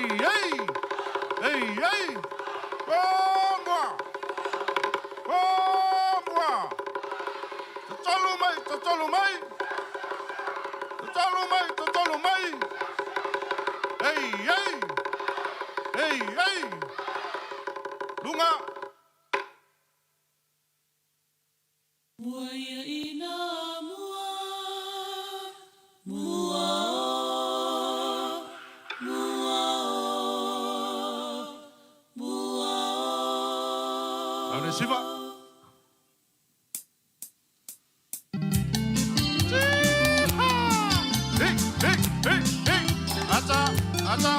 Ei, ei! Ei, ei! Tumua! Tumua! Tatalo mai, tatalo mai! Tatalo mai, tatalo mai! Ei, ei! Ei, ei! Luga! Mua ia ina mua, mua o, mua o, mua Lau le siva. O. Hey, hey, hey, hey! Ata, ata!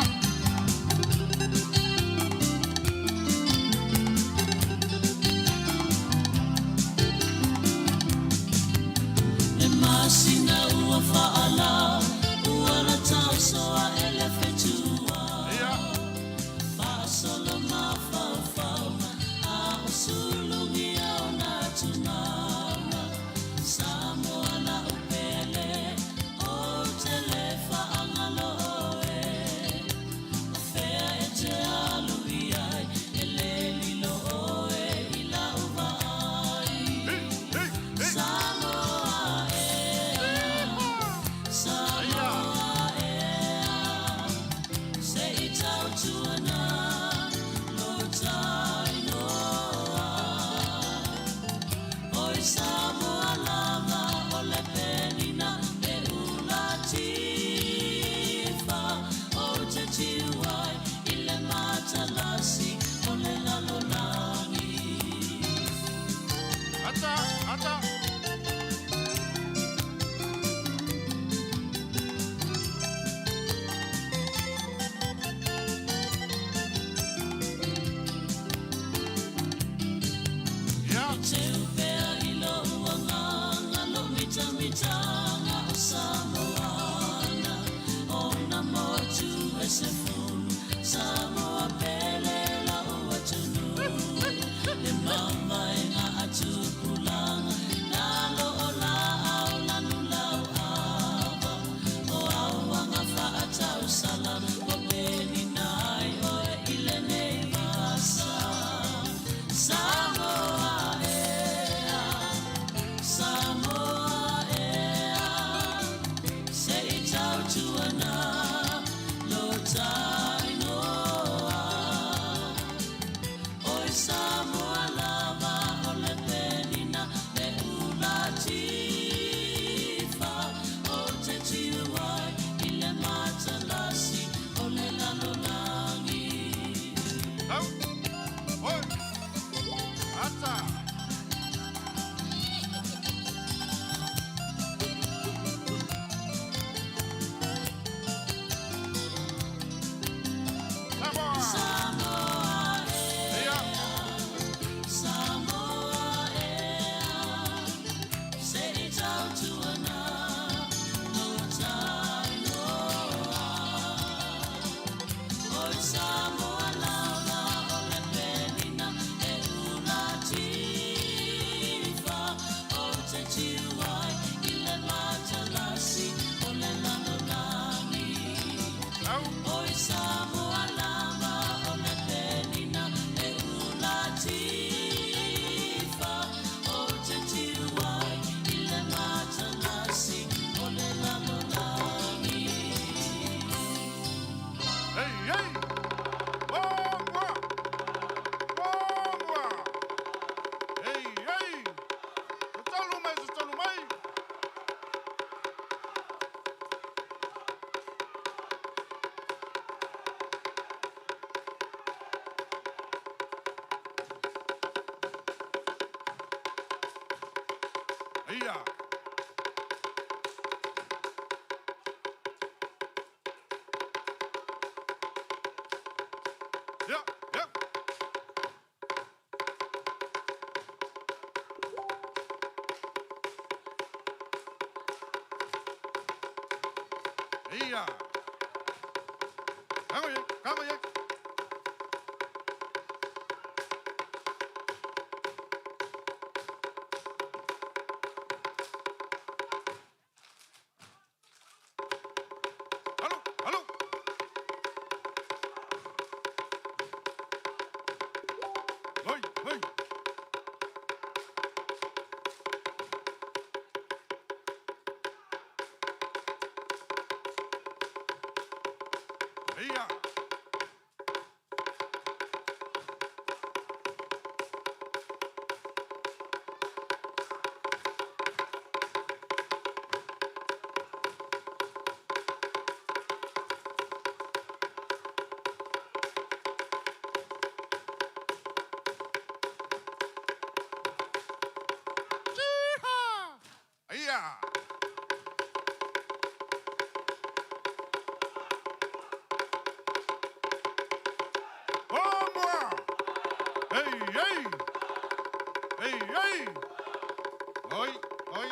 Le masina ua faalau, ua latausoa e le fetua. Ia. Faasolo mafaufauga, a o sulugia ona atugaga. Samoa lau pele, ou te le faagalo oe. O fea e te alu i ai, e le lilo oe i lau vaai. Hey, hey, hey! Samoa ea, Samoa ea, se i tautuana lo tainoa. Oi Samoa lava o le penina e ula tifa o te tiuai i le matalasi o le lalolagi. Ata, ata! Ia. E teu pea i lou agaga lou mitamitanga o Samoana o nā motu e 10 Samoa pele lau atunuu le mavaega a tupulaga nā lo o laau lanu lau ava o auaga faatausala ua penina ai oe i lenei vasa Samoa ea Samoa ea se i tautuana lo tainoa. Oi Samoa lava o le penina e ula tifa o te tiuai i le matalasi o le lalolagi. Lau! Oi! Ata! Samoa! Samoa Ia. Samoa ea, se i tautuana lo tainoa. Oi Samoa lava o le penina e ula tifa o te tiuai i le matalasi o le lalolagi. Lau! Oi Samoa lava o le penina e ula tifa o te tiuai i le matalasi o le lalolagi. Hey, hey! Tumua! Tumua! Hey, hey! Tatalo mai, tatalo mai! Ia! Ia, ia! Ia! Kago ye, kago ye! Alu, alu! Hei, hei. Eia. Eia. Samoa! Ei, ei! Ei, ei! Oi, oi!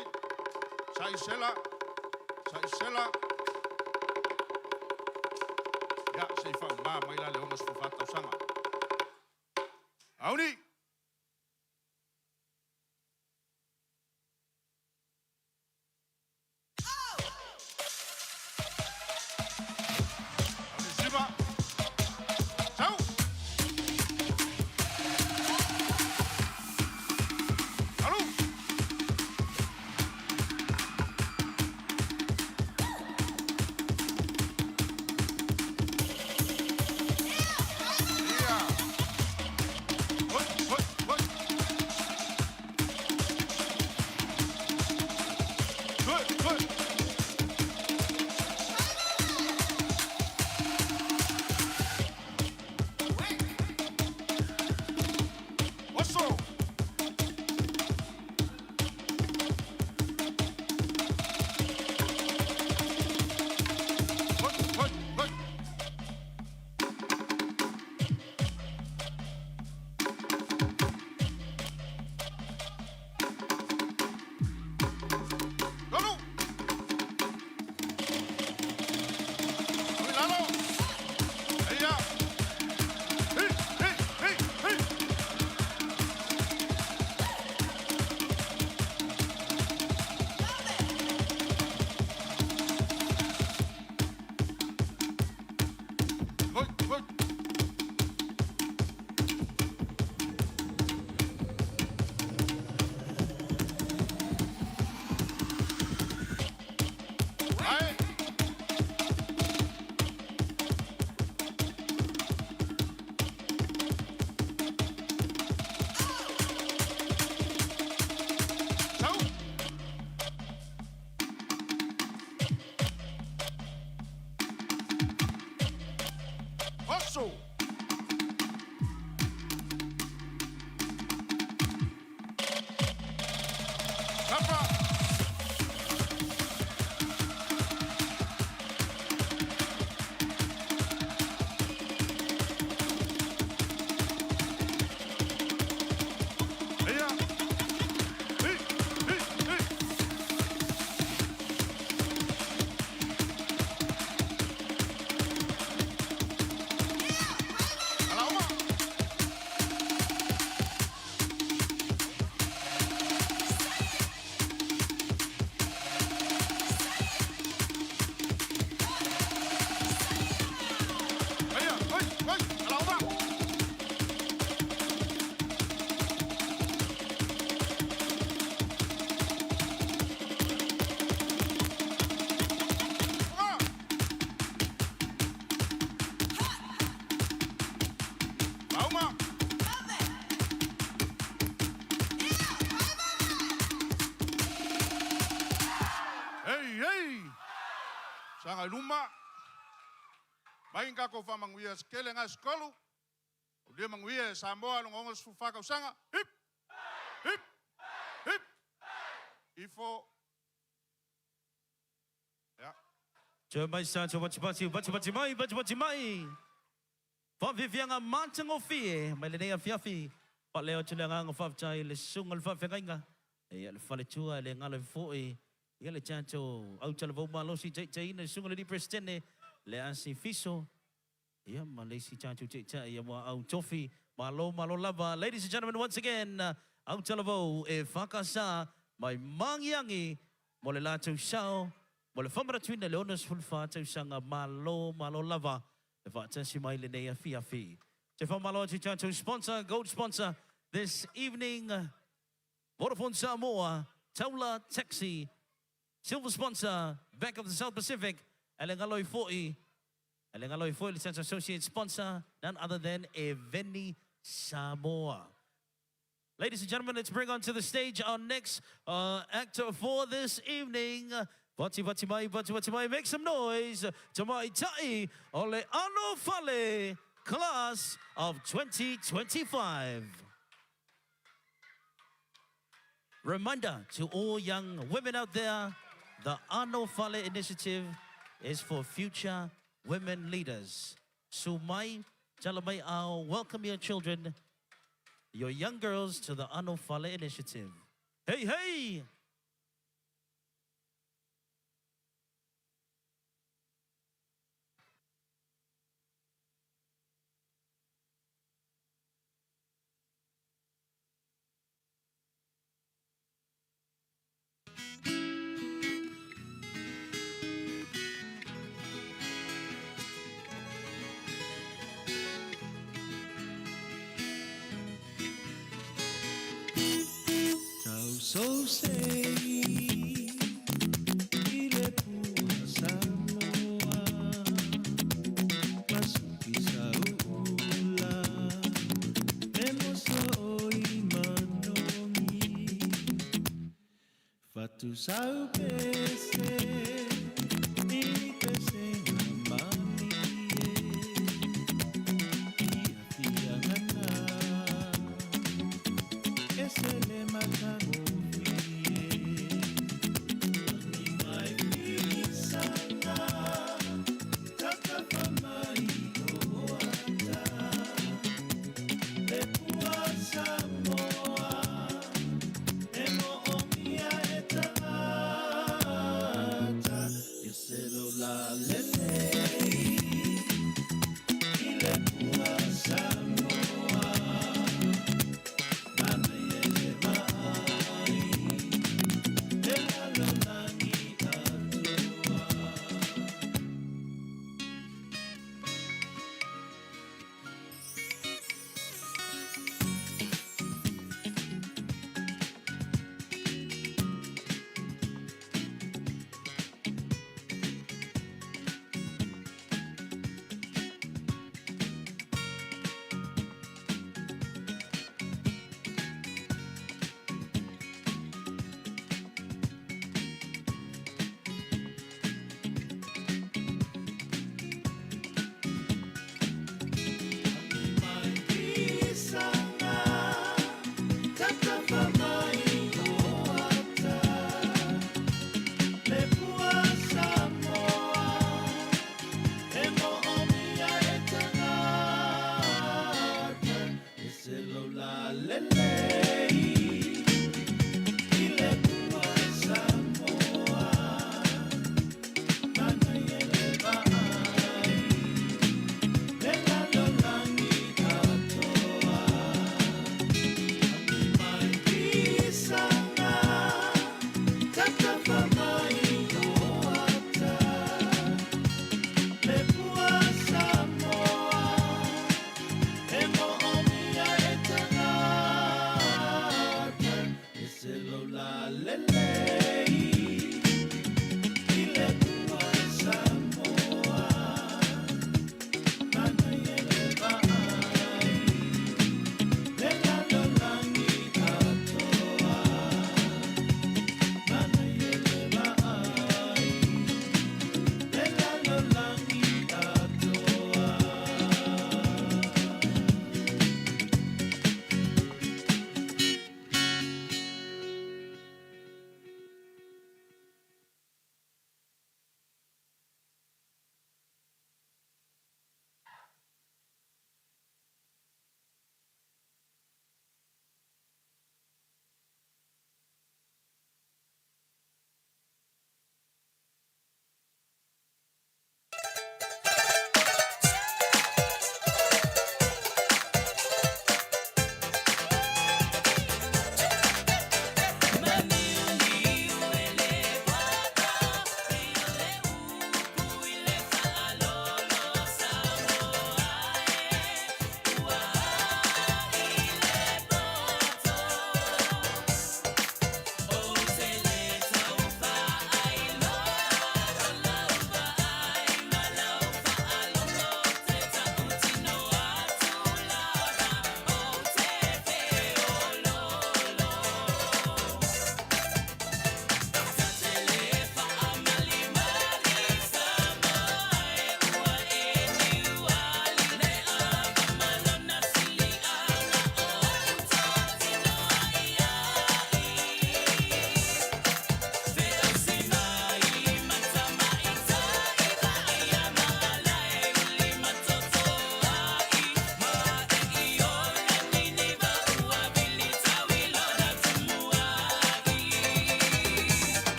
Saisela! Saisela! Ia, se i faauma mai la le 64 tausaga. Auni! Auni sima! Sau! Alu! Ia! Hoi, hoi, hoi! Hoi, hoi! Oso! Hoi, hoi, hoi! Tolu! Oi lalo! Eia! Hi, hi, hi, hi! Hoi, hoi! Ai! Sau! Oso! Tapa! Eia! Hi! Hi! Hi! Alaoma! Eia! Hoi! Hoi! Alaoma! Ah! Auma! Ei, ei! Saga i luma. Mai kako whamanguia skele ngā skolu. O lia manguia e Samoa longa onga sufu whakausaga. Hip! Hip! Hip! Ifo. Ia. Tue mai sa tue pati pati pati pati mai pati pati mai. Faafiafiaga matagofie mai lenei afiafi. Faaleo atu le agaga faafetai i le susuga i le faafeagaiga ia le faletua e le galo ai foi ia le tatou autalavou malosi taitaiina le susuga i le alii Peresetene le Asi Fiso ia ma le isi tatou taitai ia muaau tofi. Malo malo lava. Ladies and gentlemen, once again, Autalavou e FKS mai Magiagi mo le latou sao mo le faamanatuina i le 64 tausaga. Malo malo lava le faatasi mai lenei afiafi. Te faamalo atu i tatou sponsor, gold sponsor this evening, Vodafone Samoa, Taula Taxi, silver sponsor, Bank of the South Pacific, e le galo ai foi, e le galo ai foi le tatou associate sponsor, none other than Eveni Samoa. Ladies and gentlemen, let's bring onto the stage our next actor for this evening. Vati vati mai, vati vati mai, make some noise. Tamaitai o le Ano Fale, class of 2025. Reminder to all young women out there, the Ano Fale initiative is for future women leaders. Sumai, Jalamai Ao, welcome your children, your young girls to the Ano Fale initiative. Hey, hey!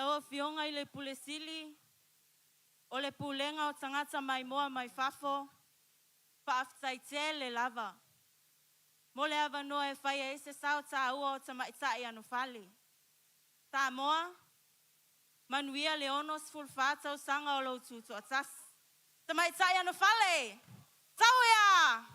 Lau Afioga i le Pule Sili o le Pulega o Tagata Maimoa mai Fafo, faafetai tele lava mo le avanoa e fai ai se sao taua o tamaitai anofale. Samoa, manuia le 64 tausaga o lou tutoatasi. Tamaitai anofale, tau ea!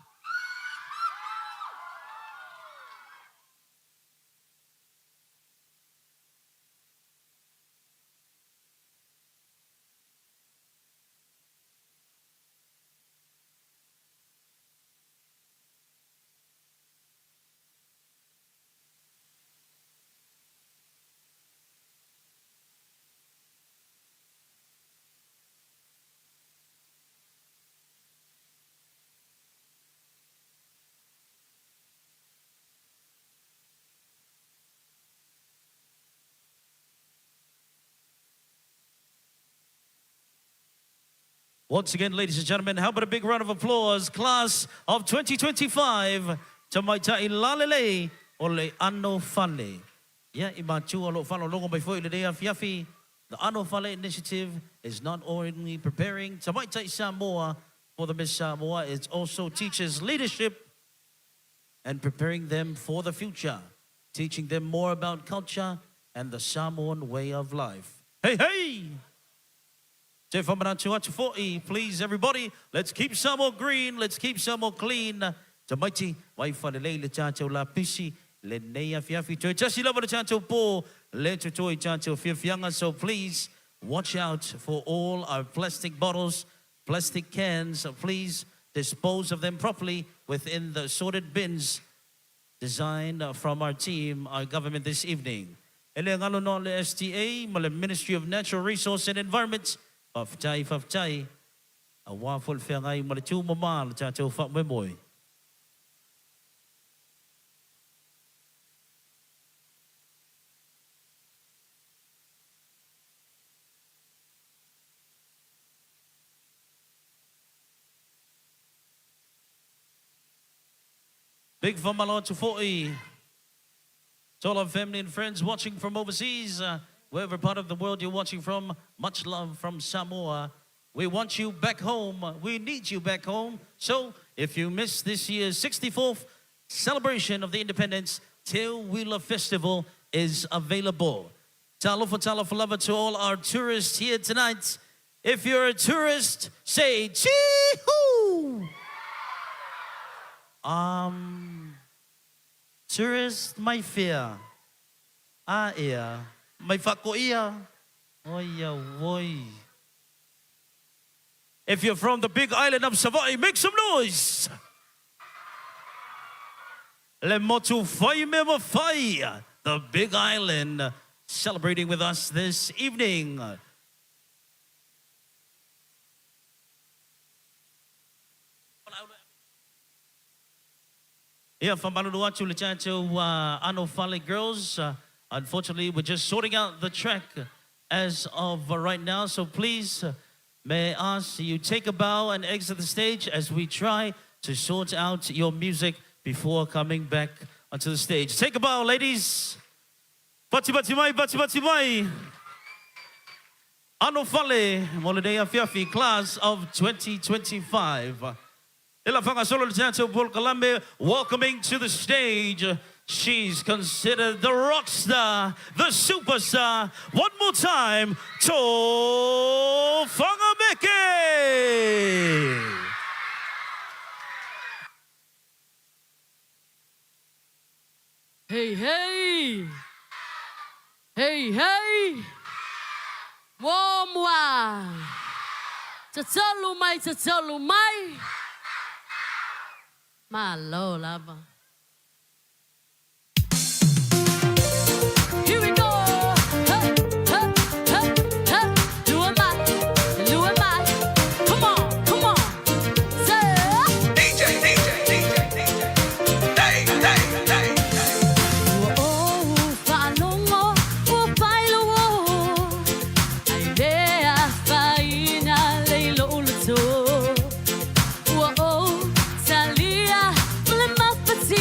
Once again, ladies and gentlemen, how about a big round of applause, class of 2025, Tamaitai Lalelei o le Ano Fale. Ia, i matua o lo o faalogologo mai foi i lenei afiafi, the Ano Fale Initiative is not only preparing Tamaitai Samoa for the Miss Samoa, it also teaches leadership and preparing them for the future, teaching them more about culture and the Samoan way of life. Hey, hey! Te whamanatu atu fo'i, please everybody, let's keep Samoa green, let's keep Samoa clean. Tamaiti, mai whalelei le tātou lapisi, lenei afiafi, toe tasi lava le tātou pō, le toto i tātou fiafiaga, so please watch out for all our plastic bottles, plastic cans, please dispose of them properly within the sorted bins designed from our team, our government this evening. E le galo no le STA ma le Ministry of Natural Resource and Environment, faafetai, faafetai, auā foi le feagai ma le tumama le tatou faamoemoe. Big faamalo atu foi to all our family and friends watching from overseas, wherever part of the world you're watching from, much love from Samoa. We want you back home. We need you back home. So if you missed this year's 64th celebration of the independence, Teuila Festival is available. Talofa talofa lava to all our tourists here tonight. If you're a tourist, say chee-hoo! Um, tourist mai fea? A ea, mai whakoia. Oi a oi. If you're from the big island of Savaii, make some noise! Le motu whai me whai, the big island, celebrating with us this evening. Ia, faamalulu atu le tatou Anofale girls. Unfortunately, we're just sorting out the track as of right now. So please, may I ask you take a bow and exit the stage as we try to sort out your music before coming back onto the stage. Take a bow, ladies. Pati pati mai, pati pati mai. Anofale, mo lenei afiafi, class of 2025. E la faagasolo le tatou polokalame, welcoming to the stage, she's considered the rock star, the superstar, one more time, Tofaga Meke! Hey hey! Hey hey! Muamua! Tatalo mai, tatalo mai! Malo lava. Here we go! Hey, hey, hey, hey! Lua mai, lua mai. Come on, come on. Say! Ua ou faalogo ua fai lou ō, Ae le afaina lei lou loto. Ua ou talia ma le mafatia.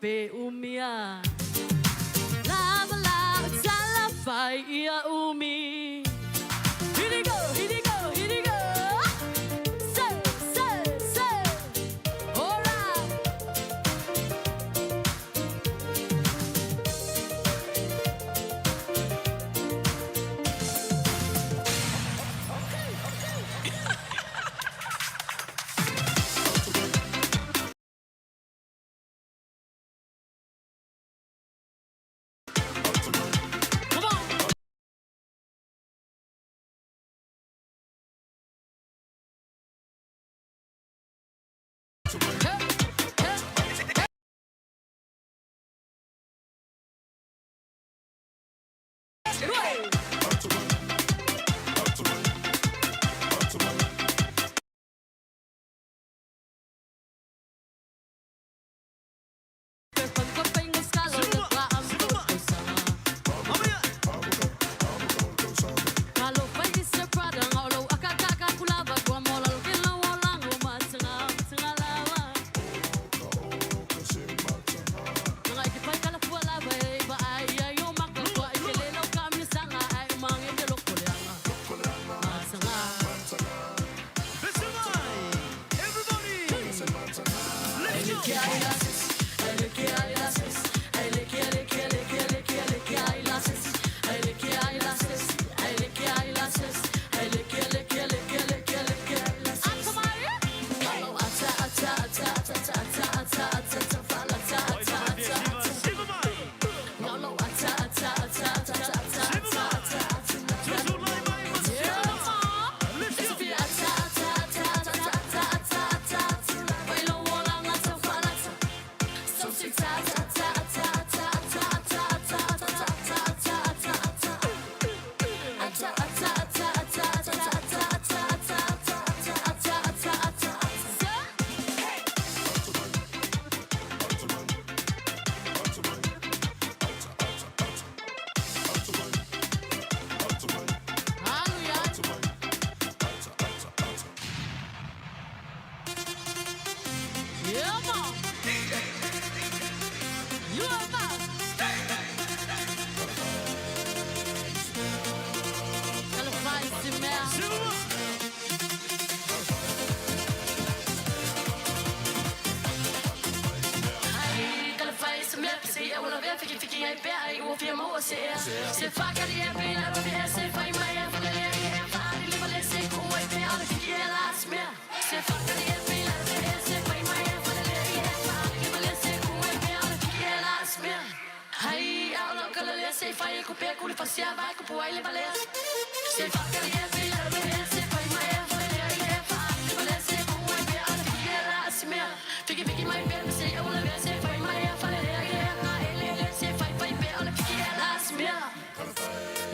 pe umia. Lava la tala fai ia umi. Here we go, here we go, here we go. Say, say, say. All right. Come on. Hey, hey, hey. Everybody! Let's go! Siva mai! Siva mai! Tutulai mai ma siva mai! Let's go! Yeah, man. You are man. Siva mai!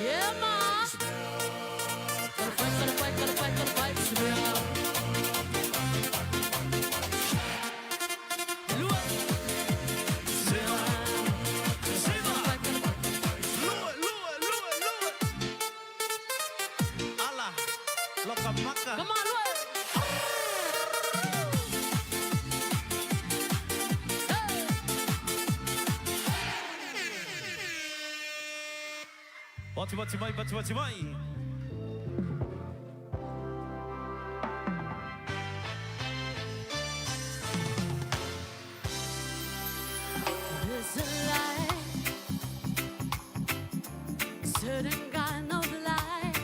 Yeah, man. Gotta fight, gotta fight, gotta fight, gotta fight. Siva! Siva! Lua, lua, lua, lua! Ala! Loka maka! Come on, Lua. Bati bati mai, bati bati mai! There's a light, certain kind of light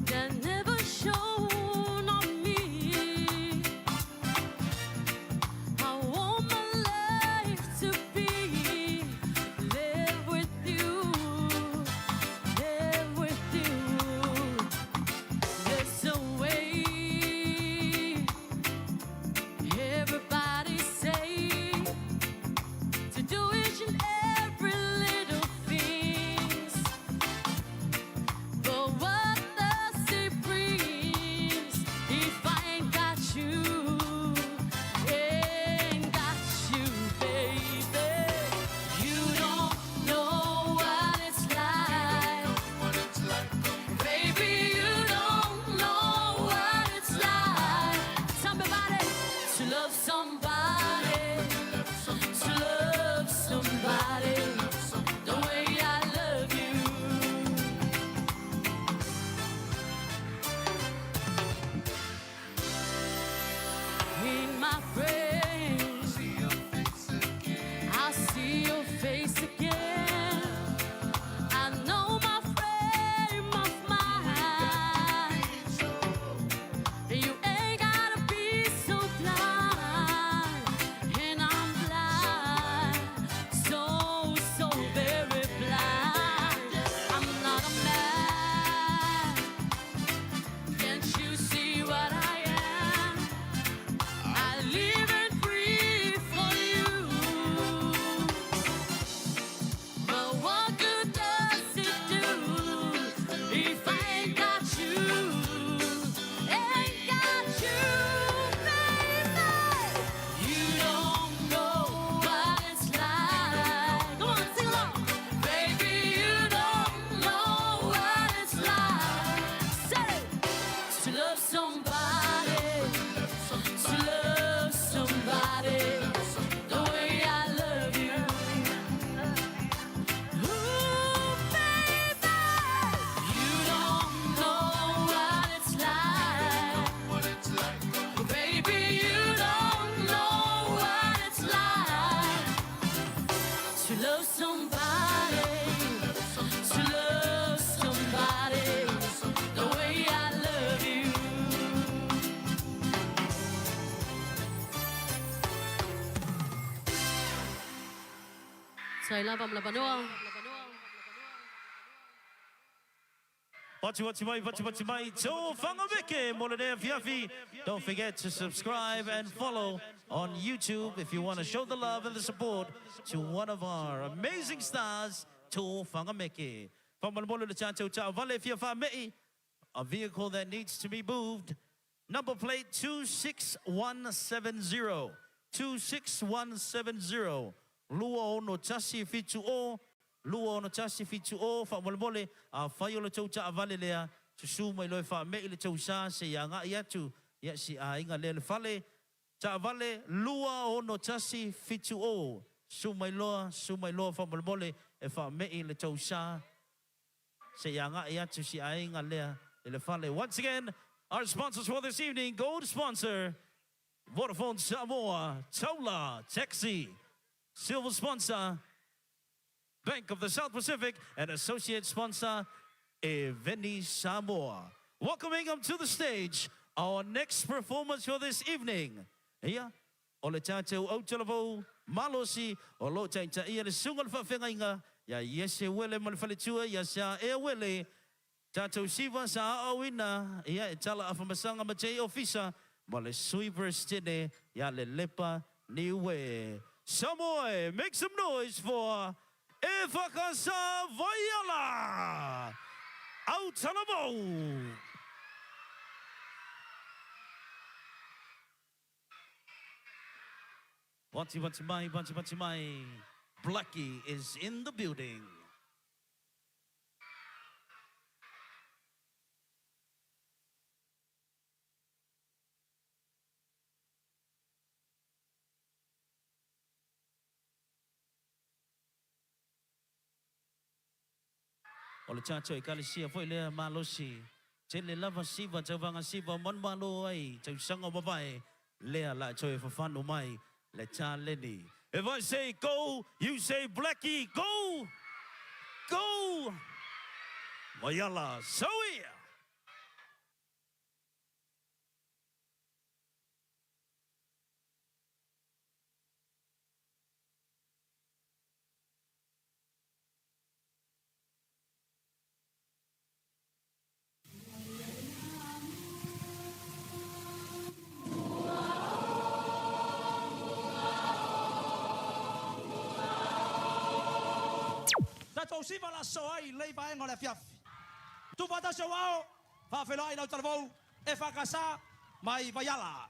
that never shone on me. I want my life to be live with you, live with you. Faafetai lava mo le avanoa. Patiwati mai, patiwati mai, tō whangameke mo lenei afiafi. Don't forget to subscribe and follow on YouTube if you want to show the love and the support to one of our amazing stars, Tō Whangameke. Faamolemole le tatou taavale fia faame'i, a vehicle that needs to be moved, number plate 26170, 26170, 26170, 26170, faamolemole, afai o le tou taavale lea, susu mai loa e faame'i le tou sa se i agai atu ia si aiga lea i le fale, taavale 26170, susu mai loa, susu mai loa faamolemole e faame'i le tou sa se i agai atu si aiga lea i le fale. Once again, our sponsors for this evening, gold sponsor, Vodafone Samoa, Taula Taxi, silver sponsor, Bank of the South Pacific, and associate sponsor, Eveni Samoa. Welcoming up to the stage, our next performance for this evening. Ia, o le tatou autalavou malosi o lo o taitaia le susuga o le faafeagaiga ia Iese Uele ma le faletua ia Saea Uele, tatou siva sa aoaoina ia e Tala Afamasaga ma Jay Ofisa ma le Sui Peresetene ia Lelepa Niue. Samoa e, make some noise for EFKS Vaiala! Autalavou! Patiwati mai, patiwati mai, Blackie is in the building. O le tatou Ekalesia foi lea malosi tele lava siva tauvaga siva manumalo ai tausaga ua mavae lea la toe fafano mai le taleni. If I say go, you say Blackie, go! Go! Vaiala, Sauia! Tatou siva la aso ai i lenei vaega o le afiafi. Tuufaatasi o ao, faafeiloai lau talavou e whakasa mai Vaiala.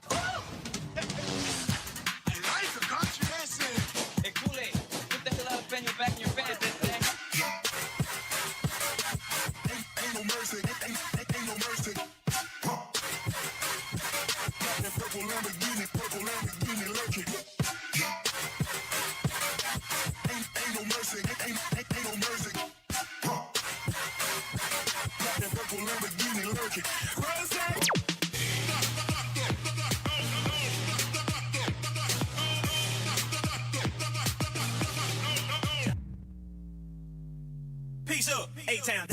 Peace up, A-Town. In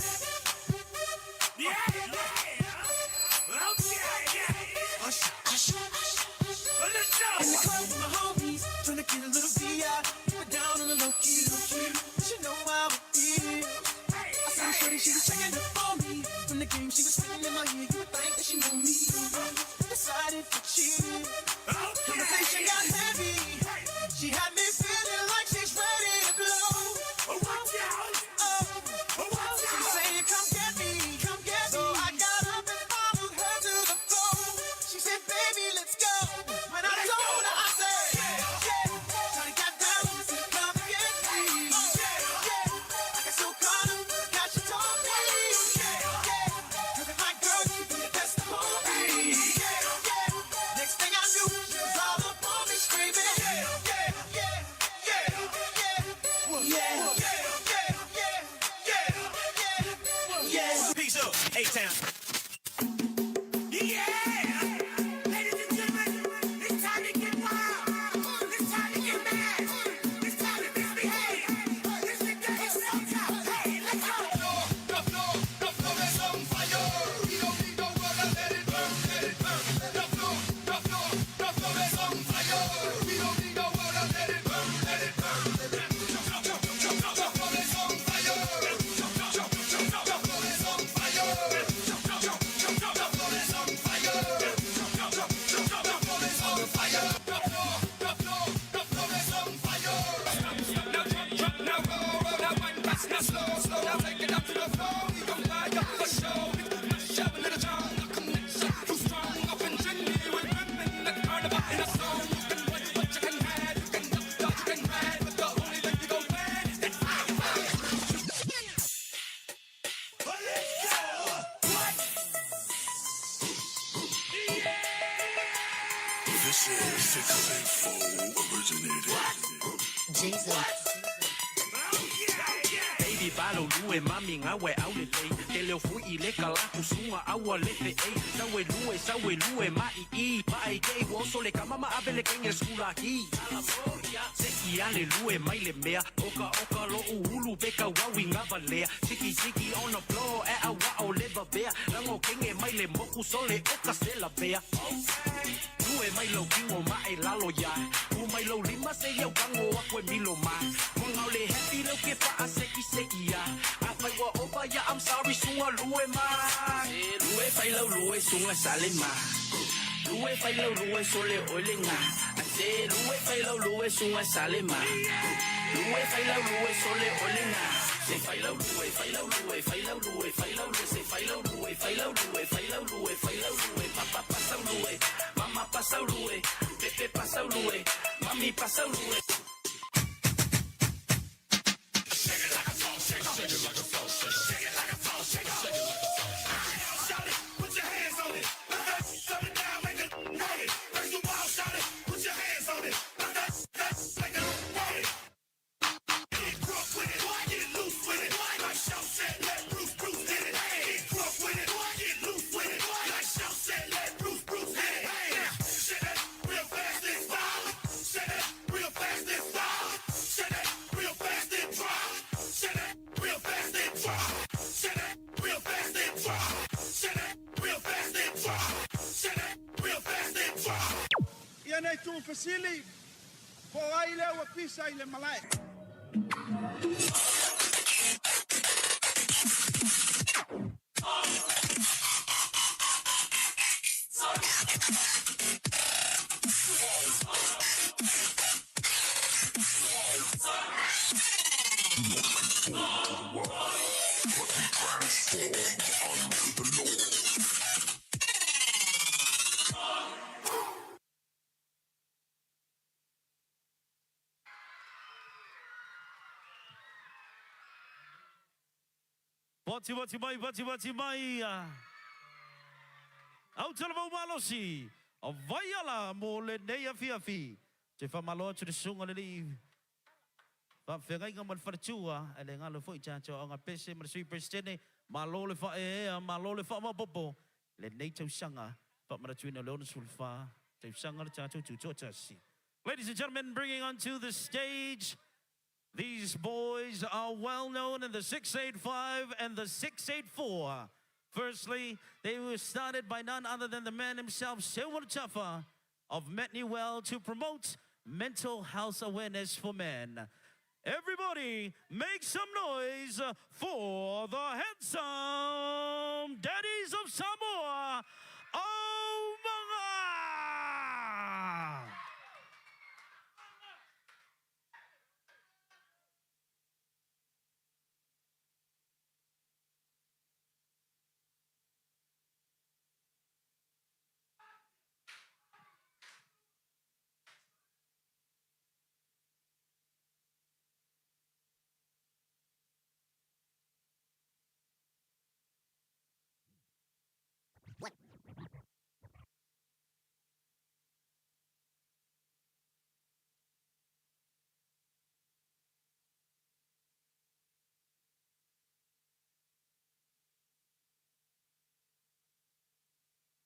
the club with my homies, tryna get a little VI. Keep it down on the low key, low key. But you know how it is. I seen shorty, she was checking up for me. From the game, she was spitting in my ear. You would think that she knew me. Decided to cheat. Conversation got heavy. She had me feeling like she's ready to blow. Oh, she saying, "Come get me, come get me." So I got up and followed her to the floor. She said, "Baby, let's go." When I told her, I said, "Yeah, Shawty got down to the club and get me. Yeah, yeah. I got so caught up, forgot she told me. Yeah, yeah. Her and my girl, you be the best of homie. Yeah, yeah. Next thing. This is 684 originated. Jesus. Baby balo lue mami ngawe au le lei Te leo fui i le kalaku sunga aua le fe ei Sawe lue, sawe lue ma i i Ma ai kei wo le kama ma abe le kenge skula ki Se i ale lue mai le mea Oka oka lo uhulu beka wawi ngava lea Tiki tiki on the floor e a wa o leva bea Rango kenge mai le moku sole oka sela bea Lue mai lo kingo ma e lalo ya U mai lo lima se yau kango akwe milo ma Mwanga le happy lo ke fa a seki seki ya A fai wa opa ya I'm sorry sunga lue ma Lue fai lo lue sunga sale ma Lue fai lo lue sole ole nga Ase lue fai lo lue sunga sale ma Lue fai lo lue sole ole nga Se fai lo lue fai lo lue fai lo lue fai lo lue se fai lo lue fai lo lue fai lo lue fai lo lue papa pasa lue mama pasa lue pepe pasa lue mami pasa lue. Put your hands on it. Shut it down, make it want it. Break the wall, shout it. Put your hands on it. Make it want it. Get drunk with it. Get loose with it. Like Shout said, let Bruce Bruce hit it. Get drunk with it. Get loose with it. Like Shout said, let Bruce Bruce hit it. Now, shake that real fast and stop. Shake that real fast and stop. Shake that real fast and drop. Shake that real fast and drop. Shake that real fast and drop. Shake that real fast and drop. Shake that real fast and drop. Ia nei tu fasili, po ai lea ua pisa i le malae. Do not conform to the world, but be transformed unto the Lord. Pati pati mai, pati pati mai. Au talavou malosi, vai ala mo lenei afiafi. Te whamalo atu le sunga le li. Whawhengainga ma le wharatua, e le ngalo foi tātou au pese ma le sui presidente, malo le wha e ea, malo le wha mapopo, le nei tausaga, wha le 64, tausaga le tātou tutoatasi. Ladies and gentlemen, bringing onto the stage, these boys are well known in the 685 and the 684. Firstly, they were started by none other than the man himself, Seumanutafa of Well, to promote mental health awareness for men. Everybody, make some noise for the handsome daddies of Samoa, Aumaga!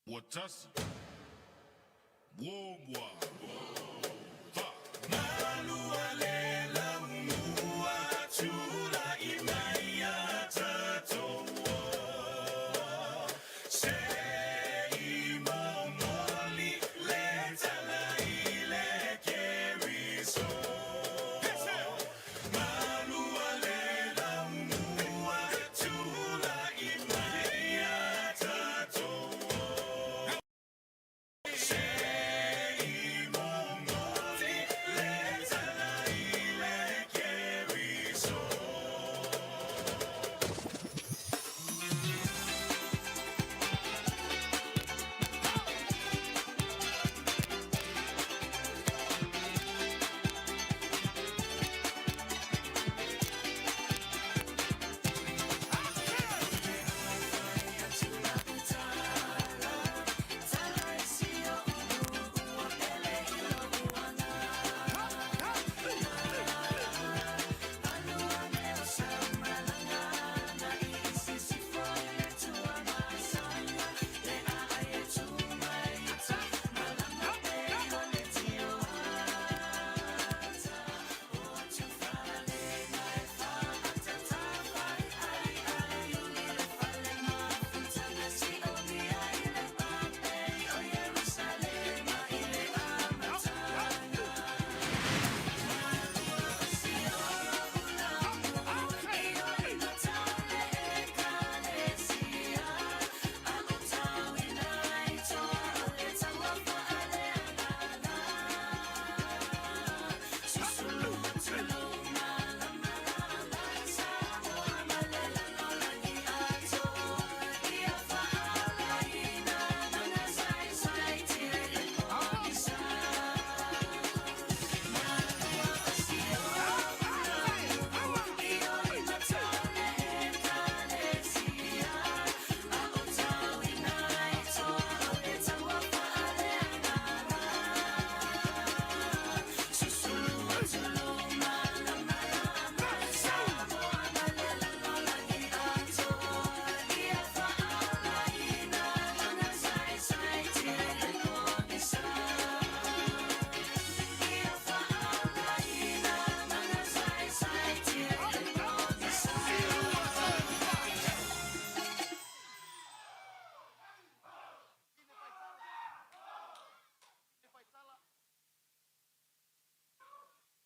Watasi. Muamua. Fa.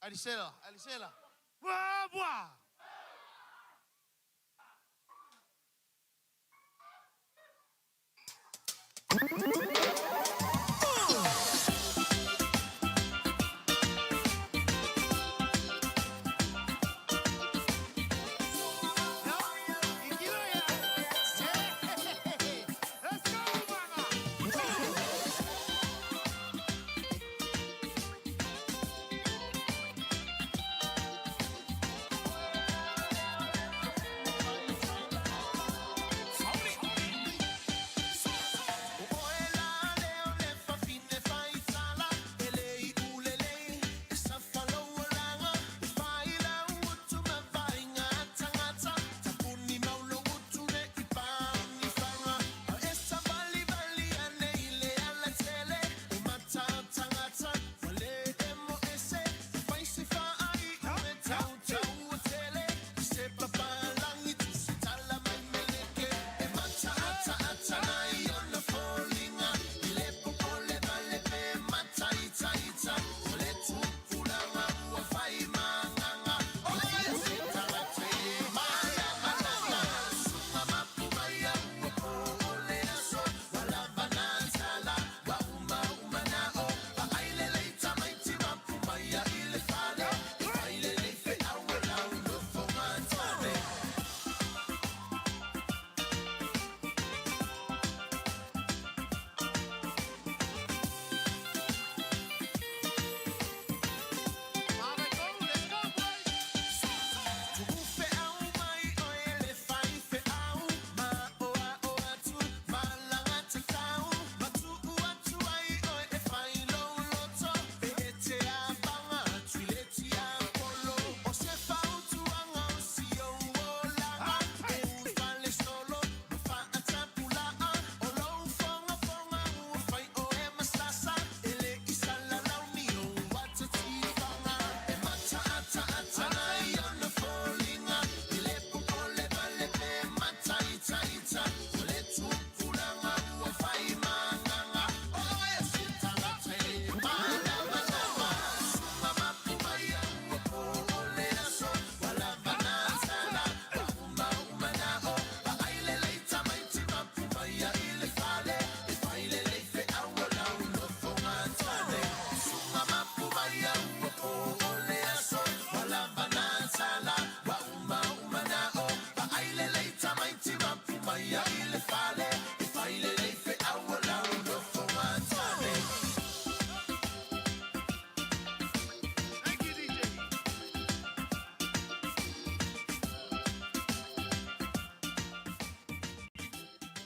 Alisela, Alisela. Muamua!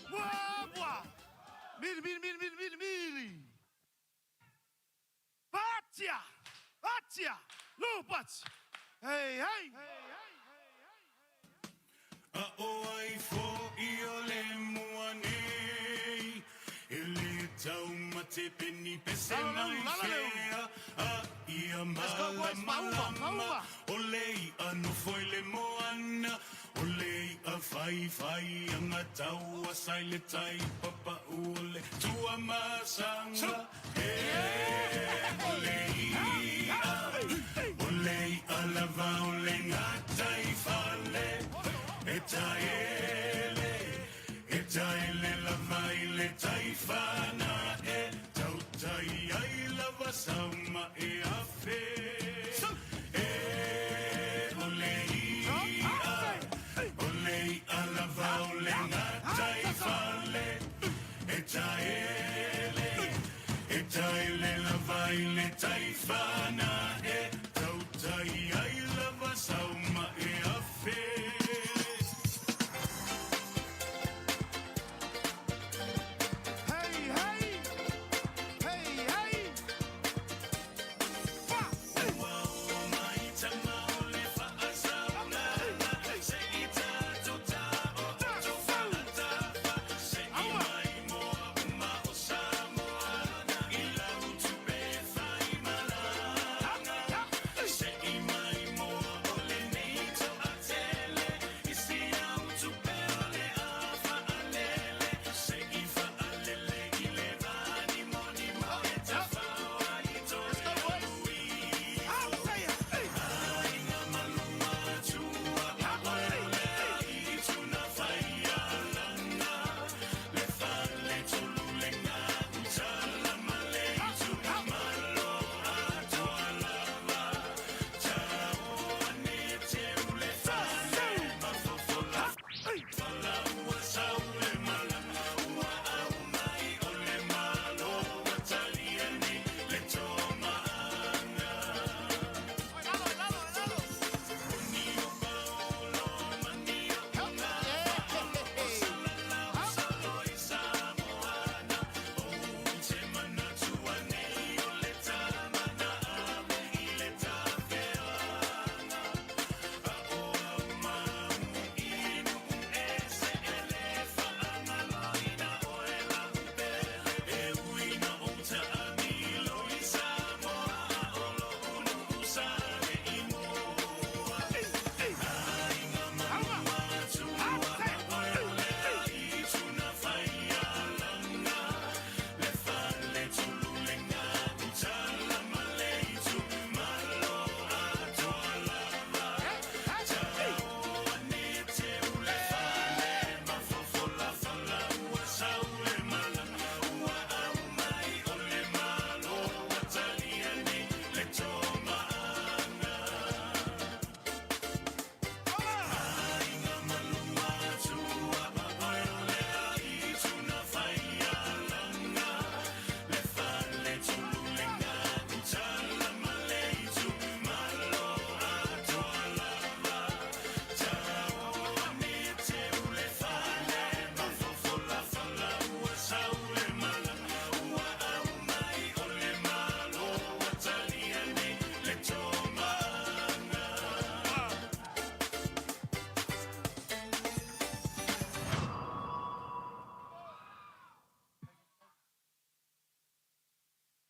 Muamua! Mili, mili, mili, mili, mili, mili! Patia! Patia! Lupati! Hey, hey! A o ai fo'i o le mua nei, E le taumate pe ni pese mai fea, A ia malamalama, o le i'a nofo i le moana, O le i'a faifai aga taua sa i le tai papa'u o le Tuamasaga, E o le i'a, o le i'a lava o le gataifale, E taele, e taele lava i le taifana e tautai ai lava sama e afe. E o le i'a, o le i'a lava o le gataifale, E taele, e taele lava i le taifana e tautai ai lava sauma e afe. Hey, hey! Hey, hey! Ua o mai tama o le faasaoga, se i tatou ta'o to fa'atafa, se i mai moa uma o Samoa i lau tupe fai malaga.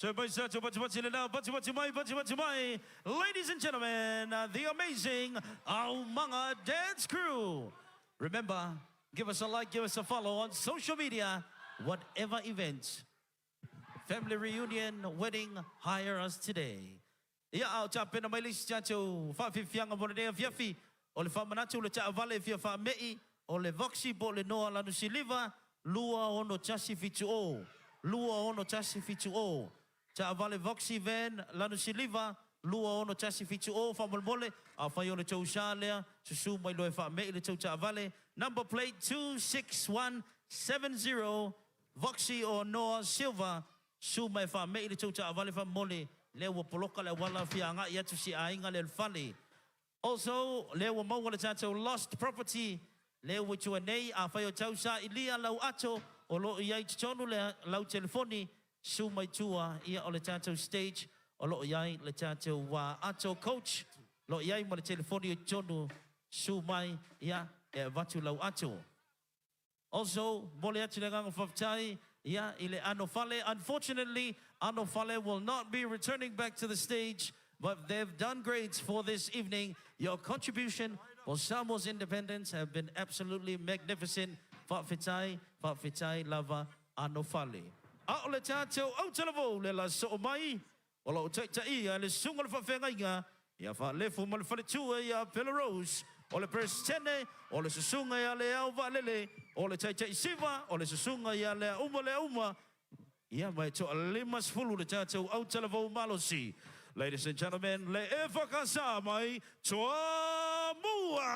Toe mai sa tatou patipati lena, patipati mai, patipati mai. Ladies and gentlemen, the amazing Aumaga Dance Crew. Remember, give us a like, give us a follow on social media, whatever event, family reunion, wedding, hire us today. Ia, a o tapena mai le isi tatou faafiafiaga mo lenei afiafi, o le faamanatu o le taavale e fia faame'i, o le Voxy po o le Noa Lanu Siliva, 26170, 26170. Taavale Voxy Van Lanu Siliva, 26170, faamolemole, afai o le tou sa lea, susu mai loa e faame'i le tou taavale, number plate 26170, Voxy or Noa Silver, Susu mai e faame'i le tou taavale faamomoli, lea ua poloka le auala fia agai atu si aiga lea i le fale. Also, lea ua maua le tatou lost property lea ua i tua nei, afai o tau sailia lau ato o lo o i ai i totonu le lau telefoni, susu mai tua ia o le tatou stage o lo o i ai le tatou ato coach o lo o i ai ma le telefoni i totonu, susu mai ia e avatu lau ato. Also, momoli atu le agaga faafetai ia i le Anofale. Unfortunately, Anofale will not be returning back to the stage, but they've done great for this evening. Your contribution for Samoa's independence have been absolutely magnificent. Faafetai, faafetai lava Anofale. A o le tatou autalavou le la soo mai O lo o taitaia e le Susuga o le Faafeagaiga ia Faalefu ma le Faletua ia Pele Rose, o le Peresetene, o le Susuga ia Leao Vaalele, o le Taitai Siva, o le Susuga ia Leauma Leauma, ia ma e toa 50 le tatou autalavou malosi. Ladies and gentlemen, le EFKS mai Toamua!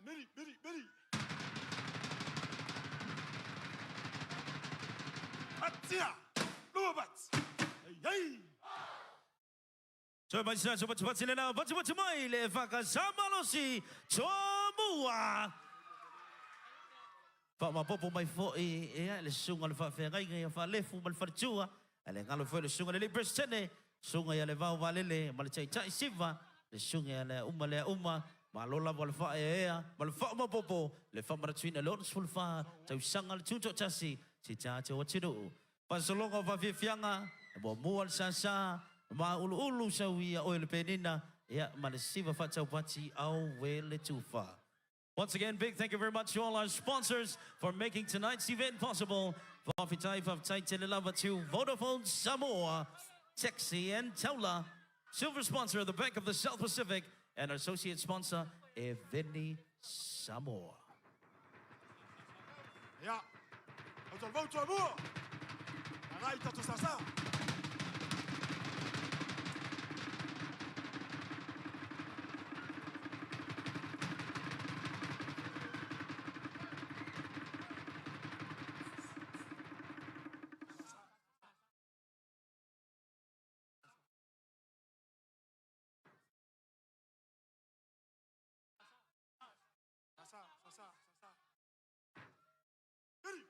miri, miri, miri. Atia, lua bat. Hey, hey. Toe mai se aso patipati lena, patipati mai le EFKS malosi Toamua. Faamapopo mai foi ia le susuga o le faafeagaiga ia Faalefu ma le faletua, ae le galo foi le susuga i le alii Peresetene, susuga ia Levao Valele ma le Taitai Siva, le susuga ia Leauma Leauma, malo lava o le faaeaea ma le faamapopo le faamanatuina i le 64 tausaga le Tutoatasi si tatou atunuu. Faasologa o faafiafiaga, e muamua le sasa, mauluulu sau ia oe le penina, ia ma le siva faataupati auē le tufa. Once again, big thank you very much to all our sponsors for making tonight's event possible. Faafetai, faafetai tele lava to Vodafone Samoa, Taxi and Taula, silver sponsor of the Bank of the South Pacific, and our associate sponsor, Eveni Samoa. Ia, au talavou Toamua. Agai tatou sasa. Sasa, sasa, sasa. Miri.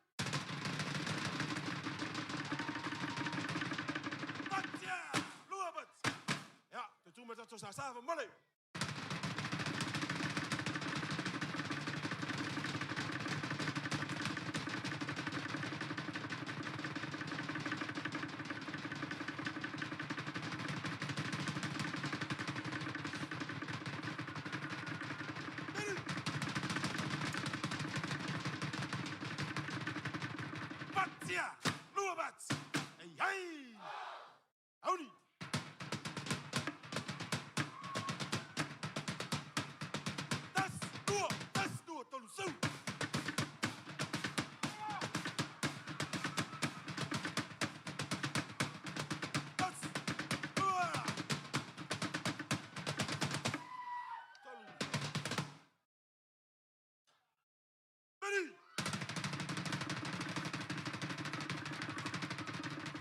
Atia, lua bat. Ia, te tu ma tatou sasa fa mole. Miri. Atia, lua bat. Hey, hey. Auni. Tas, dua, tas, dua, tolu, seu. Tas, dua. Tolu. Miri.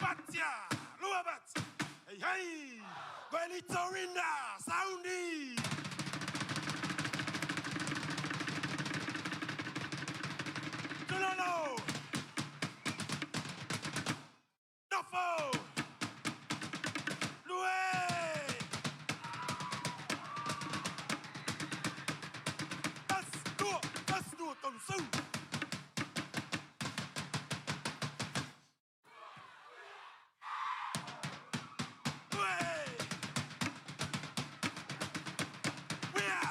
Batia, lua bat. Hey, hey. Goelitorinda, Soundi. Tulolo. Nofo. Lue. Tas, dua, tas, dua, tolu, seu. Lue. Wea.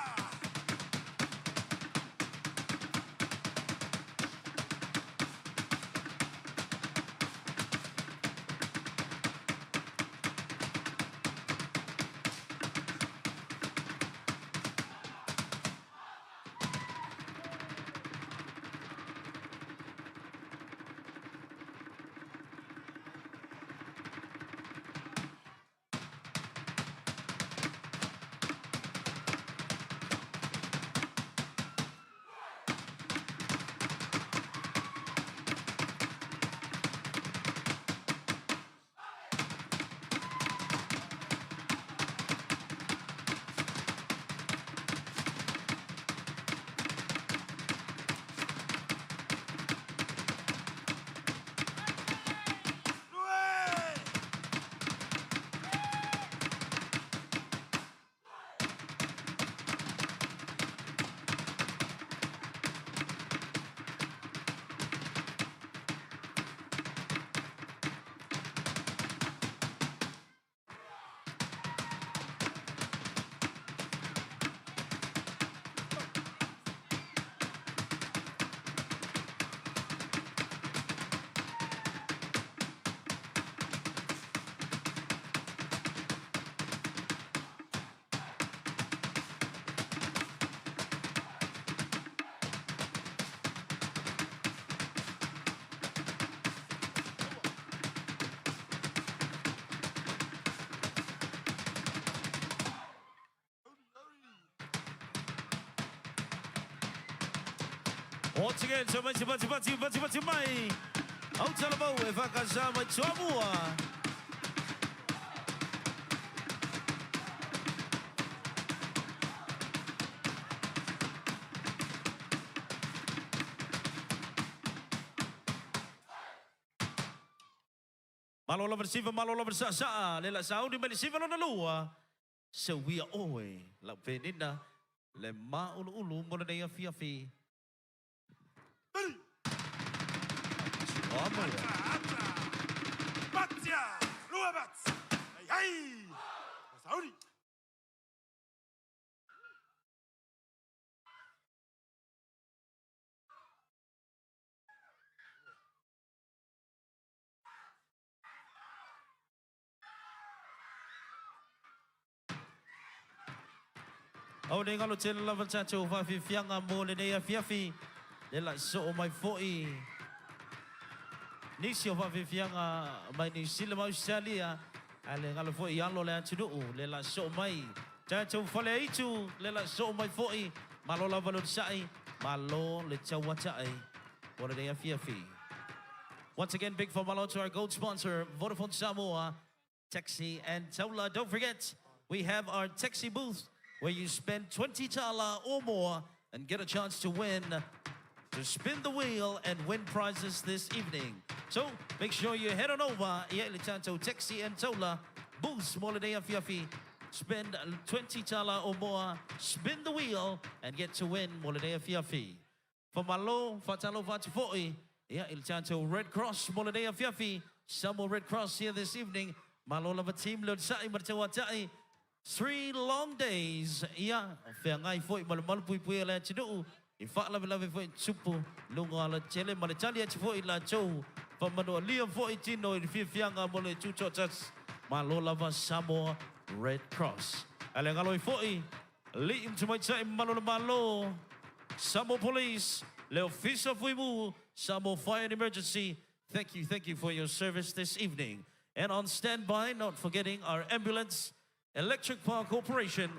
Once again, so pati pati pati pati pati mai. Autalavou EFKS mai Toamua. Malo lava le siva, malo lava le saasaa, le la sauni mai le siva lona lua. Se uia oe, lau penina, le mauluulu mo lenei afiafi. Toamua. Patia! Lua bats! Hei hei! Sauni! Au nei galo tele lava le tatou faafiafiaga mo lenei afiafi, le la soo mai foi nisi o faafiafiaga mai Niu Sila ma Ausetalia, ae le galo foi i alo o le atunuu le la soo mai tatou fale aitu, le la soo mai foi. Malo lava le onosai, malo le tauata'i mo lenei afiafi. Once again, big faamalo to our gold sponsor, Vodafone Samoa, Taxi and Taula. Don't forget, we have our taxi booth where you spend 20 tala or more and get a chance to win, to spin the wheel and win prizes this evening. So make sure you head on over, ia i le tatou Taxi and Taula booth mo lenei afiafi. Spend 20 tala or more, spin the wheel and get to win mo lenei afiafi. Faamalo, faatalofa atu foi ia i le tatou Red Cross mo lenei afiafi. Samoa Red Cross here this evening. Malo lava team le onosai ma le tauatai. Three long days ia feagai foi ma le malupuipuia o le atunuu i faalavelave foi tupu luga alatele ma le tali atu foi i latou faamanualia foi tino i le fiafiaga mo le tutoatasi. Malo lava Samoa Red Cross. Ae le galo ai foi Alii ma Tamaitai mamalu o le Malo, Samoa Police, le Ofisa Fuimu, Samoa Fire and Emergency, thank you, thank you for your service this evening. And on standby, not forgetting our ambulance, Electric Power Corporation,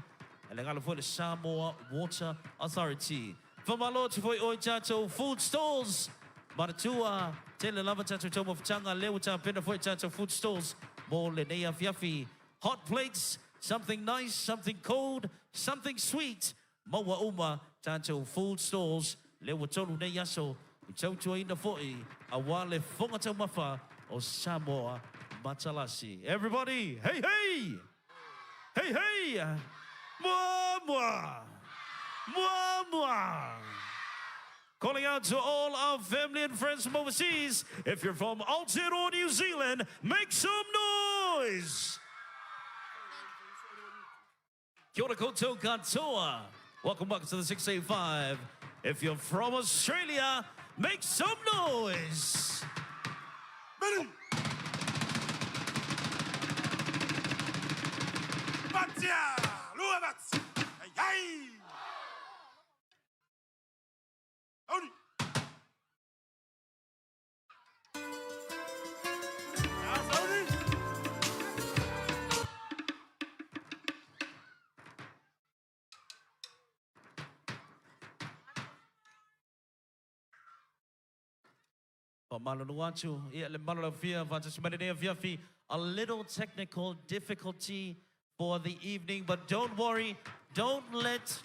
e le galo foi le Samoa Water Authority. Faamalo atu foi oe tatou food stalls, manatua, tele lava tatou taumafataga, lea ua tapena foi tatou food stalls mo lenei afiafi. Hot plates, something nice, something cold, something sweet, maua uma tatou food stalls lea ua tolu nei aso i tautuaina foi aua le fofoga taumafa o Samoa Matalasi. Everybody, hey hey! Hey hey! Mua mua! Mua mua! Calling out to all our family and friends from overseas, if you're from Aotearoa New Zealand, make some noise! Kia ora koutou katoa. Welcome back to the 685. If you're from Australia, make some noise! Patia! Lua bats! Hei hei! Auni! Auni! Faamalulu atu ia le mamalu o le aufia faatasi mai lenei afiafi. A little technical difficulty for the evening but don't worry, don't let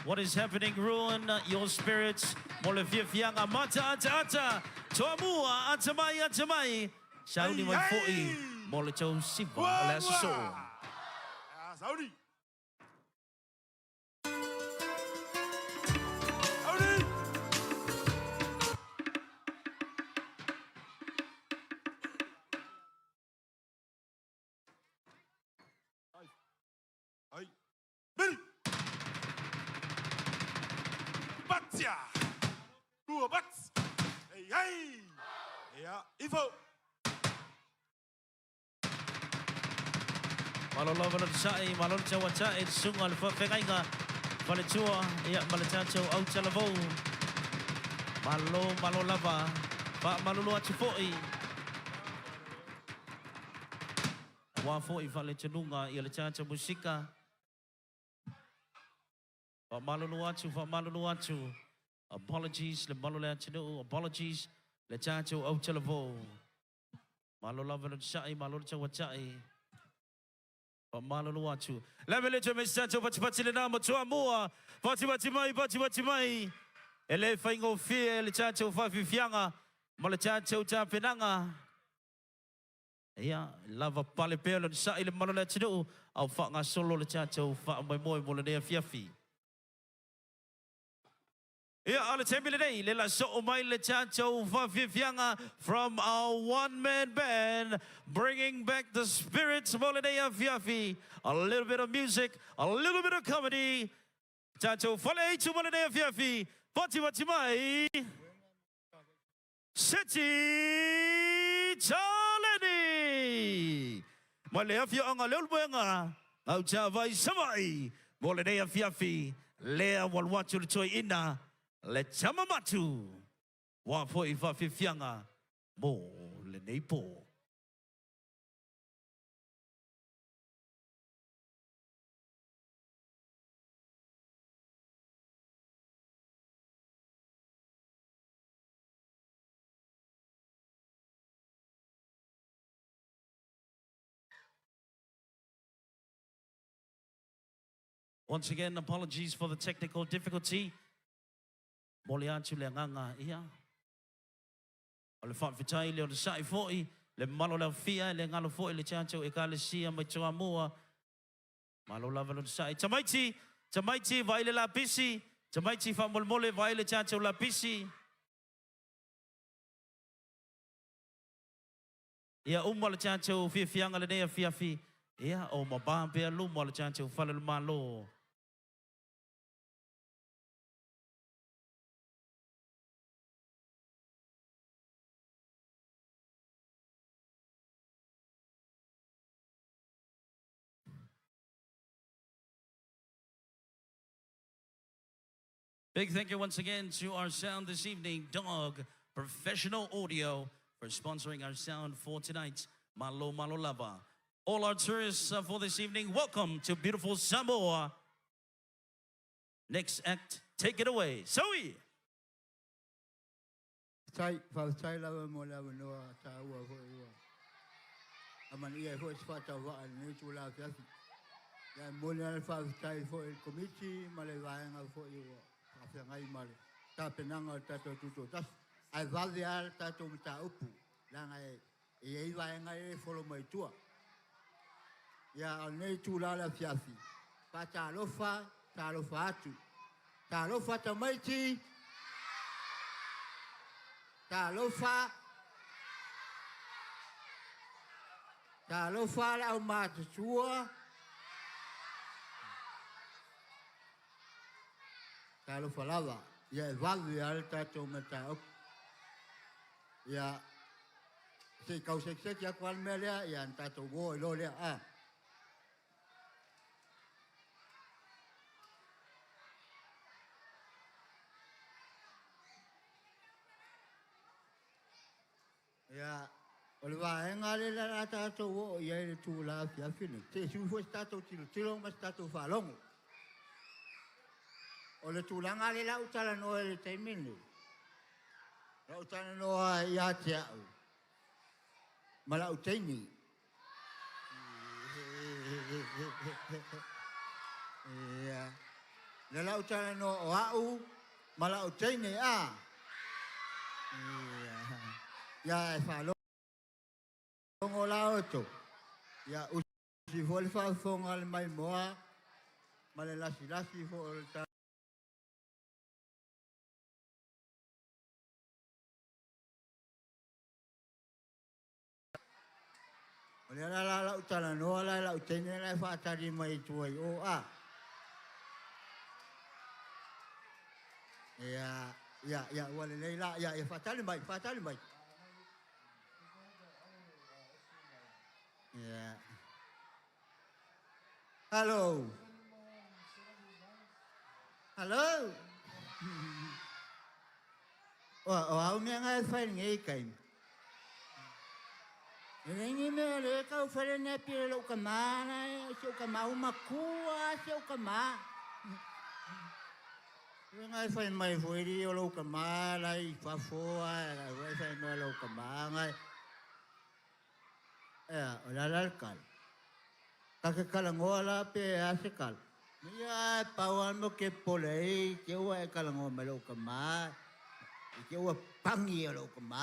what is happening ruin your spirits mo le fiafiaga mataataata toamua ata mai ata mai sauni mai foi mo le tou siva o le aso soo. Sauni! Ai. Miri! Batia! Lua bats! Ei, ei! Ea, ifo! Malo lava le sa'i, malo le tauata'i, le susuga i le faafeagaiga, faletua, ia ma le tatou autalavou. Malo, malo lava, faamalulu atu foi. Aua foi faaletanuga ia le tatou musika. Faamalulu atu, faamalulu atu. Apologies le mamalu o le atunuu, apologies le tatou autalavou. Malo lava le onosai, malo le tauatai. Faamalolo atu. Le ave le toe se tatou patipati lena ma Toamua. Patipati mai, patipati mai. E le faigofie le tatou faafiafiaga ma le tatou tapenaga. Ia, lava pale pea le onosai le mamalu o le atunuu, a o faagasolo le tatou faamoemoe mo lenei afiafi. Ia, o le taimi lenei, le la soo mai le tatou faafiafiaga from our one-man band, bringing back the spirits mo lenei afiafi. A little bit of music, a little bit of comedy. Tatou fale aitu mo lenei afiafi. Patimati mai, Seti Taleni! Mai le afioaga Leulumoega, Gautavai, Savaii, mo lenei afiafi, lea ua alu atu le toeaina, le tama matu, ua foi faafiafiaga mo lenei po. Once again, apologies for the technical difficulty. Momoli atu le agaga ia. O le faafetai le onosai foi, le mamalu o le aofia, e le galo foi le tatou Ekalesia mai Toamua. Malo lava le onosai. Tamaiti, tamaiti, vaai le lapisi. Tamaiti faamolemole, vaai le tatou lapisi. Ia uma le tatou fiafiaga lenei afiafi, ia o mama pea luma o le tatou fale o le Malo. Big thank you once again to our sound this evening, Dog Professional Audio, for sponsoring our sound for tonight. Malo Malo Lava. All our tourists for this evening, welcome to beautiful Samoa. Next act, take it away. Zoe! Faafetai, faafetai lava mo le avanoa taua foi ua amanaia ai foi se faatauvaa i lenei itula afiafi. Ia, e momoli lava le faafetai foi i le Komiti ma le vaega foi ua faafeagai ma le tapenaga o le tatou Tutoatasi. Ae vave lava le tatou mataupu, leaga e i ai vaega ia e follow mai tua. Ia, a o lenei itula o le afiafi, faatalofa, talofa atu. Talofa tamaiti, talofa, talofa le aumatutua, talofa lava. Ia e vave lava le tatou mataupu. Ia, se i tau sekiseki atu lava le mea lea, ia ona tatou o ai loa lea. A. Ia, o le vaega lea o le a tatou oo i ai i le itula afiafi lenei, se i sui foi se tatou tilotilo ma se tatou faalogo. O le tulaga lea la ua talanoa i le taimi lenei, la ua talanoa ia te au ma lau teine. Ia, lea la ua talanoa o au ma lau teine, a? Ia, ia e faalogo la outou. Ia, usi foi le faafofoga a le maimoa ma le lasilasi foi o le O lea la la lau talanoa la i lau teine la e faatali mai i tua i o a. Ia, ia, ia, ua lelei la, ia, ia faatali mai, faatali mai. Ia. Hello. Hello. O, o au mea ngai whai ngei kaimi. E le ni mea le kau whare nei pire lou ka mana, se o ka mau makua, se o ka ma. Uiga e fai mai foi li o lou tama la i fafo ae la foi fai mai lou tama ngai. Ea, o le a la le tala? Ta te talanoa la pe a se tala? Ia, e pau lava le mea ou te popole ai i te i ua e talanoa mai i lou tama, i te i ua pani e lou tama.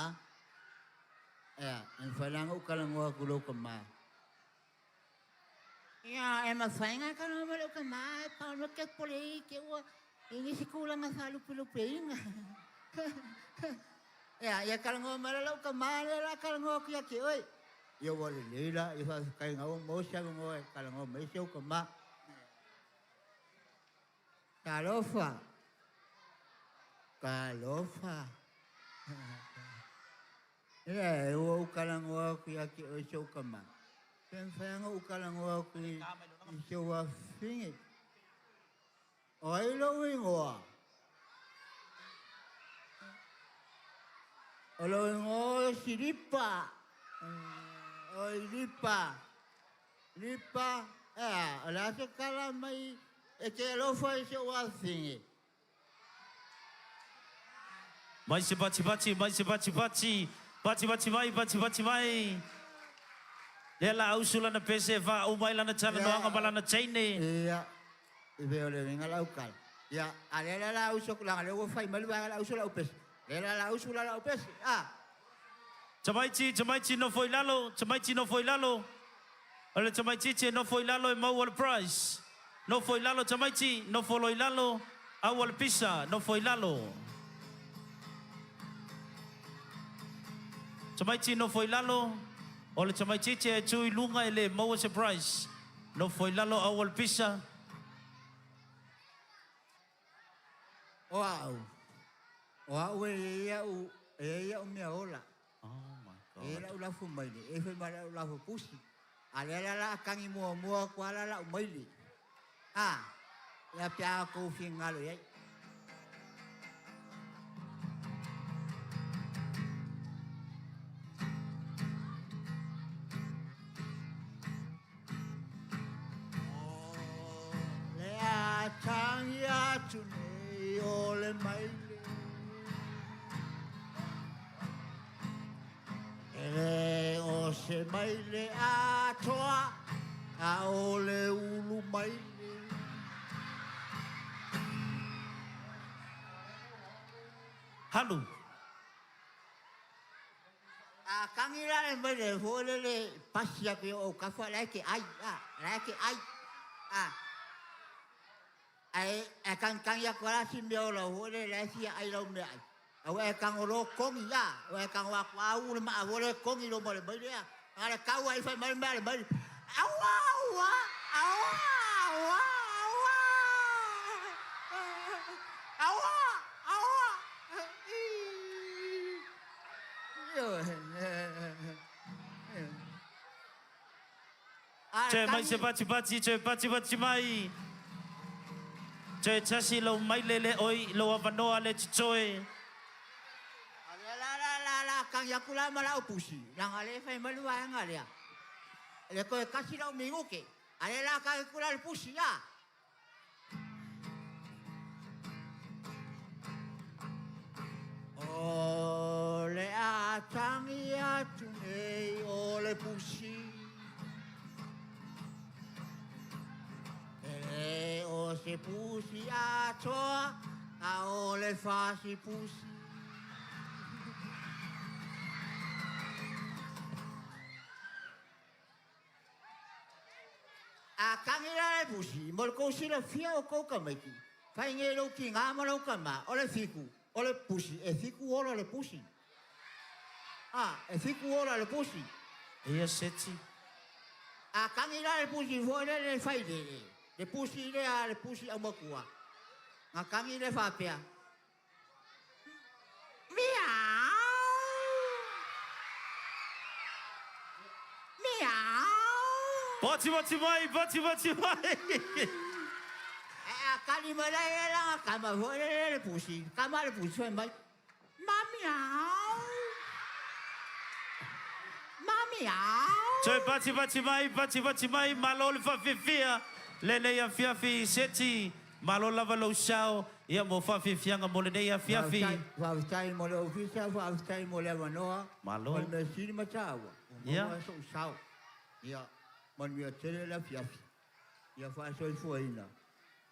Ea, e mafai la ona ou talanoa atu i lou tama. Ia, e mafai ona talanoa mai lou tama, ae pau le mea ou te popole ai i te i ua i ai nisi tulaga faalupelupeina. Ea, ia talanoa mai la lou tama lea o le a talanoa atu ia te oe. Ia ua lelei la, ia faafetai na ua maua se avanoa e talanoa mai ai si ou tama. Talofa! Talofa! Ia, ua ou talanoa atu ia te oe si ou tama, pe mafai ona ou talanoa atu i si ou afafine. O ai lou igoa? O lou igoa o Silipa. Oi Lipa. Lipa, ea, o le a se tala mai e te alofa i si ou afafine? Mai se patipati, mai se patipati, patipati mai, patipati mai. Lea la ausu lana pese e faauma ai lana talanoaga ma lana teine. Ia, i pei o le uiga lau tala. Ia, a lea la la ausu atu, leaga lea ua fai mai le vaega le ausu lau pese. Lea la la ausu la lau pese, a. Tamaiti, tamaiti nofo i lalo, tamaiti nofo i lalo. O le tamaitiiti e nofo i lalo e maua le prize. Nofo i lalo tamaiti, nofo loa i lalo, aua le pisa, nofo i lalo. Tamaiti nofo i lalo, o le tamaitiiti e tu i luga e le maua se prize. Nofo i lalo aua le pisa. O au, o au e i ai au, e i ai au mea ola. Oh my God. E i ai lau lafo maile, e i ai foi ma lau lafo pusi. A lea la la tagi muamua atu lava la lau maile. A, ia pe a outou finagalo i ai. O le a tagi atu nei o le maile. E le o se maile atoa, a o le ulu maile. Halu. A tagi la le maile foi lele pasi atu i ou autafa la e te ai, a, la e te ai, a. Ae, ae tagitagi atu lava la si mea ola foi lele la e fia ai lau meaai. A ua e tago loa kogi, a, ua e tago atu a u le maa foi lele kogi loma o le maile, a. A le tau ai fai mai le mea a le maile, Aua, aua, aua, aua, aua, aua, aua, ii. Toe mai se patipati, toe patipati mai. Toe tasi lou maile le oi, lou avanoa le totoe. A lea la la la la tagi atu la ma lau pusi, leaga o lea e fai mai le vaega lea, le toe tasi lau minute, a lea la tagi atu la le pusi, a. O le a tagi atu nei o le pusi. E le o se pusi atoa, a o le fasi pusi. A tagi la le pusi, mo le tou silafia o tou tamaiti, fai nei lou tina ma lou tama, o le fitu, o le pusi, e fitu ola le pusi. A, e fitu ola le pusi. Eia seti. A tagi la le pusi foi lele le failele, le pusi lea le pusi aumatua, na tagi lea faapea, Miau! Miau! Patipati mai, patipati mai! Ae a tali mai la ia lana tama foi lele le pusi, tama le pusi fai mai, Ma miau! Ma miau! Toe patipati mai, patipati mai, malo le faafiafia lenei afiafi seti, malo lava lou sao. Ia mo faafiafiaga mo lenei afiafi. Faafetai, faafetai mo le ofisa, faafetai mo le avanoa. Malo. O le mea sili ma taua, ua Ia. maua so'u sao. Ia, manuia tele le afiafi. Ia faasoifuaina,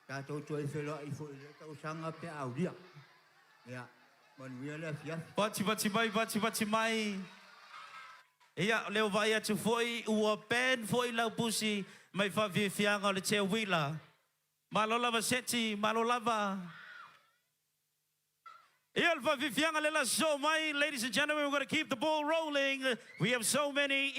tatou toe feloai foi i lea tausaga pe a aulia. Ia, manuia le afiafi. Pati pati mai, pati pati mai. Ia, o lea ua vaai atu foi, ua band foi lau pusi mai faafiafiaga o le teuila. Malo lava Seti, malo lava. Ia le faafiafiaga le la sosoo mai, ladies and gentlemen, we're going to keep the ball rolling. We have so many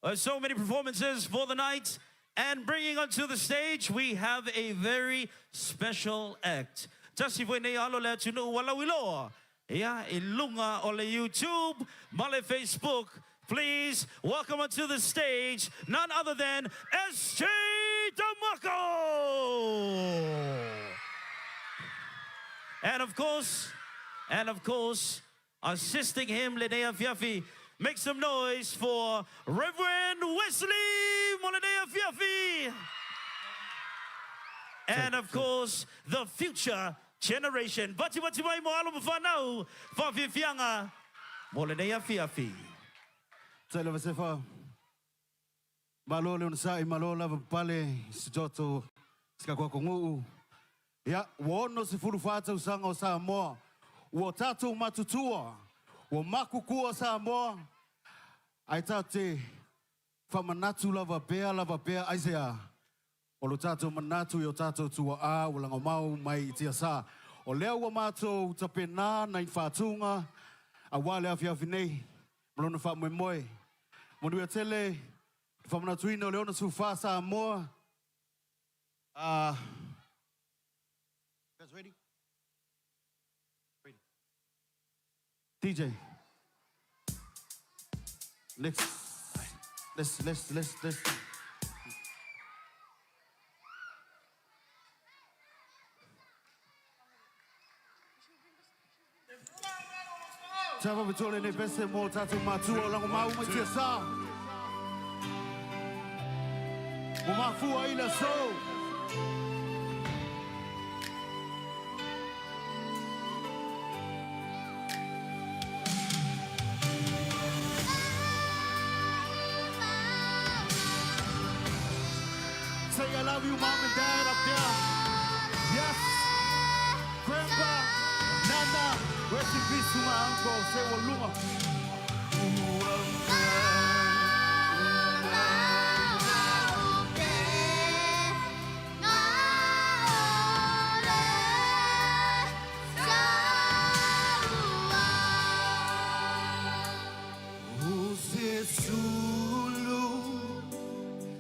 performances for the night. And bringing onto the stage, we have a very special act. Tasi foi nei alo le atunuu ua lauiloa. Ia, i luga o le YouTube ma le Facebook. Please welcome onto the stage none other than SJ Demaco! And of course, assisting him, lenei afiafi, make some noise for Reverend Wesley mo lenei afiafi. And of course, the future generation. Pati pati mai mo alo ma fanau, faafiafiaga mo lenei afiafi. Tele vasefa. Malo le onosai, malo lava pale, si toto, si ka nguu. Ia, ua 64 tausaga o Samoa. Ua tatou matutua, ua makukua Samoa. Ae tatou te faamanatu lava pea lava pea aisea. O lo tatou manatu i o tatou tuaa ua lagomau mai i tiasa. O lea ua matou tapena nai faatuga auā le afiafi nei. Ma lona faamoemoe. Manuia tele, le faamanatuina o le 64 Samoa. Guys ready? Ready. DJ. Let's. Tava vitole ne pese mo tatou matua o lagomau mai tiasa. Ua mafua i le aso. Say I love you, mom and dad up there. Yes. Grandpa, Nana, rest in peace to my uncle. Say Waluma. O se sulu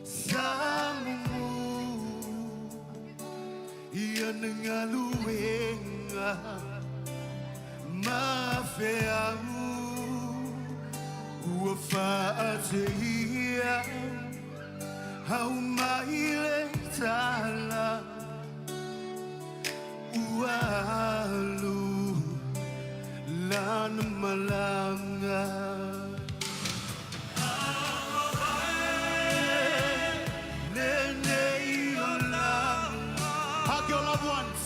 sa mumu ia ngaluenga mafeau ua faateia au mai le tala ua alu lana malaga. Lenei ola. Hug your loved ones.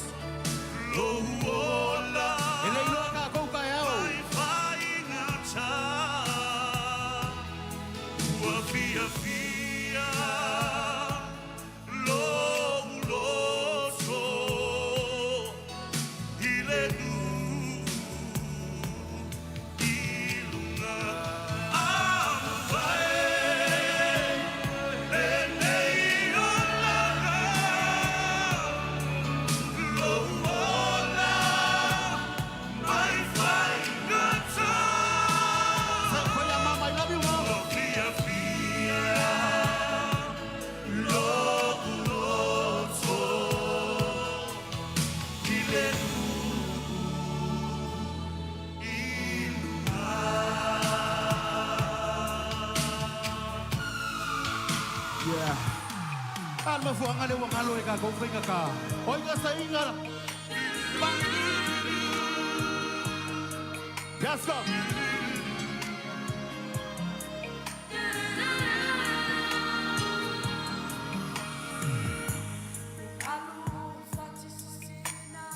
E le iloa ka kou ka au. Ua fiafia lou loto i le nuu i luga Amafae lenei olaga lou ola mai faigata. Say, mama, I love you, mama. Fiafia lou loto i le nuu i luga. Yeah. Al mafuanga le wangalo e ka kou whainga ka. Oinga sa inga. Let's go. Alu fatisisina.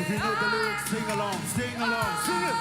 If you know the lyrics, sing along, sing along, sing it.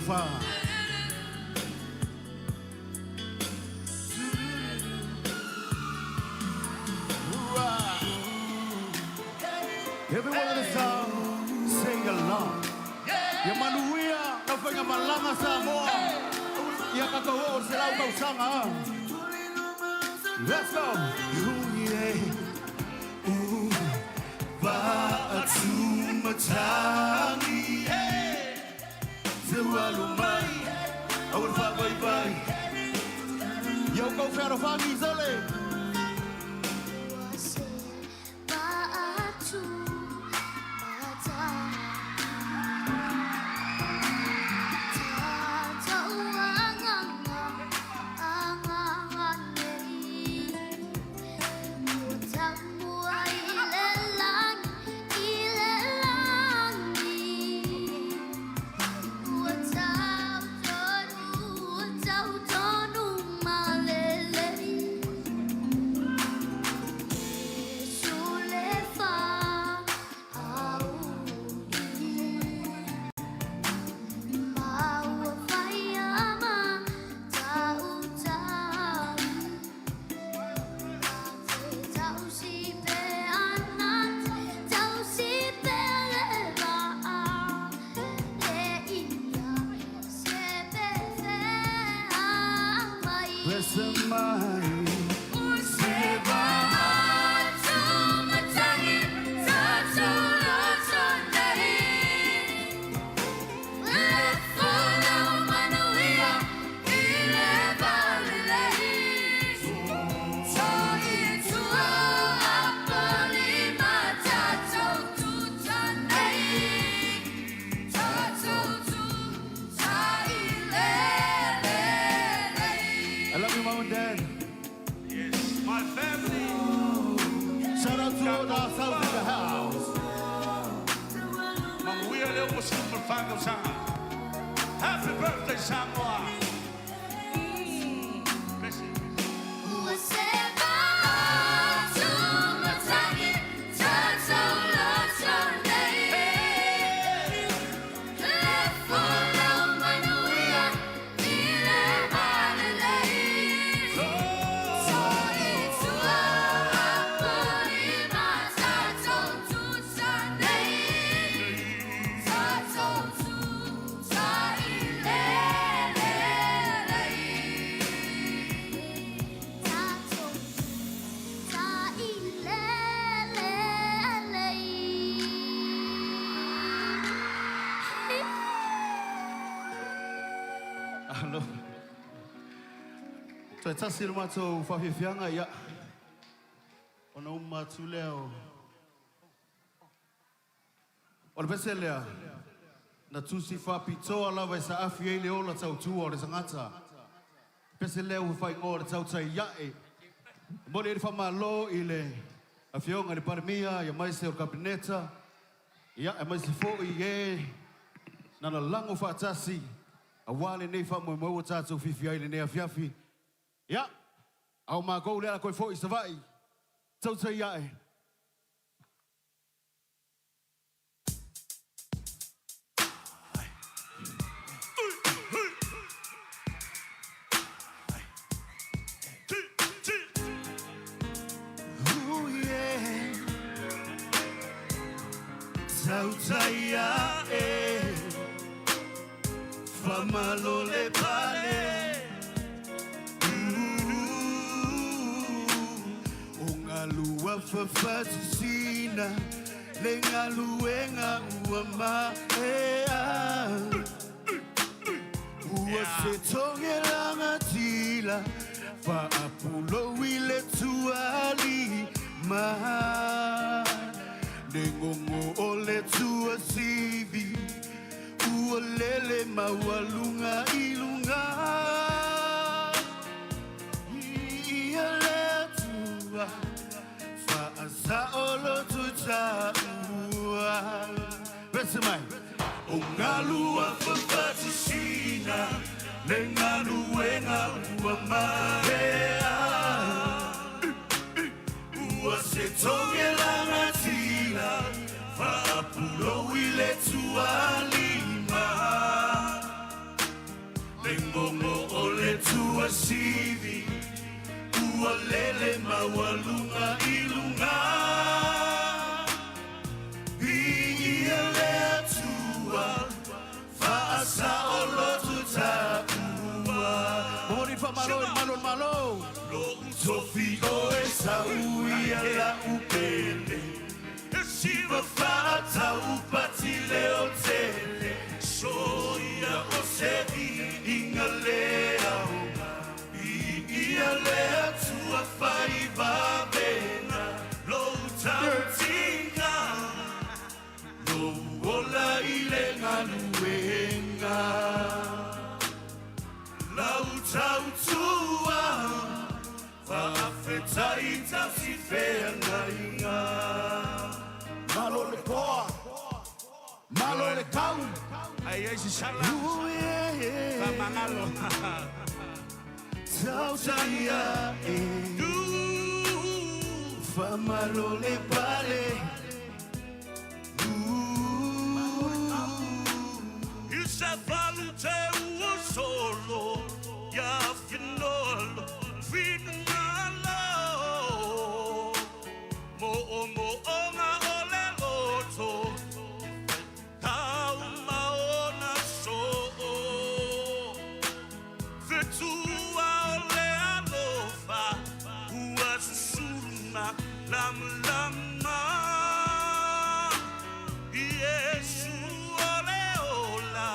64. Everyone in the song, sing along. Ia manuia, na whainga malanga Samoa. Ia katoa o se lau tausaga. Let's go. Ooh, yeah. Ooh, Va'atumatangi. Te walu mai, au le whaavaivaai. Ia o kau fealofani sole. I love you, mom and dad. Yes, my family. Shout out to all the South in the house. Manuia le 64 tausaga. Happy birthday, Samoa. Bless you. Alo. Toe tasi le matou faafiafiaga ia. Ona uma atu lea o. O le pese lea, na tusi faapitoa lava e saafi ai le ola tautua o le tagata. Pese lea ua faaigoa o le tautai ae. E momoli ai le faamalo i le Afioga i le Palemia, aemaise o le Kapeneta, ia, aemaise foi i e na lalago faatasi aua lenei faamoemoe ua tatou fiafia ai i lenei afiafi. Ia, A o makou lea koe fo'i i Savaii. Tautai ae. Ooh, yeah. Tautai ae. Faamalo le pale. Ooh. O galu ua fafatusina le galuega ua maea. Ua se toge lagatila faapulou i le tualima. Le gogo o le tuasivi ua lele maualuga i luga. Ia le Atua faasaoloto taua. Vese mai. O galu ua fafatusina le galuega ua maea. Ua se toge lagatila faapulou i le tualima. Le gogo o le tuasivi ua lele maualuga i luga. Viia le Atua faasaoloto taua. Momoli faamalo i le malu o le Malo. Lo'u tofi o e sauia la'u pele. Siva faataupati leo tele. Soia o se viiga le aoga. Viia le Atua fai vavega. Lou tautiga. Lou ola i le galuega. Lau tautua. Faafetai tausi feagaiga. Malo le toa. Malo le tau. Ai ai si sala. Ooh, yeah. Faamagalo. Tautai ae. Faamalo le pale. Ooh. I se falu te ua solo ia finolo finagalo mo o mo onga o le loto tau maona so fetua o le alofa ua susulu malamalama Iesu o le ola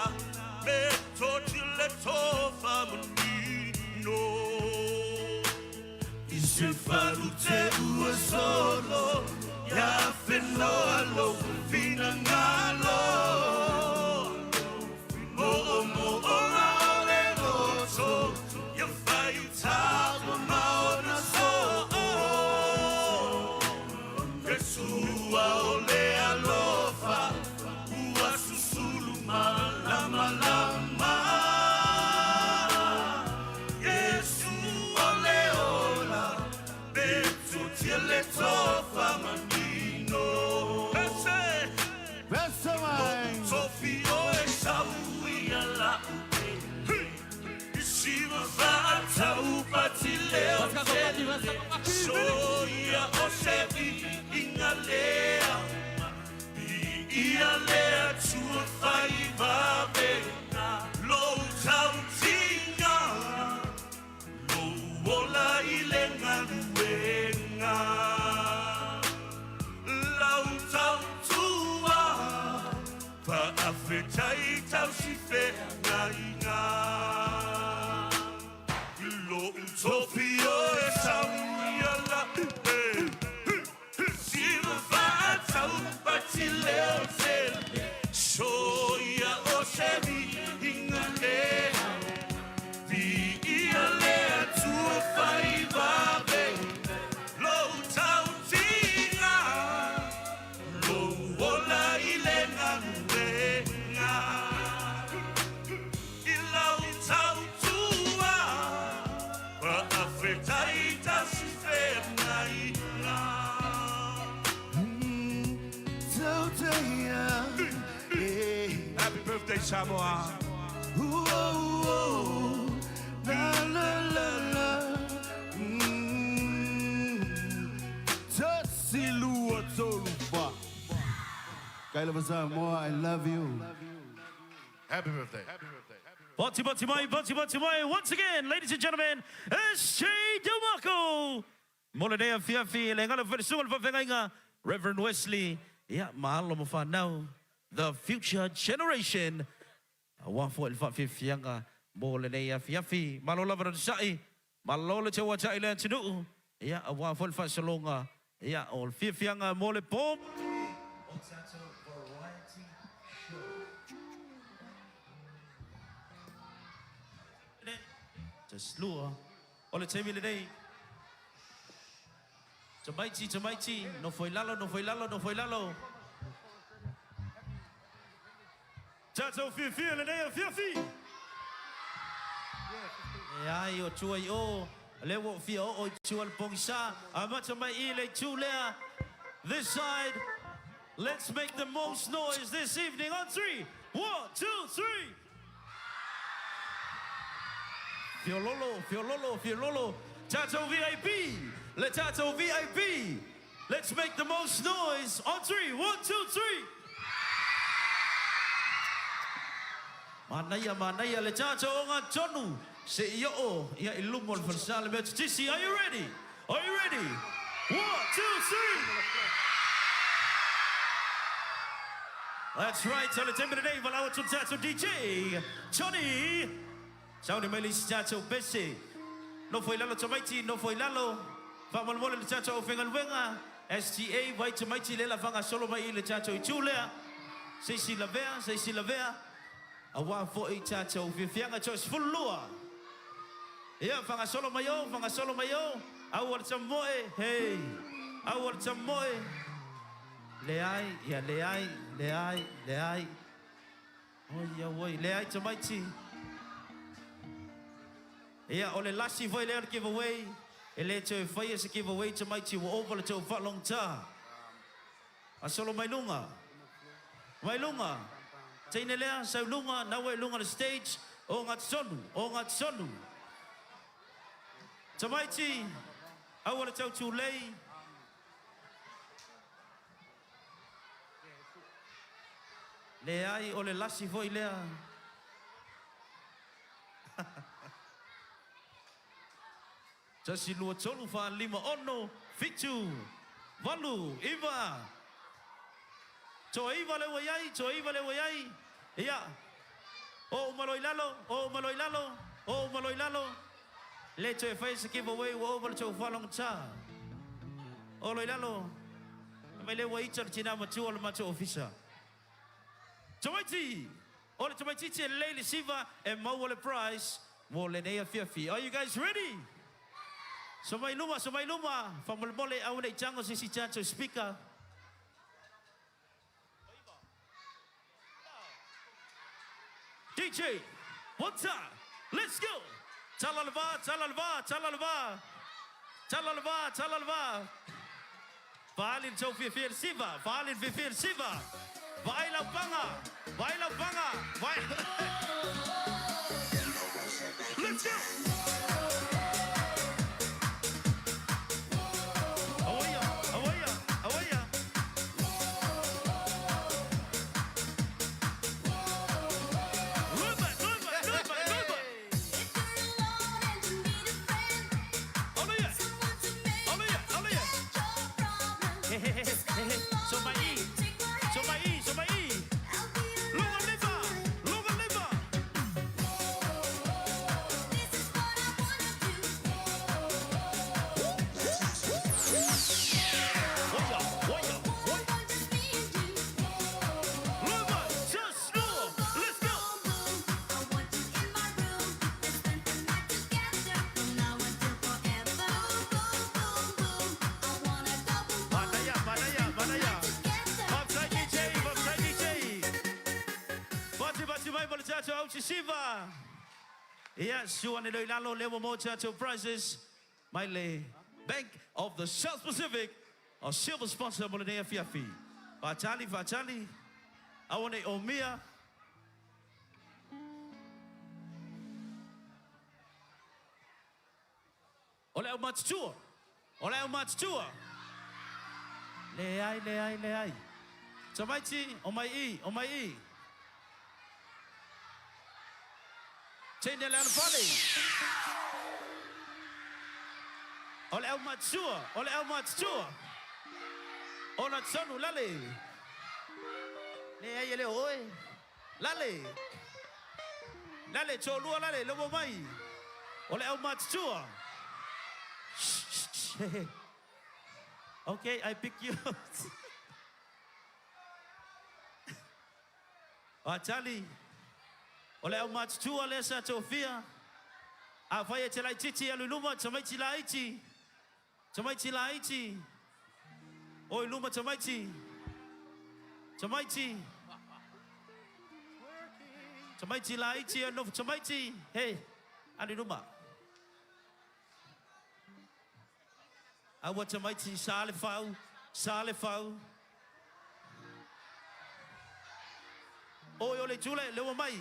metotia le tofa manino. I se falu te ua solo ia fenoa lou finagalo. Mo'omo'oga o le loto ia faitau ma ona so'o. Iesu o le alofa ua susulu malamalama. Iesu o le ola metotia le tofa manino. Ese Vese mai. Tofi o e sauia la'u pele. I siva faataupati leo tele. Soia o se viiga lea. Viia le Atua fai vavega. Lou tautiga. Lou ola i le galuega. Lau tautua. Faafetai tausi feagaiga. I lo'u tofi o e sauia la'u pele. Siva faataupati leo tele. Soia o se viiga lea. Viia le Atua fai vavega. Lou tautiga. Lou ola i le galuega. I Faatautaia Happy birthday, Samoa. Ooh, oh, oh. La, la, la, la. Tasi lua tolu fa. Kaila Samoa, I love you. Happy birthday. Pati pati mai, pati pati mai. Once again, ladies and gentlemen, SJ DeMarco. Mo lenei afiafi, le gala fale susuga i le faafeagaiga, Reverend Wesley, ia, ma alo ma fanau, the future generation. Aua foi le faafiafiaga mo lenei afiafi. Malo lava le onosai, malo le tauatai i le atunuu, ia, aua foi le faasologa, ia, o le fiafiaga mo le po. O tatou variety show. Taslua. O le taimi lenei. Tamaiti, tamaiti, nofo i lalo, nofo i lalo, nofo i lalo. Tatou fiafia i lenei afiafi. Leai, o tua i o, lea ua ou fia oo i tua i le pogisa. Amata mai i le itu lea. This side, let's make the most noise this evening on three. One, two, three. Fiololo, fiololo, fiololo. Tatou VIP, le tatou VIP. Let's make the most noise on three. One, two, three. Manaia, manaia, le tatou ogatotonu se i oo ia i luma o le falesa le Metotisi. Are you ready? Are you ready? One, two, three. That's right, o le taimi lenei, valaau atu le tatou DJ, Johnny. Sauni mai le isi tatou pese. Nofo i lalo tamaiti, nofo i lalo. Faamolemole le tatou aufaigaluega, STA, vai tamaiti lea la faagasolo mai i le tatou itu lea. Se isi lavea, se isi lavea. Aua foi tatou fiafiaga toe 12. Ia, faagasolo mai o, faagasolo mai o. Aua le tamoe, hey. Aua le tamoe. Leai, ia leai, leai, leai. Oi auoi, leai tamaiti. Ia, o le lasi foi lea o le giveaway. E le toe faia se giveaway tamaiti ua ova le tou faalogogata. Gasolo mai luga. Mai luga. Teine lea, sau luga, nau e luga le stage. Ogatotonu, ogatotonu. Tamaiti, aua le tau tulei. Leai, o le lasi foi lea. Tasi, lua, tolu, fa, lima, ono, fitu, valu, iva. Toa iva lea ua i ai, toa iva lea ua i ai. Ia, oo uma loa i lalo, oo uma loa i lalo, oo uma loa i lalo. Le toe faia se giveaway ua ova le tou faalogotā. Olo i lalo, fai mai lea ua ita le tina matua o le matou ofisa. Tamaiti! O le tamaitiiti e lelei le siva e maua le prize mo lenei afiafi. Are you guys ready? So mai luma, so mai luma, faamolemole aua ne i tago se isi tatou speaker. DJ, one time, let's go! Tala le va, tala le va, tala le va. Tala le va, tala le va. Faaali le tou fiafia i le siva, faaali le fiafia i le siva. Vaai lau paga, vaai lau paga, vaai. Let's go! Auaia, auaia, auaia. Move it, move it, move it, move it. Aloia, aloia, aloia. He he he he he. So mai i, so mai i, so mai i. Luga lima, luga lima. Oia, oia, oia. Lima, just lua. Let's go. Manaia, manaia, manaia. Faafetai DJ, faafetai DJ. Pati pati mai mo le tatou au sisiva. Ia, sua ane leo i lalo, lea ua maua tatou prizes mai le Bank of the South Pacific, our silver sponsor mo lenei afiafi. Faatali, faatali. Aua ne i omia. O le aumatutua! O le aumatutua! Leai, leai, leai. Tamaiti, omai i, omai i. Teine le alofale. O le aumatutua! O le aumatutua! Ola tonu, lale. Leai, e le o oe. Lale! Lale, toalua lale, lea ua omai. O le aumatutua. Shh, shh, shh, he, he. Okay, I pick you up. O Tali, o le aumatutua lea sa tofia. Afai e te laitiiti alu i luma, tamaiti laiti. Tamaiti laiti, o i luma tamaiti, tamaiti, tamaiti laiti e nofo tamaiti, he, alu i luma. Aua tamaiti, sa le fau, sa le fau. Oi o le itu le, le ua mai.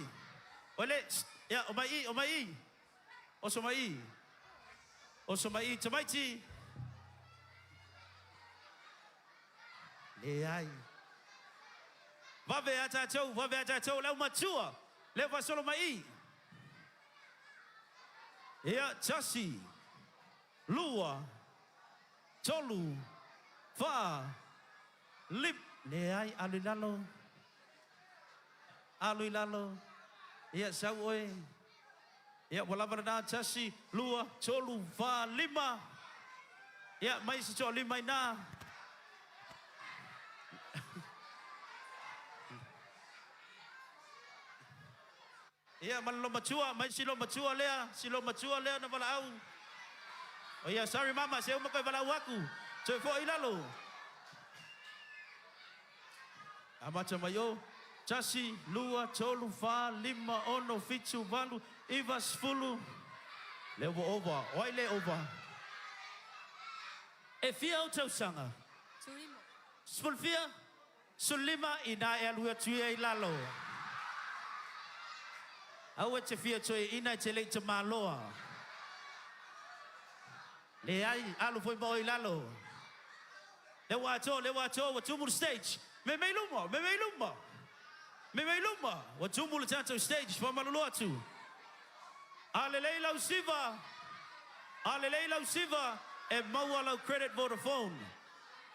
Oi le, ia, o mai i, o mai i. Oso mai i. Oso mai i tamaiti. Leai. Vave a tatou, vave a tatou, le aumatua, lea faasolo mai i. Ia, tasi, lua, tolu, fa, lim. Leai, alu i lalo. Alu i lalo. Ia, sau oe. Ia, ua lava lena, tasi, lua, tolu, fa, lima. Ia, mai se toalima i ina. Ia, ma le loomatua, mai si loomatua lea, si loomatua lea na valaau. O ia, sorry mama, se uma koe valaau aku. Toe foi i lalo. Amata mai o. Tasi, lua, tolu, fa, lima, ono, fitu, valu, iva, sefulu. Lea ua ova. O ai le ova? E fia ou tausaga? Sefulu fia? 15, inā e alu atu ia i lalo. Aua e te fia toeaina e te le i tamaloa. Leai, alu foi ma oe i lalo. Lea ua atoa, lea ua atoa, ua tumu le stage. Me mei luma, me mei luma. Me mei luma. Ua tumu le tatou stage, faamalulu atu. A lelei lau siva, a lelei lau siva, e maua lau credit Vodafone.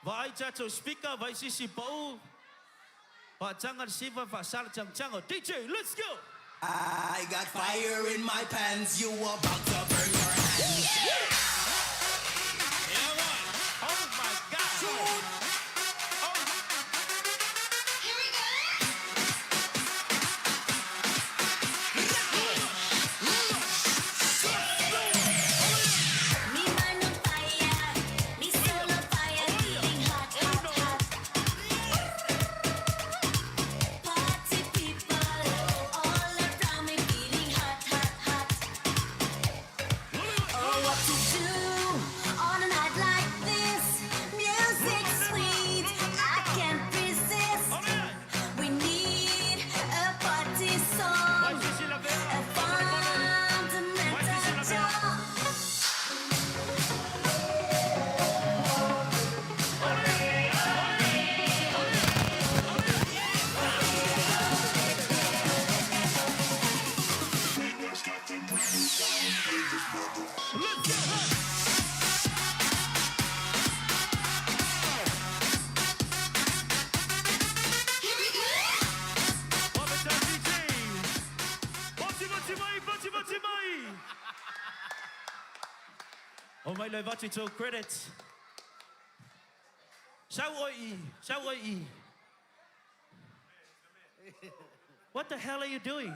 Vaai tatou speaker, vaai sisi pau, faataga le siva, faasa le tangotango. DJ, let's go! I got fire in my pants, you about to burn your hands. Oh my God! Here we go. Me man on fire, me soul on fire, feeling hot, hot, hot. Party people all around me, feeling hot, hot, hot. Oh, what to do on a night like this? Music's sweet, I can't resist. We need a party song, a fundamental jump. Here we go. Vave tā DJ! Pati pati mai, pati pati mai! O mai loe vatu i tō credit. Sau oi i, sau oi i. What the hell are you doing?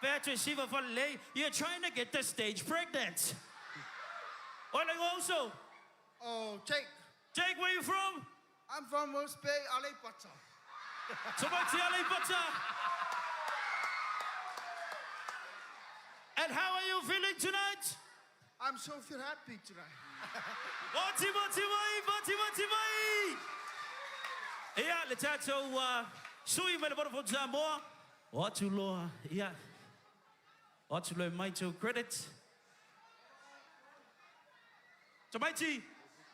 Fea atu e siva falelei, you're trying to get the stage pregnant. Oi le uso. Oh, Jake. Jake, where you from? I'm from Rose Bay, Aleipata. Tamaiti Aleipata. And how are you feeling tonight? I'm so feel happy tonight. Matimati mai, matimati mai! Ia, le tatou sui mai le Vodafone Samoa, o atu loa, ia, o atu loa e mai tou credit. Tamaiti,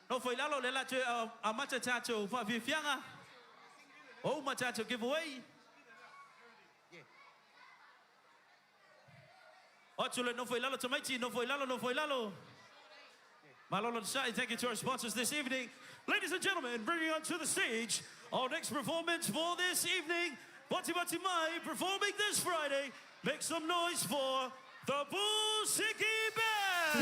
nofo i lalo, o lea o le a toe amata tatou faafiafiaga, ua uma tatou giveaway. O atu loa e nofo i lalo tamaiti, nofo i lalo, nofo i lalo. Malo le onosai, thank you to our sponsors this evening. Ladies and gentlemen, bringing onto the stage our next performance for this evening, Bati Bati Mai, performing this Friday. Make some noise for the Busiki Band!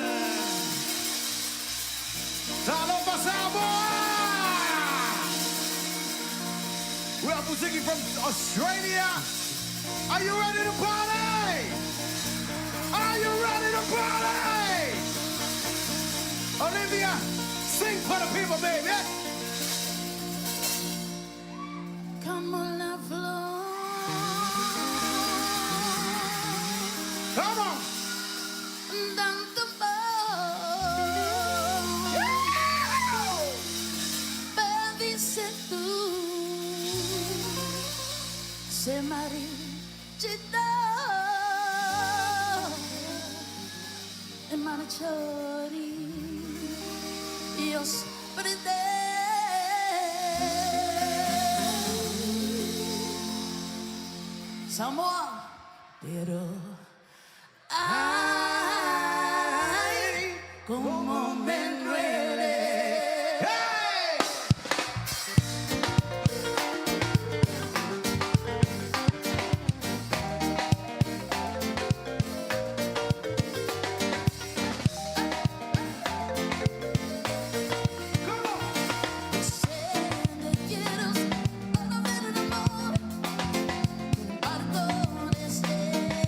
Talofa Samoa! We are Busiki from Australia. Are you ready to party? Are you ready to party? Olivia, sing for the people, baby. Come on, la flor. Come on. Tanto Me dices tú, se marchitó e marciori io Samoa, pero ay, cómo me duele. Hey! Quiero ver un amor, un barco descende.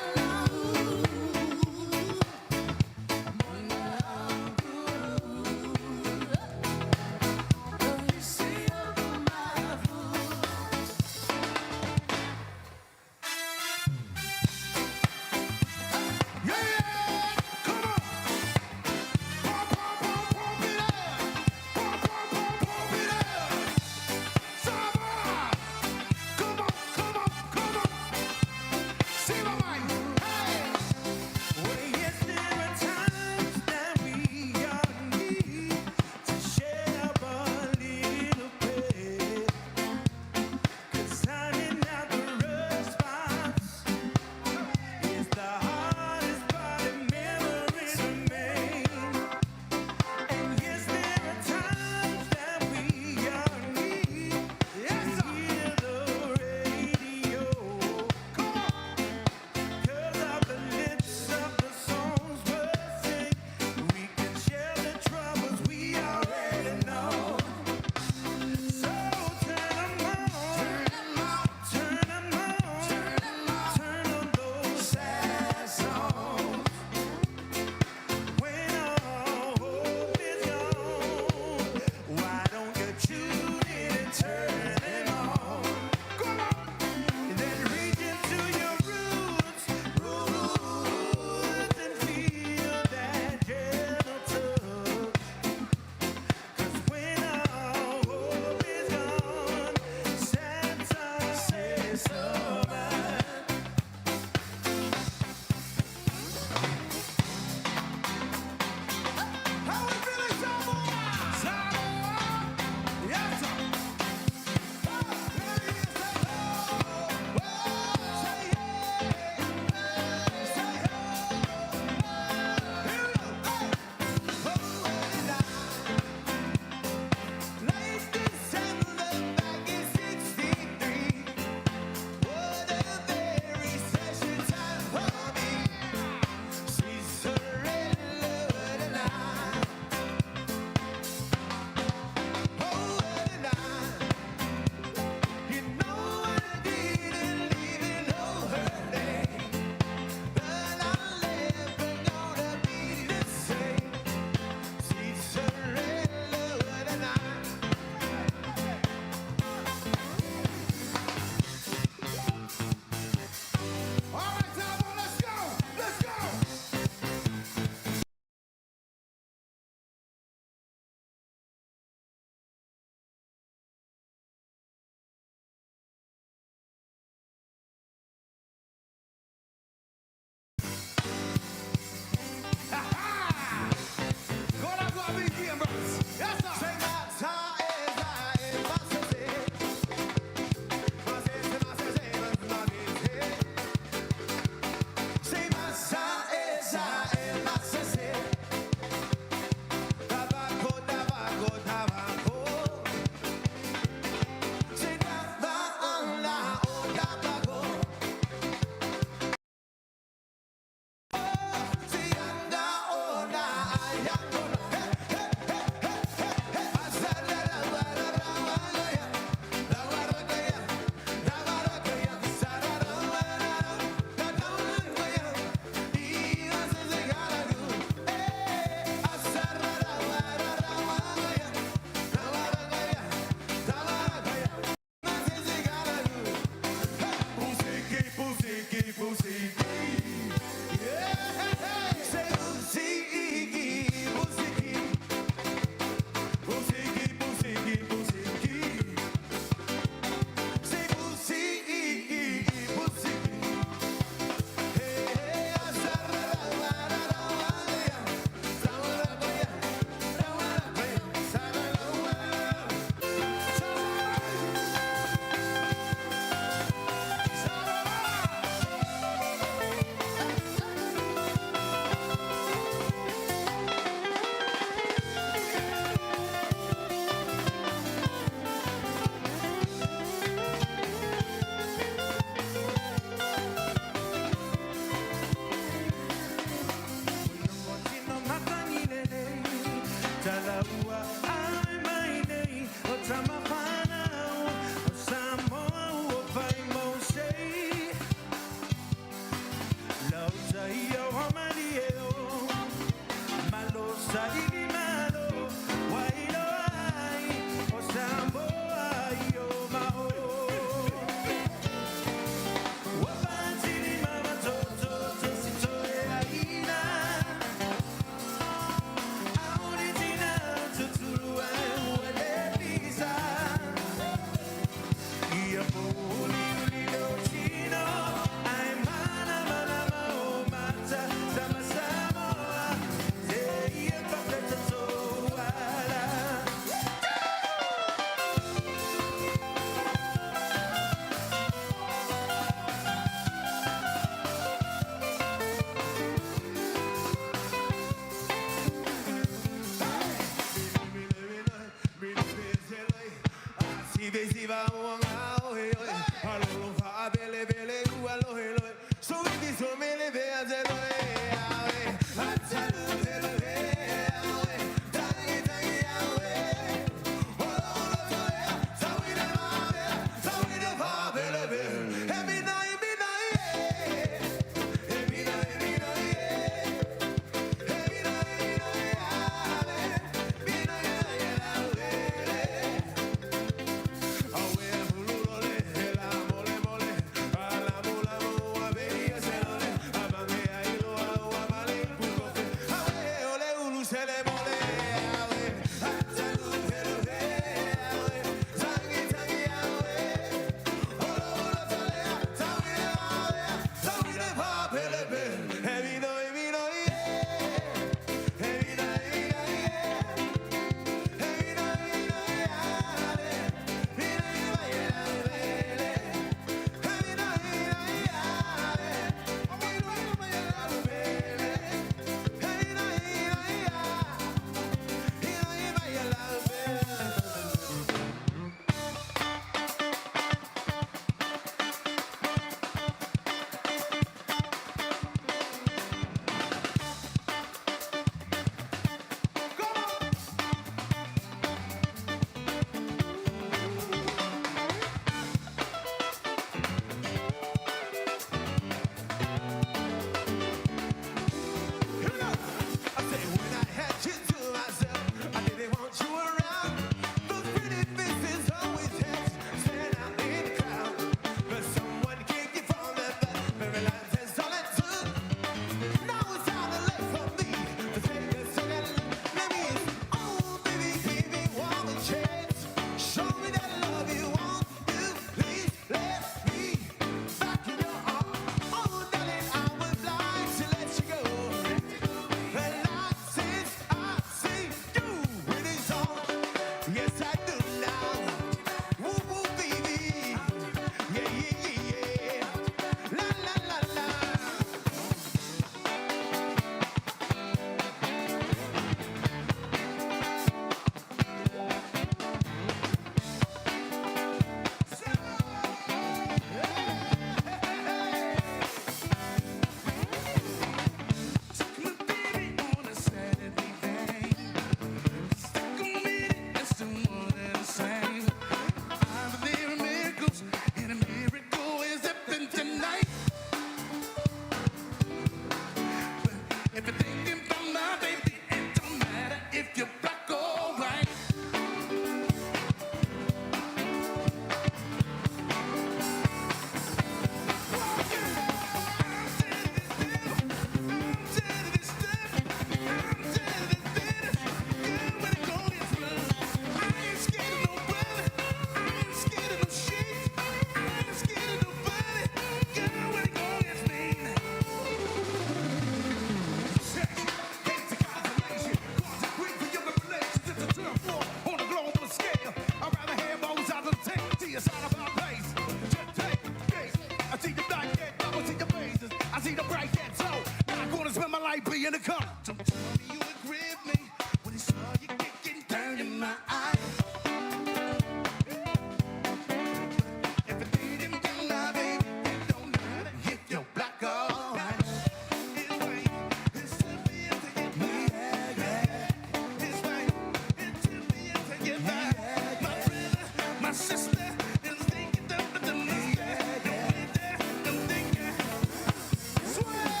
Swear.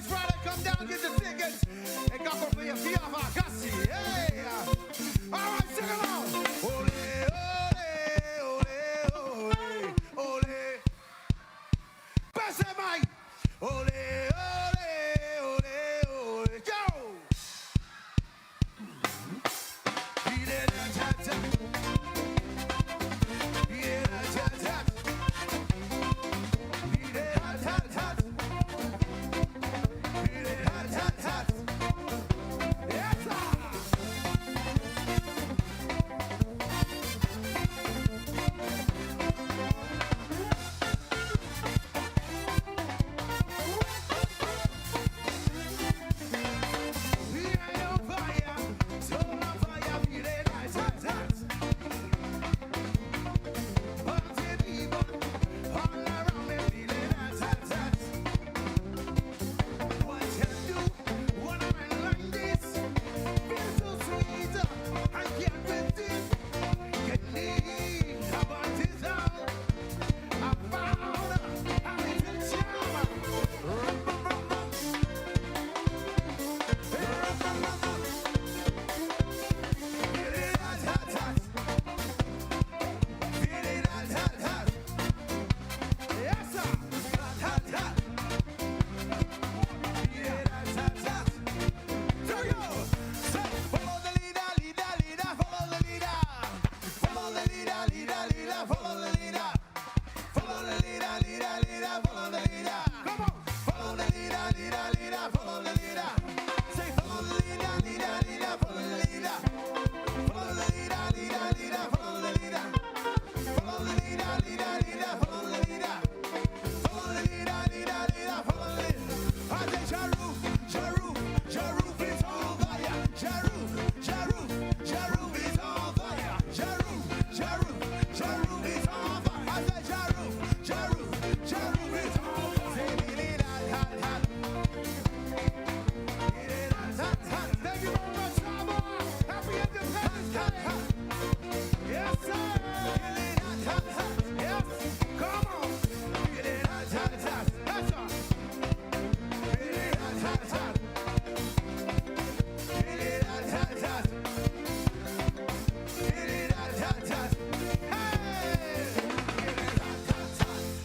This Friday, come down, get your tickets. And kako fia fia whakasi. Hey! All right, sing along. Ole, ole, ole, ole, ole. Pese mai. Ole, ole, ole, ole. Go!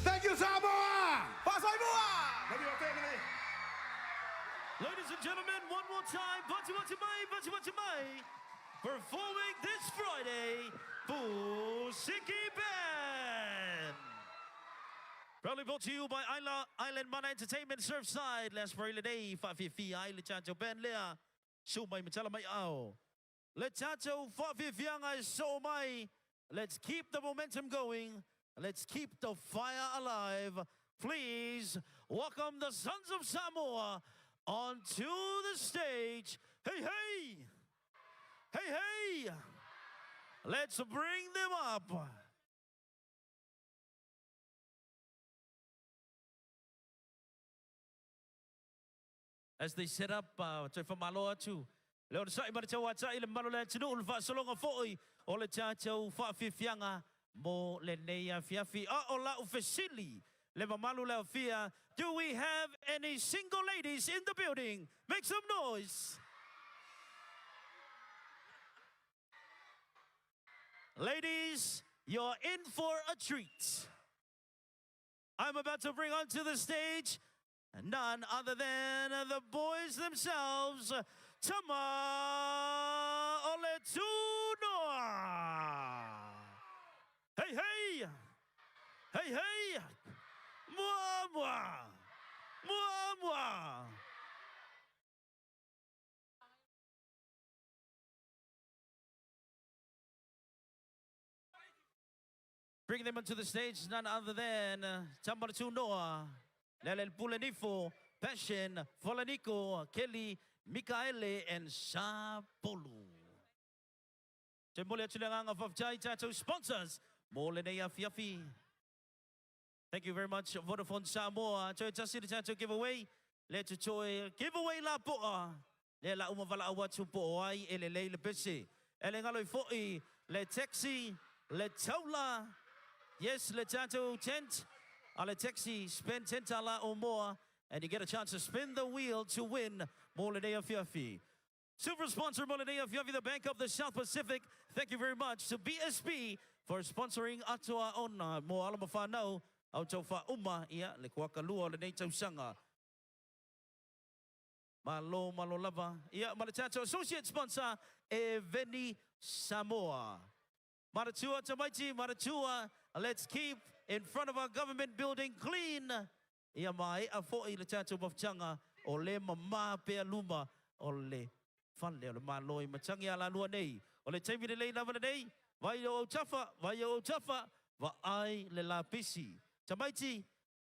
Thank you, Samoa! Ladies and gentlemen, one more time, Bati Bati Mai, Bati Bati Mai, performing this Friday, Fusiki Band. Proudly brought to you by Isla, Island Mana Entertainment Surfside. Last Friday day, Fafifi Island Chacho Ben Lea, Sumai Matala Mai Ao. Le Chacho Fafifianga so mai. Let's keep the momentum going. Let's keep the fire alive. Please welcome the Sons of Samoa onto the stage. Hey, hey! Hey, hey! Let's bring them up. As they set up, toe whamalo atu. Le ona sa'i ma le tauata'i le mamalu o le atunuu le faasologa fo'i o le tatou faafiafiaga mo lenei afiafi. A o la'u fesili le mamalu le aofia, do we have any single ladies in the building? Make some noise! Ladies, you're in for a treat. I'm about to bring onto the stage none other than the boys themselves, Tama Ole Tunoa. Hey, hey! Hey, hey! Mua, mua! Mua, mua! Bringing them onto the stage is none other than Tamaratu Noa, Lelel Pulenifo, Passion, Folaniko, Kelly, Mikaele, and Sapolu. Te mole atu le agaga faafetai i tatou sponsors mo lenei afiafi. Thank you very much Vodafone Samoa. Toe tasi le tatou giveaway. Le totoe giveaway la poa. Le la uma valaau atu po o ai e lelei le pese. E le galo i fo'i le taxi, le taula, yes le tatou tent, a le taxi spend $10 or more. And you get a chance to spin the wheel to win mo lenei afiafi. Silver sponsor mo lenei afiafi, the Bank of the South Pacific. Thank you very much to BSP for sponsoring Atoa Ona mo alo ma whanau au tau whauma ia le kuaka lua o lenei tausaga. Malo malo lava. Ia ma le tatou associate sponsor e Veni Samoa. Maratua tamaiti, maratua, let's keep in front of our government building clean. Ia maea foi le tatou mafutaga o le mamā pea luma o le fale o le Malo i Matagi a lalua nei. O le taimi lelei lava lenei, vai i ou autafa, vai i ou autafa, vaai le lapisi. Tamaiti,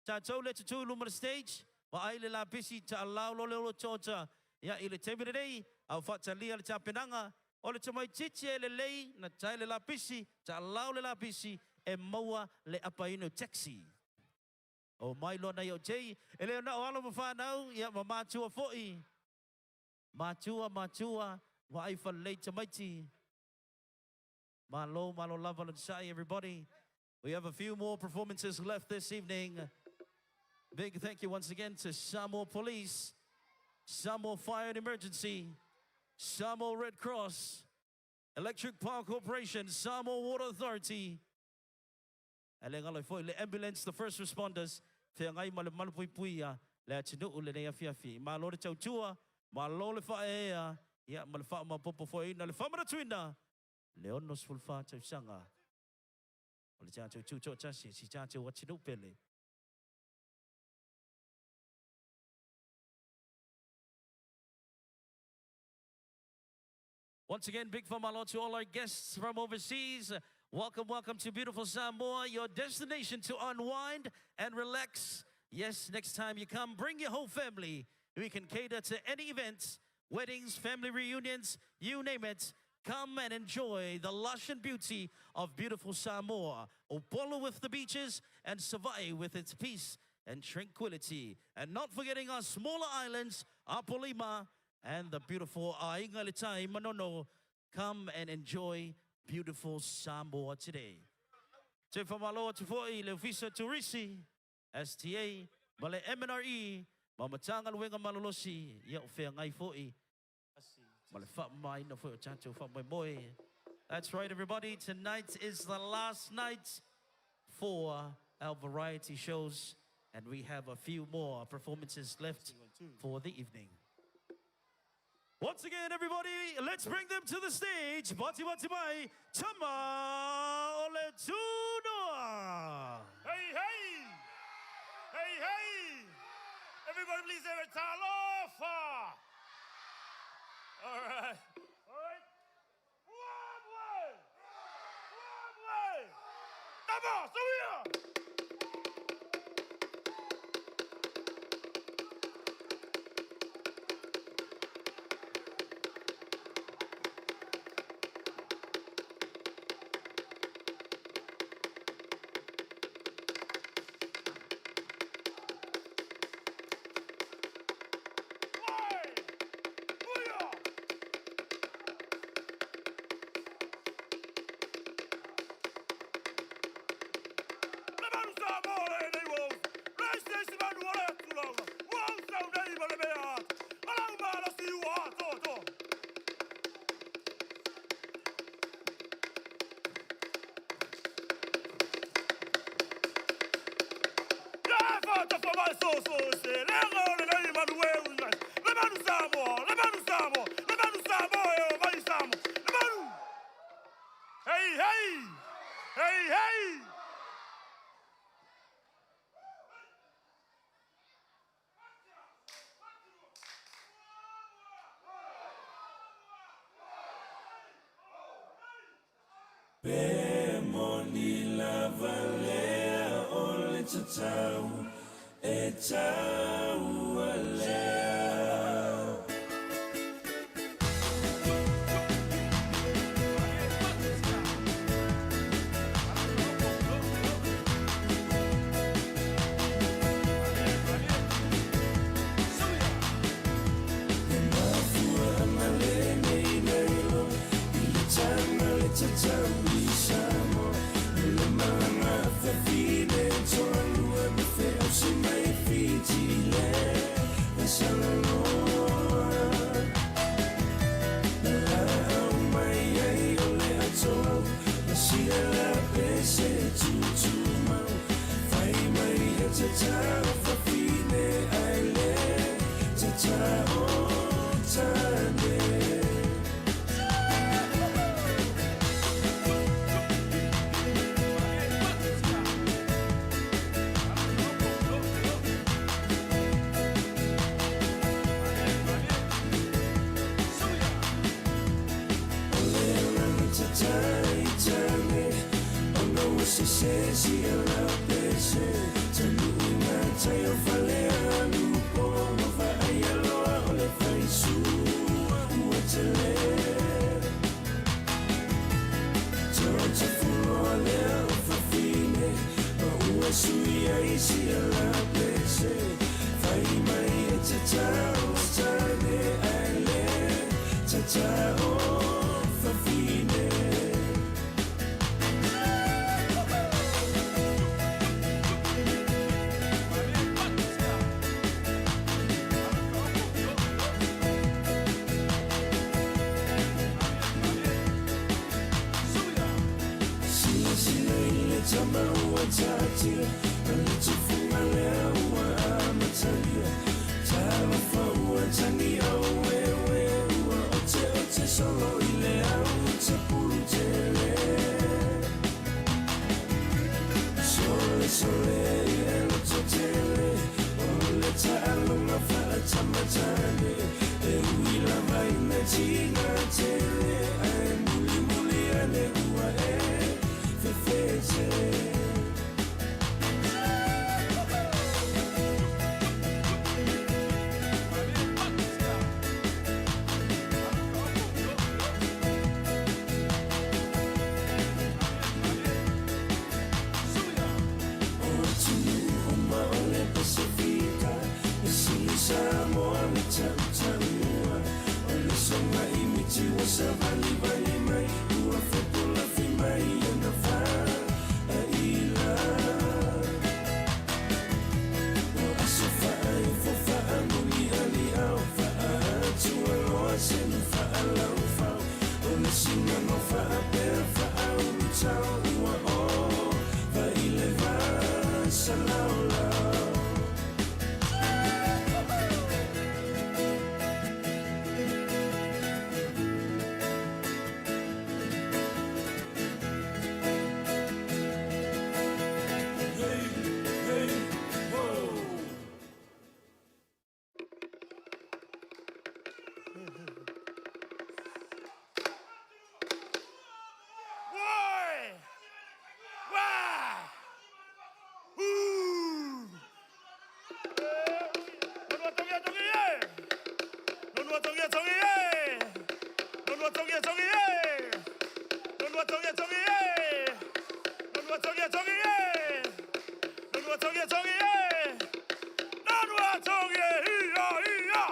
tatou lea tutū i luma o le stage, vaai le lapisi, taalao loa le olo tota. Ia, i le taimi lenei, a o faatalia le tapenaga, o le tamaitiiti e lelei na tae le lapisi, taalao le lapisi, e maua le apaina o taxi. Omai loa nai o Jay, e le o na o alo ma whanau, ia ma mātua foi. Mātua, mātua, vaai whalelei tamaiti. Malo, malo lava sai, everybody. We have a few more performances left this evening. Big thank you once again to Samoa Police, Samoa Fire and Emergency, Samoa Red Cross, Electric Power Corporation, Samoa Water Authority, E le galo ai foi le ambulance, the first responders, feagai ma le malupuipuia le atunuu lenei afiafi. Malo le tautua, malo le faaeaea, ia ma le faamaopoopo foeina le faamanatuina le 64 tausaga o le tatou tutoatasi e si tatou atunuu pele. Once again, big famalo to all our guests from overseas. Welcome, welcome to beautiful Samoa, your destination to unwind and relax. Yes, next time you come, bring your whole family. We can cater to any events, weddings, family reunions, you name it. Come and enjoy the lush and beauty of beautiful Samoa. Upolu with the beaches and Savai'i with its peace and tranquility. And not forgetting our smaller islands, Apolima and the beautiful Aiga le Tai Manono. Come and enjoy beautiful Samoa today. Te whamalo atu foi le Ofisa Turisi, STA, ma le MNRE, ma Matagaluega Malolosi, ia o wheangai foi, ma le whaamaina foi o tātou whaamoemoe. That's right, everybody. Tonight is the last night for our variety shows, and we have a few more performances left for the evening. Once again, everybody, let's bring them to the stage. Bati bati mai, Tama o le Tunoa. Hey, hey! Hey, hey! Everybody please have a talofa! All right. All right. One way! One way! Tama, so Hey, hey! Hey, hey! Pe moni lava lea o le tatau e taua lea. E mafuaaga lenei na iloa i le taga le tatau i Samoa i le malaga fafine toalua na feausi mai Fiti le pese si ala pese Taluinga tai o fale alu po Ua vaai aloa o le faisua ua tele Tota fuloa lea o fafine Ma ua sui ai si ala pese Fai mai e tatao tane ai le Tatao fafine. Sila sila ile tama ua tatia Ale tufunga lea ua amatalia Talofa ua tangi au wewe Ua ote ote solo ile au tapulu tele Sole sole ile loto tele Ole ta'alunga fa'atamatane E ui lava ina tinga tele Ae muli muli ane ua e fefete. O atunuu uma o le Pasifika E sili Samoa le tautaua O le soga i miti ua savalivali mai Ua fepulafi mai ona fa'aila O aso fa'aifo fa'amulialiao Fa'aatualoa selu fa'alaufau O le sinago fa'apea fa'aulutao Ua o vaile vasalaolau. Hey, hey, ho! Woi! Wah! Ooh! Nonua tongi tongi e! Nonua tongi tongi e! Nonua tongi tongi e! Nonua tongi tongi e! Nonua tongi tongi e! Nonua tongi tongi e! Nonua tongi ia ia!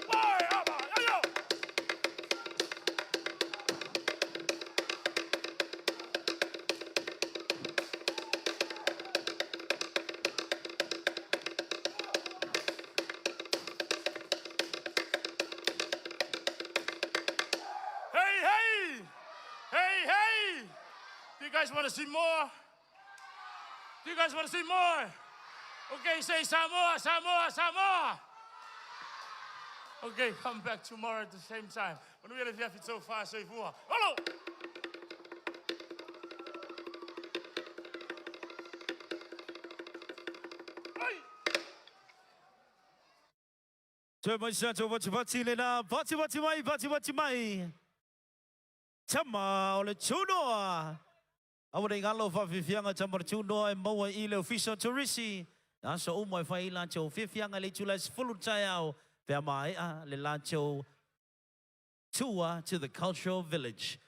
Woi, aba, ayo! Hey, hey! Hey, hey! Do you guys want to see more? Do you guys want to see more? Okay, say Samoa, Samoa, Samoa! Okay, come back tomorrow at the same time. Manuia le fiafi tau wha soifua. Olo! Toe mai sa tau vati vati le na vati vati mai vati vati mai. Tama o le tunoa. Aua nei galo whawhiwhianga tama o le tunoa e maua i le ofisa o Turisi. Aso uma e whai i latou fiafiaga le itula e 10 taeao pe a maea le latou tour to the cultural village.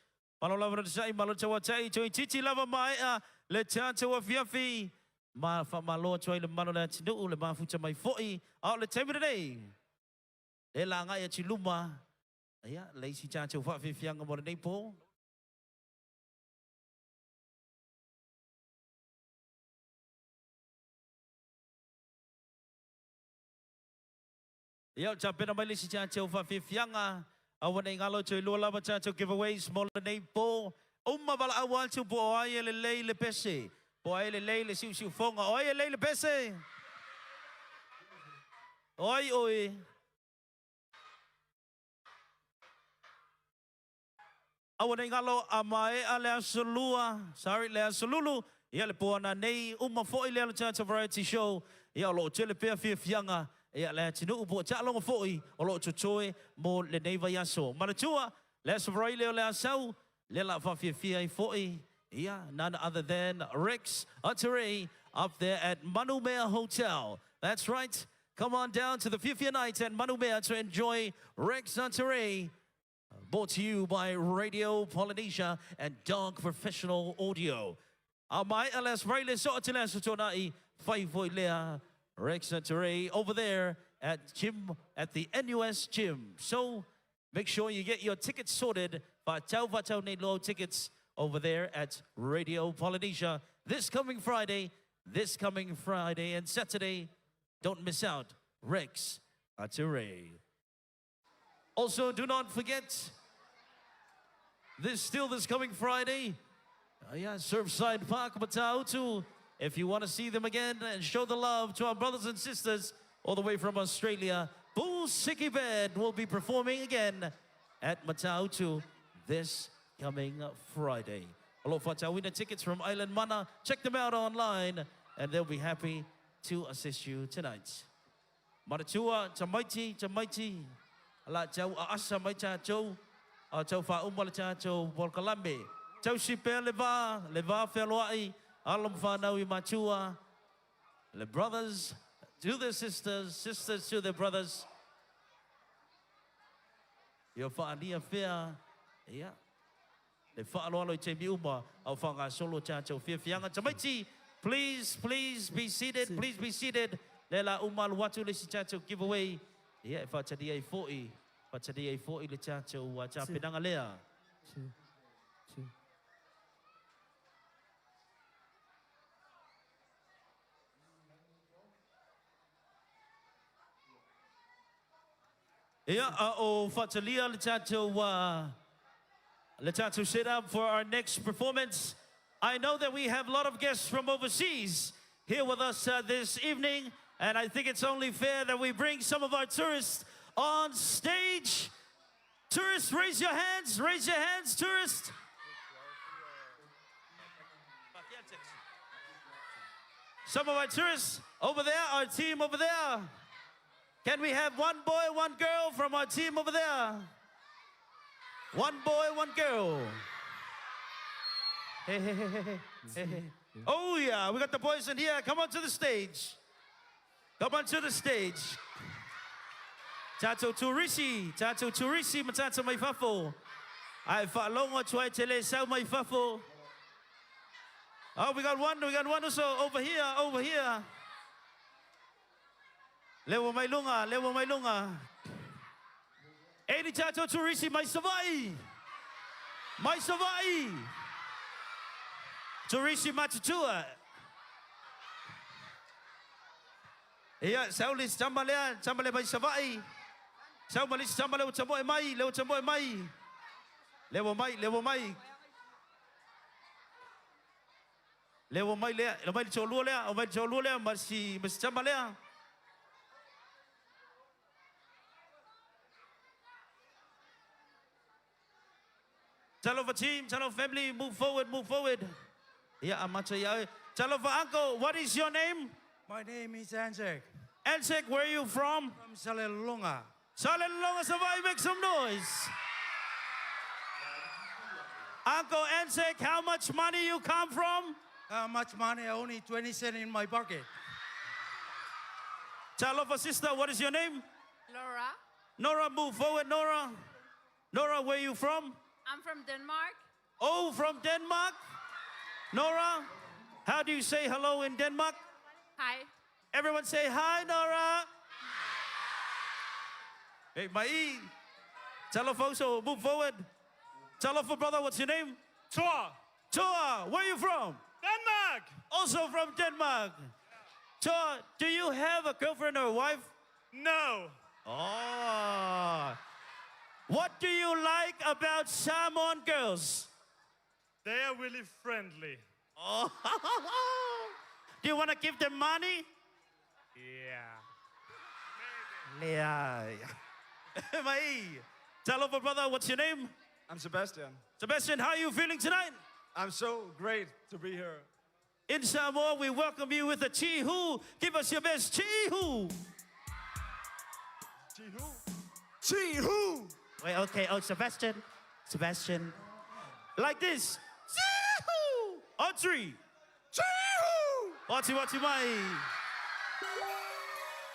Malo lava le sai, malo tauatai, toeitiiti lava maea le tatou afiafi. Ma faamalo atu ai le mamalu o le atunuu, le mafuta mai foi, a o le taimi lenei, le lagai atu i luma, ia, le isi tatou faafiafiaga mo lenei po. Ia, o tapena mai le isi tatou faafiafiaga, aua ne i galo toe lua lava tatou giveaways mo lenei po. Uma valaau atu po o ai e lelei le pese, po o ai e lelei le siusiufoga, o ai e lelei le pese? O ai oe? Aua nei galo a maea le aso lua, sorry, le aso lulu, ia le po ananei, uma foi lea o le tatou variety show, ia o lo o tele pea fiafiaga, ia le atunuu po o taaloga foi o lo o totoe mo lenei vaiaso. Manatua, le aso Faraile o le a sau, lea o le a faafiafia ai foi, ia, none other than Rex Atarei up there at Manumea Hotel. That's right, come on down to the Fiafia Night at Manumea to enjoy Rex Atarei. Brought to you by Radio Polynesia and Dark Professional Audio. A maea le aso Faraile, soo atu le aso Tuanai, fai foi lea Rex Atarei over there at gym at the NUS gym. So make sure you get your tickets sorted. Faatau faatau nei loa tickets over there at Radio Polynesia this coming Friday, this coming Friday and Saturday. Don't miss out. Rex Atarei. Also, do not forget, this still this coming Friday, yeah, Surfside Park, Matautu. If you want to see them again and show the love to our brothers and sisters all the way from Australia, Bull Sicky Band will be performing again at Matautu this coming Friday. Alofa Tauina tickets from Island Mana. Check them out online and they'll be happy to assist you tonight. Manatua, tamaiti, tamaiti, la tau aasa mai tātou, a tau whauma le tātou polokalame. Tausi pea le va, le va fealoai, alo ma whanau i matua, le brothers to their sisters, sisters to their brothers. Ia whaalia fea, ia, le whaaloalo i taimi uma, au whangasolo tātou fiafiaga. Tamaiti, please, please be seated, please be seated. Le la uma alu atu le isi tātou giveaway. Ia, e whaataria ai fo'i, whaataria ai fo'i le tātou tapenaga lea. Ia, a o whaatalia le tātou, le tātou set up for our next performance. I know that we have a lot of guests from overseas here with us this evening, and I think it's only fair that we bring some of our tourists on stage. Tourists, raise your hands, raise your hands, tourists. Some of our tourists over there, our team over there. Can we have one boy, one girl from our team over there? One boy, one girl. Hey, hey, hey, hey, hey, hey. Oh yeah, we got the boys in here. Come on to the stage. Come on to the stage. Tatou turisi, tatou turisi ma tatou mai fafo. Ae faalogo atu ai te le sau mai fafo. Oh, we got one also over here, over here. Lewa mai lunga, lewa mai lunga. E ni tātou turisi mai Savaii. Mai Savaii. Turisi matutua. Ia, sau le tama lea, tama lea mai Savaii. Sau ma le isi tama lea ua tamoe mai, lea ua tamoe mai. Lea ua mai, lea ua mai. Lea ua mai lea, mai le toalua lea, mai le toalua lea, ma si, ma si tama lea. Talofa team, talofa family, move forward, move forward. Ia, amata ia oe. Talofa uncle, what is your name? My name is Anzek. Anzek, where are you from? From Salelologa. Salelologa, Savaii, make some noise. Uncle Anzek, how much money you come from? How much money? Only 20 cents in my pocket. Talofa sister, what is your name? Laura. Nora, move forward, Nora. Nora, where are you from? I'm from Denmark. Oh, from Denmark? Nora, how do you say hello in Denmark? Hi. Everyone say hi, Nora. Hey, mai. Talofa, so move forward. Talofa, brother, what's your name? Tor. Tor, where are you from? Denmark. Also from Denmark. Tor, do you have a girlfriend or a wife? No. Oh. What do you like about Samoan girls? They are really friendly. Oh. Do you want to give them money? Yeah. Yeah. Mai. Talofa, brother, what's your name? I'm Sebastian. Sebastian, how are you feeling tonight? I'm so great to be here. In Samoa, we welcome you with a chi-hu. Give us your best chi-hu. Chi-hu? Chi-hu! Wait, okay. Oh, Sebastian. Sebastian. Like this. Chi-hu! On three. Chi-hu! Wati wati mai.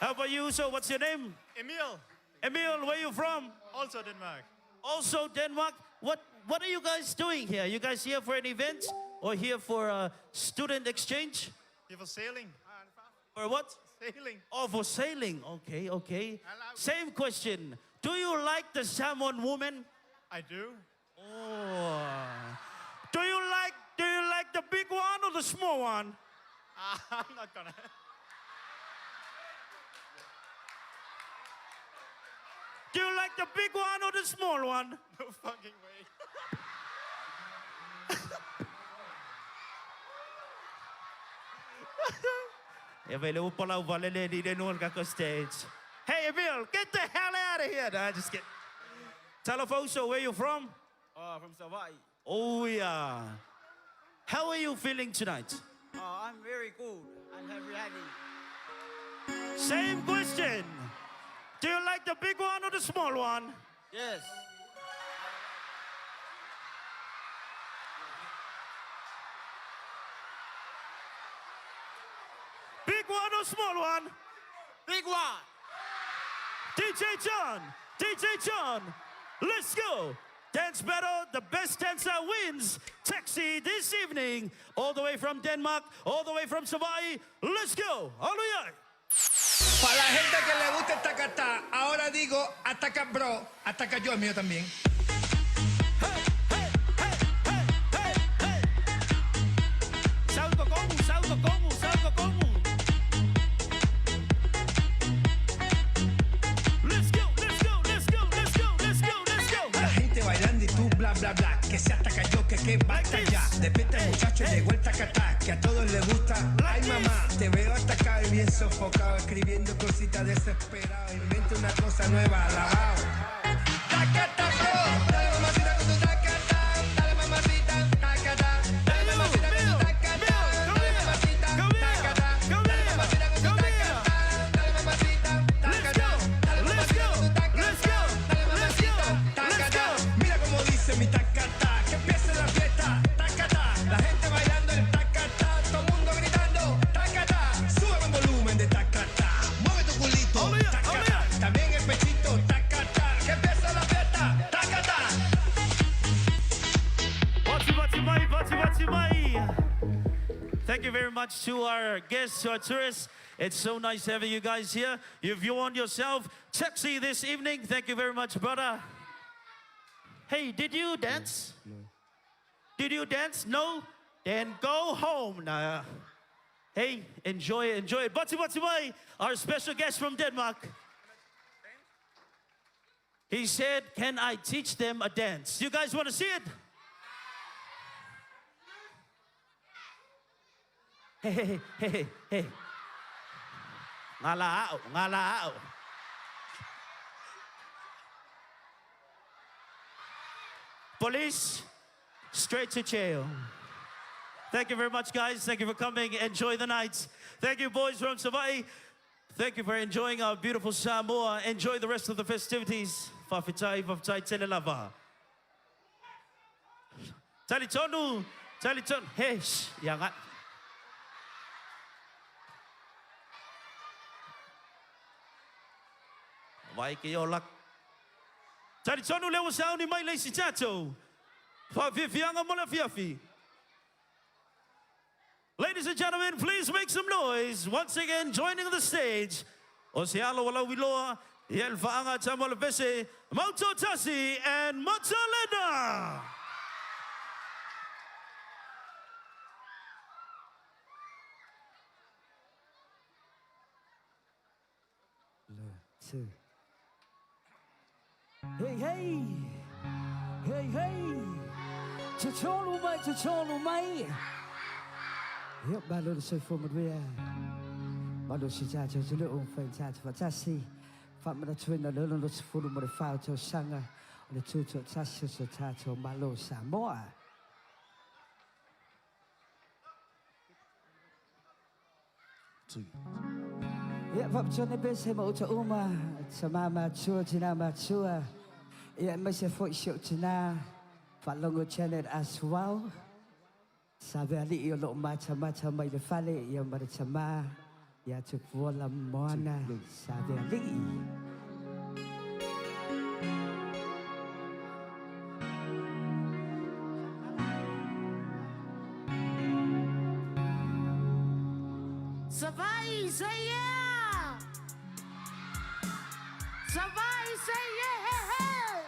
How about you? So, what's your name? Emil. Emil, where you from? Also Denmark. Also Denmark. What What are you guys doing here? You guys here for an event or here for a student exchange? Here for sailing. For what? Sailing. Oh, for sailing. Okay, okay. Same question. Do you like the salmon woman? I do. Oh. Do you like do you like the big one or the small one? I'm not gonna. Do you like the big one or the small one? No fucking way. Stage. Hey Emil, get the hell out of here. No, I just get. Telefoso, where you from? From Savaii. Oh yeah. How are you feeling tonight? Oh, I'm very good. I'm very happy. Same question. Do you like the big one or the small one? Yes. Big one or small one? Big one. DJ John, DJ John, let's go. Dance battle, the best dancer wins. Taxi this evening, all the way from Denmark, all the way from Savaii. Let's go. Hallelujah. Para la gente que le gusta esta cata, ahora digo ataca bro, ataca yo el mío también. Salgo como, salgo como, salgo como. Let's go, let's go, let's go, let's go, let's go, let's go. La gente bailando y tú bla bla bla, que se ataca yo, que que basta ya. Despierta el muchacho, llegó el tacatá, que a todos les gusta. Ay mamá, te veo atacado y bien sofocado, escribiendo cositas desesperado. Inventa una cosa nueva, alabao. Tacata bro, dale mamacita con tu tacata, dale mamacita, tacata, dale mamacita con tu tacata, dale mamacita, tacata, dale mamacita con tu tacata, dale mamacita, tacata, dale mamacita con tu tacata, dale mamacita, tacata. Mira cómo dice mi tacata, que empiece la fiesta, tacata, la gente bailando el tacata, todo mundo gritando, tacata, sube el volumen de tacata, mueve tu culito, tacata, también el pechito, tacata, que empiece la fiesta, tacata. Wati wati mai, wati wati mai. Thank you very much to our guests, to our tourists. It's so nice having you guys here. You've won yourself taxi this evening. Thank you very much, brother. Hey, did you dance? No. Did you dance? No? Then go home. Nah. Hey, enjoy it, enjoy it. Bati bati mai, our special guest from Denmark. He said, Can I teach them a dance? You guys want to see it? Hey, hey, hey, hey, hey. Ngala ao, ngala ao. Police, straight to jail. Thank you very much, guys. Thank you for coming. Enjoy the night. Thank you, boys from Savaii. Thank you for enjoying our beautiful Samoa. Enjoy the rest of the festivities. Fa'afetai, fa'afetai, tele lava. Tali tonu, tali tonu. Hey, shh, ia nga. Vai ke o lak. Tali tonu le ua sauni mai le isi tatou. Fa'afiafiaga mo le afiafi. Ladies and gentlemen, please make some noise. Once again, joining the stage, o se alo o lauiloa, ia le faaga tama o le vese, Mautotasi and Matalena. Two. Hey, hey! Hey, hey! Totolu mai, totolu mai! Ia, malo le soifua manuia. Malo si tātou atunuu, fai tātou faatasi. Faamanatuina le 64 ma le 4 tausaga Le tutoatasi o so tatou Malo o Samoa. Ia, faapitoa pese ma uta uma, tama matua, tina matua, ia, aemaise foi si ou tina, faalogo Janet Asuau, Savealii o loo matamata mai le fale, ia ma le tama, ia Tupuola Moana Savealii. Savaii, say yeah! Savaii, say yeah! Hey, hey!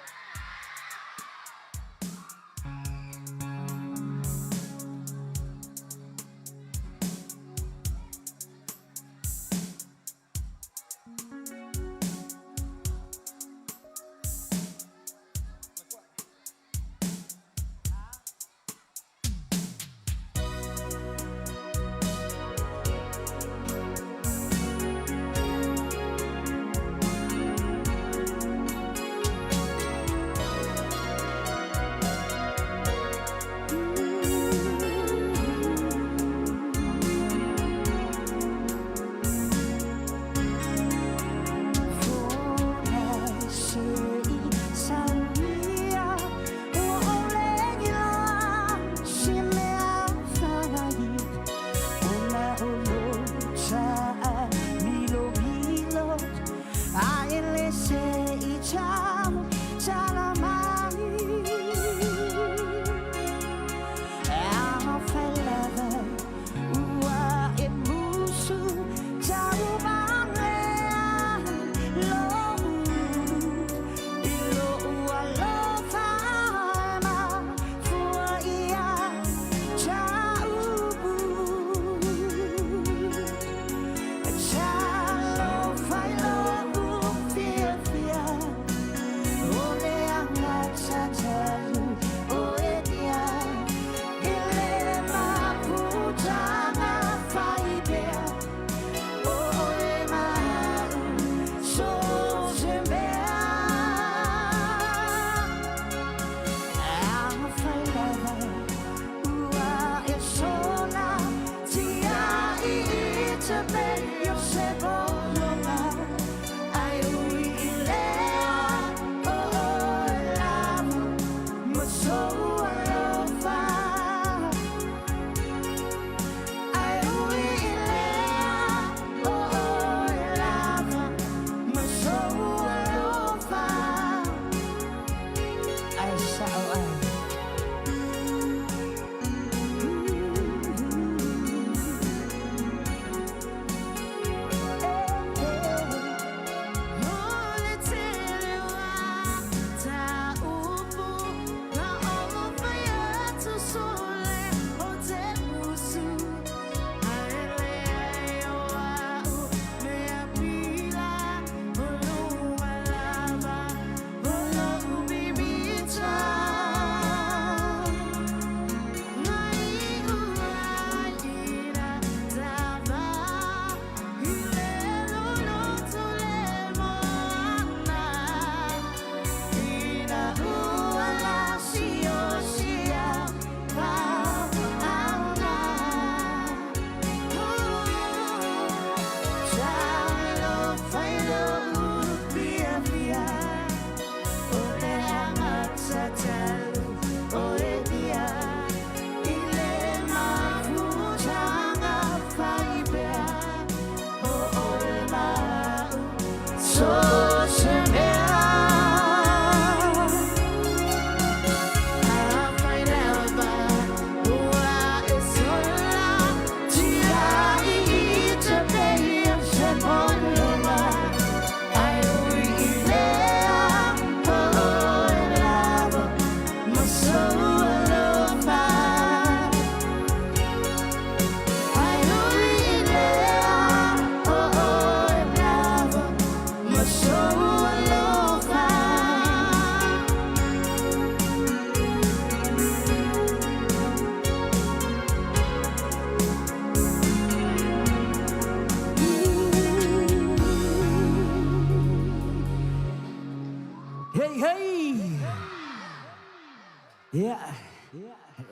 Ia,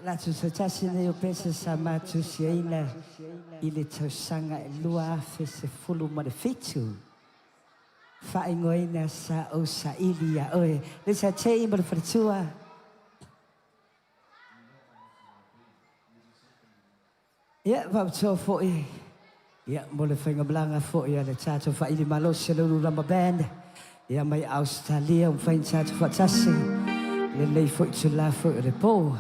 latou se tasi nei o pese sa matusiaina i le tausaga e 2017. Faaigoaina sa ou saili ia oe. Le sa tei ma le faletua. Ia, faapitoa foi, ia, mo le faigamalaga foi a le tatou faili malosi o le Ulu Lama Band, ia mai Ausetalia ua mafai ona tatou faatasi lenei foi itula foi o le po.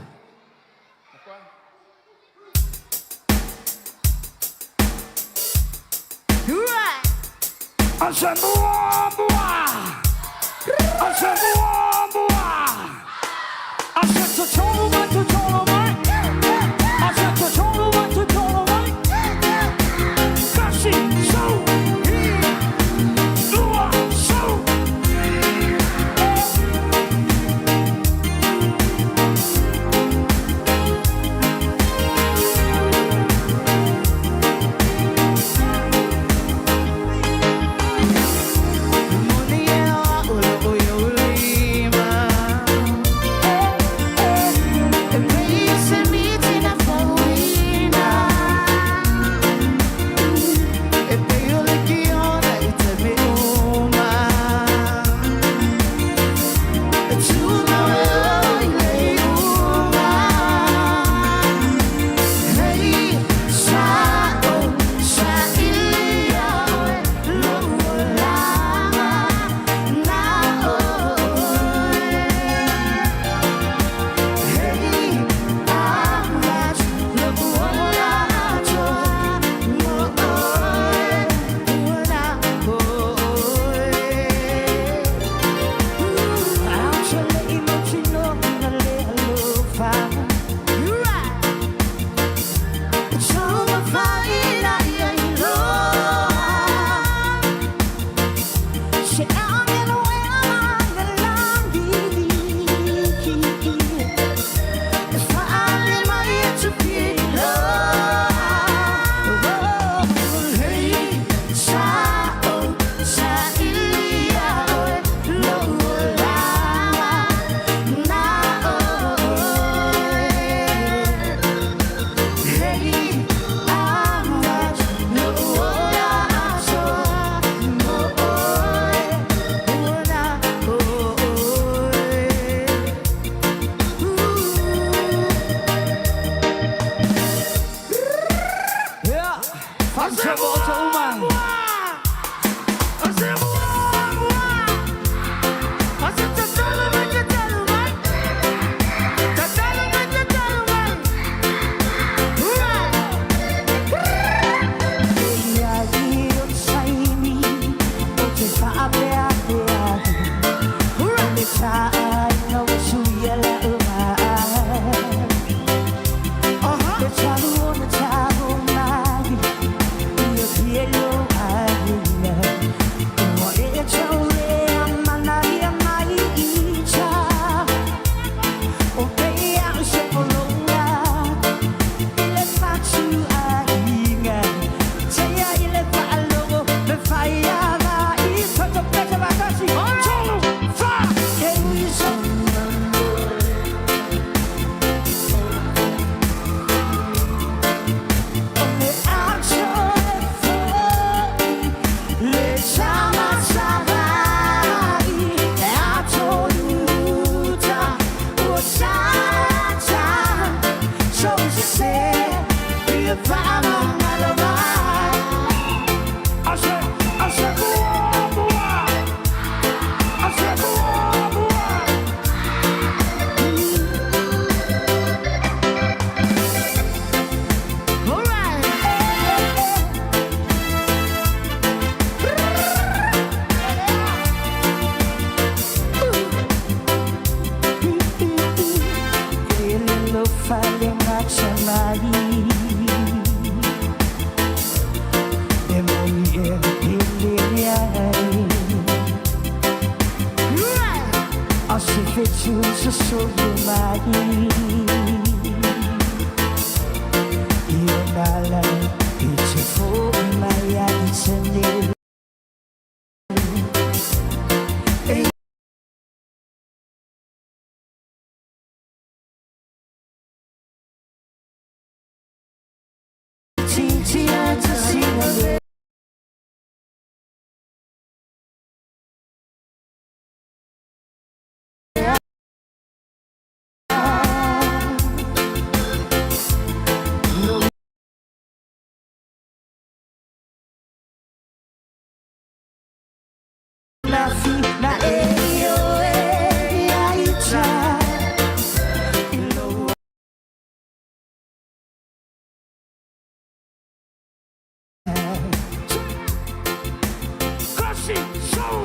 Tasi, sou.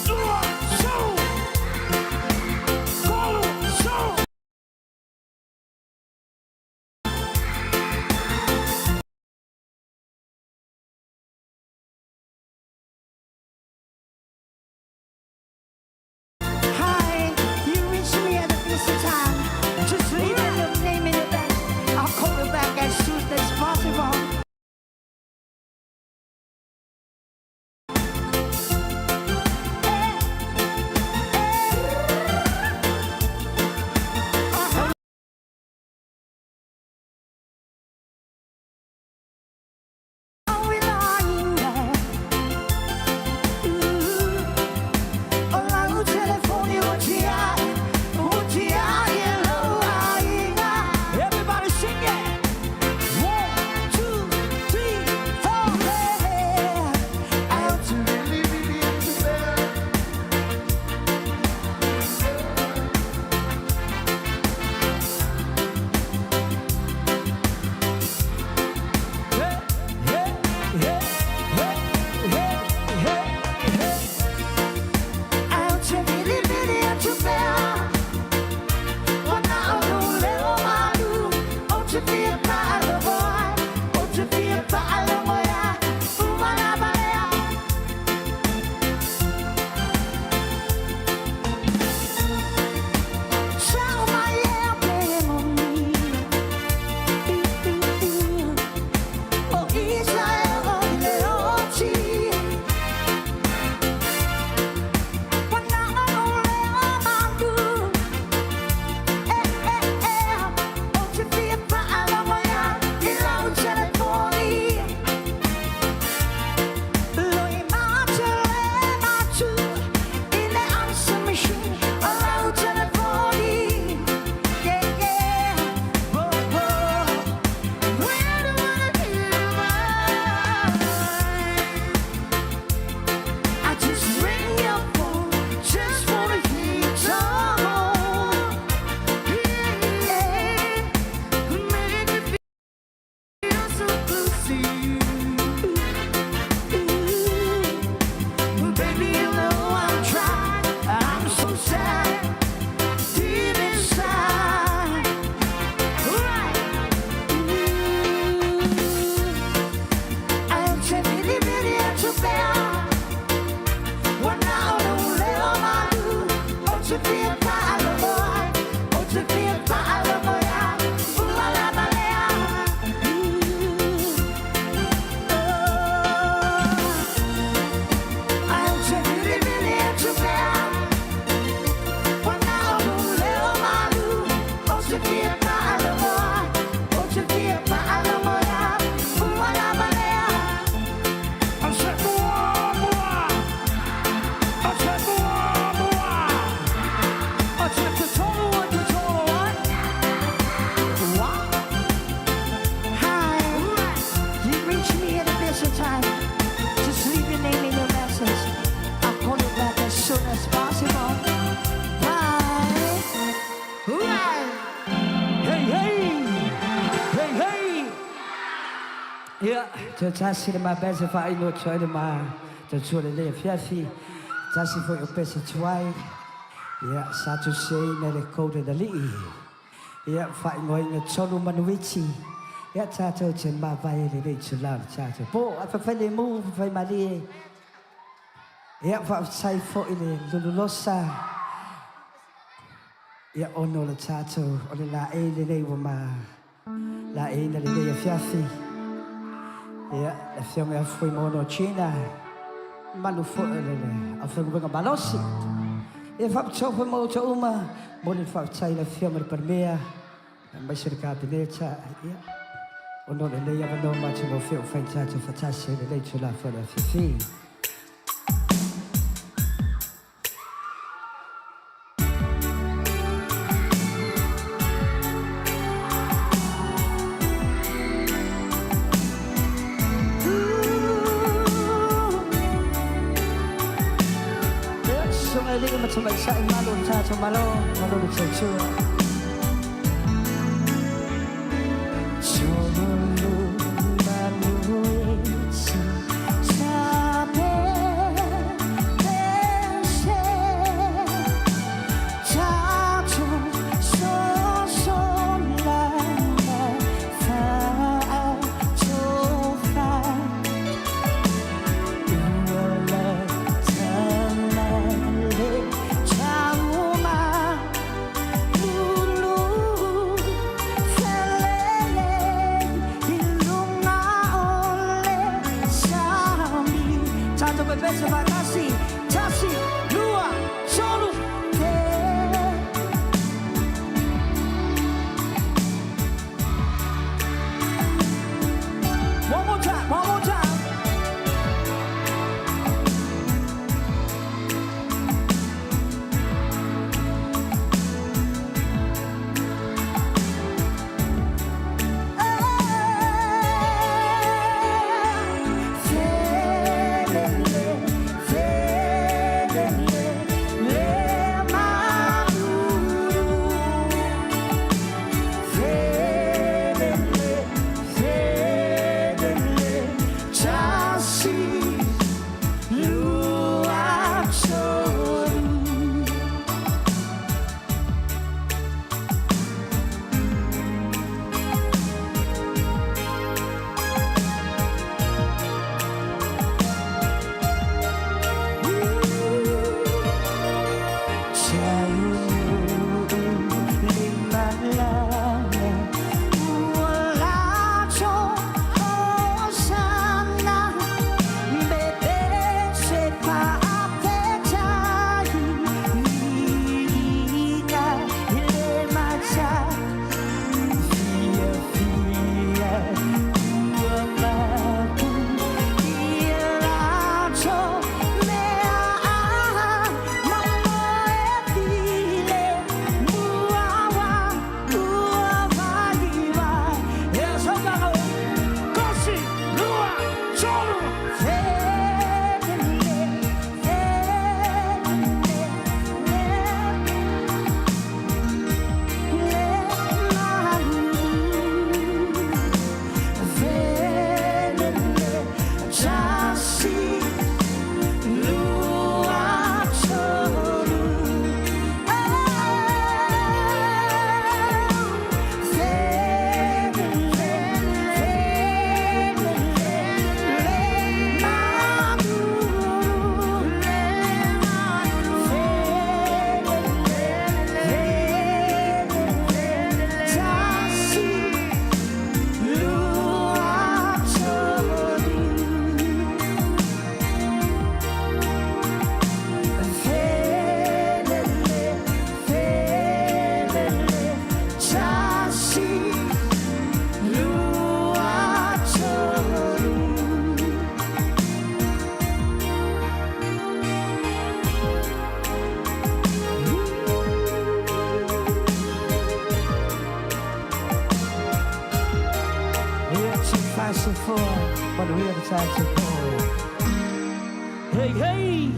Lua, sou. Tolu, sou. Hi, you reached me at a busy time. Just leave your name in the back. I'll call you back as soon as possible. Everybody sing it. 1, 2, 3, 4. Out to really, really to Hey, hey, hey, hey, hey, hey. Out to really, really to bear. Oh, to be a boy. Oh, to be a boy. I just ring your phone, just wanna hear you talk. Yeah, make me feel so close to you. Ooh, baby, you know I'm trying. I'm so sad deep inside. Right. Ooh, I'm really, really to bear. Oh, to be a boy. Oh, to be a boy. Ooh, la, la, la, la. Ooh, oh. I'm really, really to bear. Oh, to be a boy. Oh, to be a boy. Ooh, la, la, la, la. I said, boy, boy. I said, boy, boy. I said, the total one, the total one. Wow. Hi, you reached me at a busy time. Just leave your name and your message. I'll call you back as soon as possible. Bye. Right. Hey, hey. Hey, hey. Ia, toe tasi le ma pese whaino toi le ma te tua le lea fiafi. Tasi foi o pese tuai. Ia, sa tu sei na le koude na lii. Ia, whaingo inga tolu manuiti. Ia, tātou te mawai le rei tu lau le tātou. Po, a whawhai le mū, whawhai malie. Ia, whawhai fo i le lululosa. Ia, ono le tātou, o le la e le rei wa ma. La e na le lea fiafi. Ia, le fionga a fui mono China. Malu fo le le, a fionga wenga malosi. Ia whapatau fo mo ta uma, mo le whapatau le fionga le parmea. Mai se le kabineta, ia. Ono le lea wano ma te mo whio whai tātou whatasi le lei tu la fo le whiwhi. Sungai le ma tumai sa malo tātou malo, malo le te tua. Tolu manuiti sa pese faatasi. Tasi, lua, tolu, te. One more time, one more time. Hey, hey!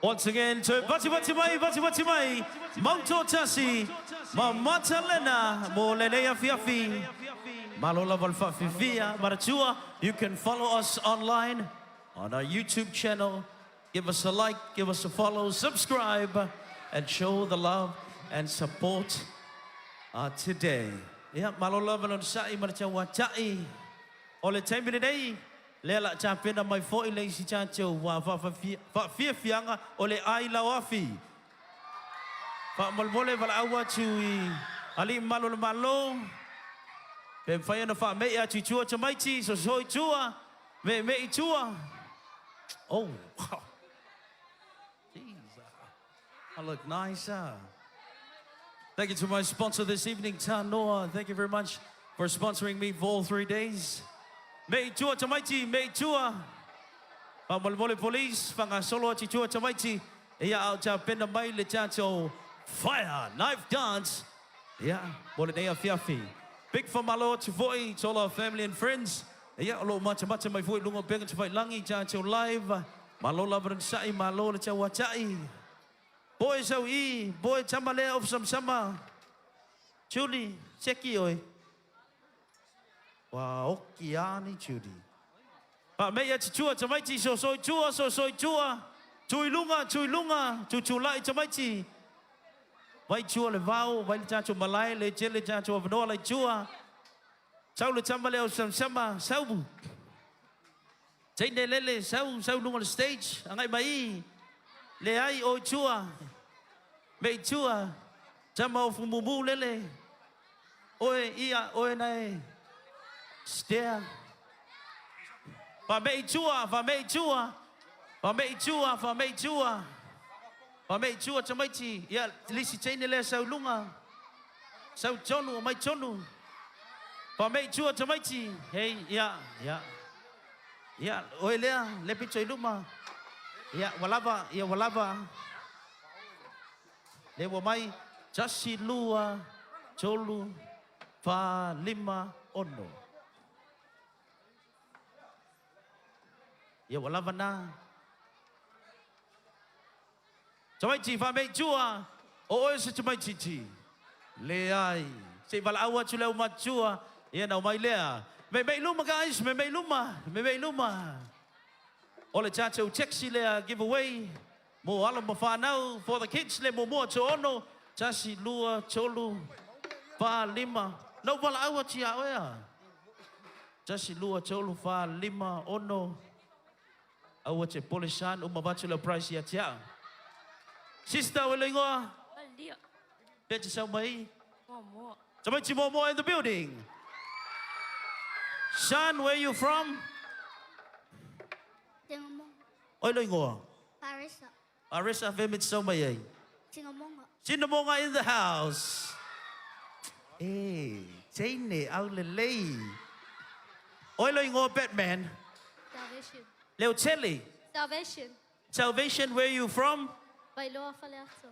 Once again to Vati Vati Mai, Vati Vati Mai, Mauto Tasi, ma Matalena, mo lenei afiafi, malo lava le faafifia, manatua, you can follow us online on our YouTube channel. Give us a like, give us a follow, subscribe, and show the love and support today. Ia, malo lava le onosai ma le tauata'i o le taimi lenei, lea la tapena mai foi le isi tatou faafiafiaga o le ai lauafi. Faamolemole valaau atu i alii mamalu o le Malo, pe mafai ona faame'i atu i tua tamaiti, soso i tua, me'eme'e i tua. Oh, wow. Jeez, I look nice, huh? Thank you to my sponsor this evening, Tanoa. Thank you very much for sponsoring me for all 3 days. Me i tua tamaiti, me i tua. Faamolemole police, faagasolo atu i tua tamaiti. Ia a o tapena mai le tatou fire knife dance. Ia, mo lenei afiafi. Big faamalo atu foi to all our family and friends. Ia, o lo o matamata mai foi i luga o upega tafailagi, tatou live. Malo lava le onosai, malo le tauata'i. Boy sau i, boy tama lea ofu samasama. Julie, seki oe. Ua oki a ni Julie. Faame'i atu tua tamaiti, soso i tua, soso i tua. Tu i luga, tu i luga, tutulai tamaiti. Vai tua le vao, vai le tatou malae, le tele tatou avanoa lai tua. Sau le tama lea o samasama, sau. Teine lele, sau, sau i luga o le stage, agai mai i. Leai, o i tua, me i tua, tama o fumumu lele. Oe, ia, oe na e. Stair. Faamei i tua, faamei i tua. Faamei i tua, faamei i tua. Faamei i tua tamaiti. Ia, le isi teine lea sau i luga. Sau i tonu, omai tonu. Faamei i tua tamaiti. Hei, ia, ia. Ia, oe lea, le pito i luma. Ia, ua lava, ia ua lava. Lea ua mai, tasi, lua, tolu, fa, lima, ono. Ia ua lava na. Tamaiti, faamei i tua, o oe o se tamaitiiti. Leai. Se i valaau atu le aumatua, ia na omai lea. Meimei i luma guys, meimei i luma, meimei i luma. O le tatou taxi lea give away mo alo ma fanau for the kids le muamua toono, tasi, lua, tolu, fa, lima. Na ou valaau atu ia oe a. Tasi, lua, tolu, fa, lima, ono. Aua te pole son, uma avatu lau prize ia te au. Sister ua le igoa? Malia. Pea te sau mai? Moamoa. Tamaiti Moamoa in the building. Son, where you from? Tingamonga. Oi lo ingoa? Parisa. Parisa, fe me te sau mai ai? Tingamonga. Tinamonga in the house. E, teine, au lelei. Oi lo ingoa Batman? Salvation. Leo Telly. Salvation. Salvation, where you from? Vailoa Faleata.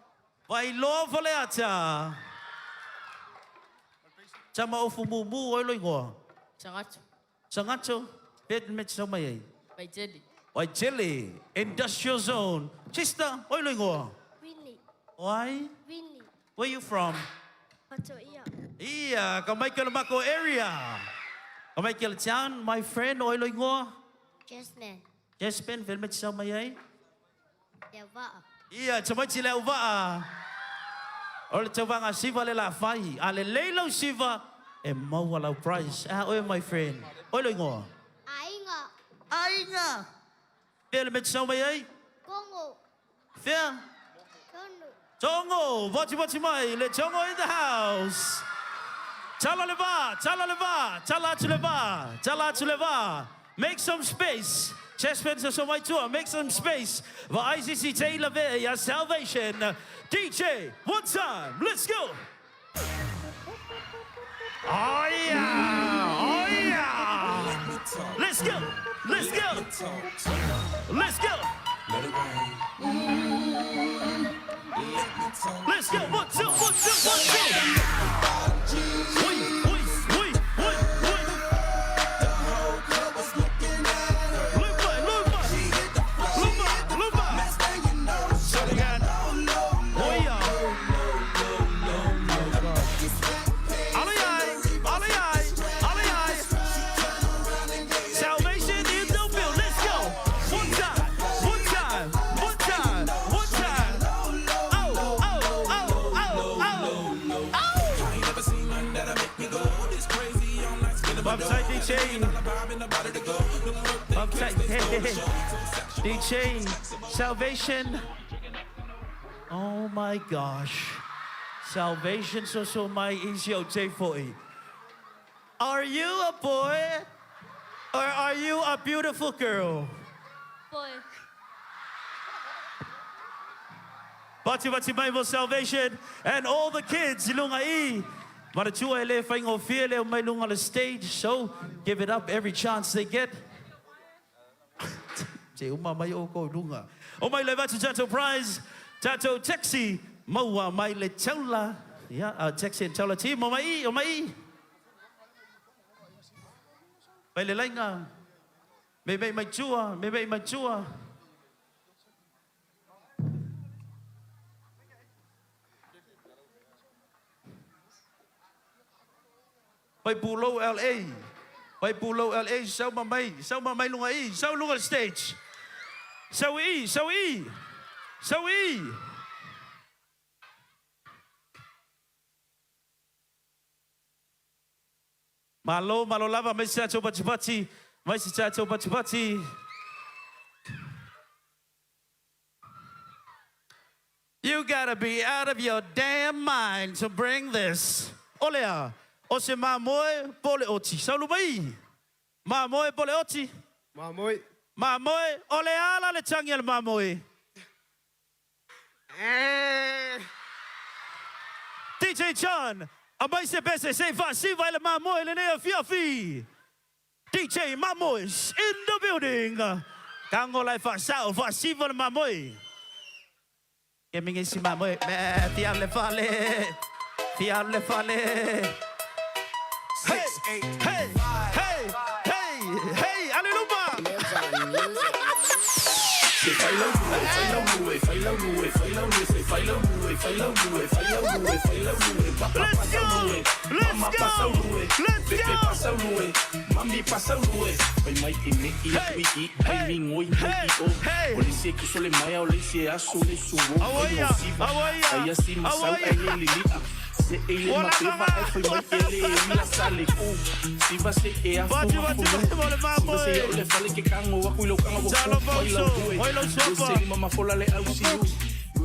Vailoa Faleata. Tama ofu mumu, oi lo ingoa? Sangato. Sangato, pea me te sau mai ai? Vaitele. Waitele, Industrial Zone. Sister, oi lo ingoa? Winnie. Wai? Winnie. Where you from? Patoia. Ia, ka mai ke le mako area. Ka mai ke le town, my friend, oi lo ingoa? Jasmine. Jasmine, vele me te sau mai ai? Te Auvaa. Ia, tamaiti le auvaa. O le tauvaga siva le la fai. A lelei lau siva, e maua lau prize. A oe, my friend. Oi lo ingoa? Aiga. Aiga. Fea le mea te sau mai ai? Kongo. Fea? Tongo. Tongo. Vati vati mai, le Tongo in the house. Tala le va, tala le va, tala atu le va, tala atu le va. Make some space. Chessmen sa so mai tua, make some space. Va ICC Taylor Ve, ya salvation. DJ, one time, let's go. Oh yeah, oh yeah. Let's go, let's go, let's go. Let's go, one, two, one, two, one, two. Ui, ui, ui, ui, ui. Lupa, lupa. Lupa, lupa. Oia. Ale ai, ale ai, ale ai. Salvation in the building. Let's go. One time, one time, one time, one time. Oh, oh, oh, oh, oh, oh. Upside DJ. Upside DJ. Salvation. Oh my gosh. Salvation so so my easy J40. Are you a boy or are you a beautiful girl? Boy. Vati vati mai mo Salvation and all the kids i lunga i. Manatua e le whaingofie le o mai lunga le stage, so give it up every chance they get. Te uma mai o ko lunga. O mai le vatu tatou prize, tatou taxi, maua mai le taula. Yeah, our taxi and taula team, o mai i, o mai i. Mai le lainga. Me mei mai tua, me mei mai tua. Pai Pulou LA. Pai Pulou LA, sau ma mai, sau ma mai lunga i, sau lunga le stage. Sau i, sau i, sau i. Malo, malo lava, mai se tatou patipati, mai se tatou patipati. You gotta be out of your damn mind to bring this. Olea, O se mamoe po o le oti. Saulu mai. Mamoe po o le oti? Mamoe. Mamoe, o le a la le tagi a le mamoe? DJ John, aumai se pese se i faasiva ai le mamoe i lenei afiafi. DJ Mamoe's in the building. Tago la e faasao, faasiva le mamoe. Ke mingi si mamoe, me fia le fale, fia le fale. Hey, hey, hey, hey, hey, ale luma. Let's go! Let's go! Let's Go!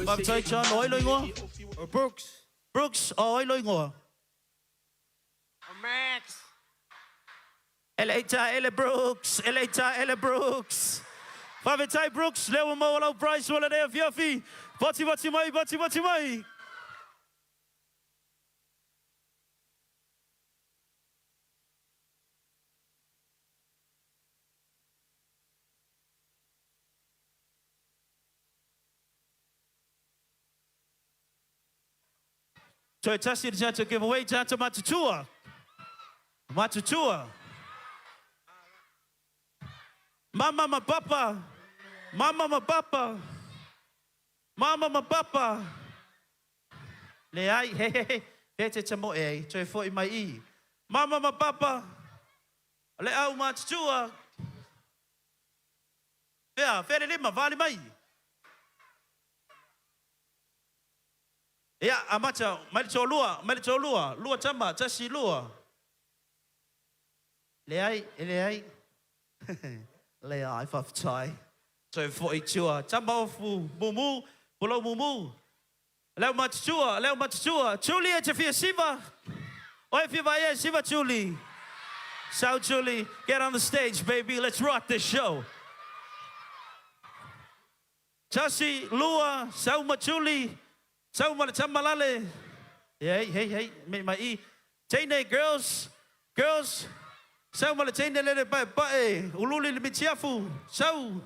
Faafetai John, o ai lou igoa? O Brooks. Brooks, o ai lou igoa? O Max. Eleita ele Brooks, eleita ele Brooks. Faafetai Brooks, lea ua maua lau prize mo lenei afiafi. Patimati mai, patimati mai. Toe tasi le tatou giveaway, tatou matutua. Matutua. Mama ma papa. Mama ma papa. Mama ma papa. Leai, he he he. He te tamoe ai, toe foi mai i. Mama ma papa. Le au matutua. Fea, fea le lima, vali mai. Ia, amata, mai le toalua, mai le toalua, lua tama, tasi, lua. Leai, e leai. Leai, faafetai. Toe foi i tua. Tama ofu, mumu, pulou mumu. Le au matutua, le au matutua. Julie e te fia siva. Oe fia vaai e siva, Julie. Sau, Julie, get on the stage, baby, let's rock this show. Tasi, lua, sau ma Julie, sau ma le tama lale. Hey, hey, hey, me mai i. Teine, girls, girls, sau ma le teine lele paepae, ululi le mitiafu, sau,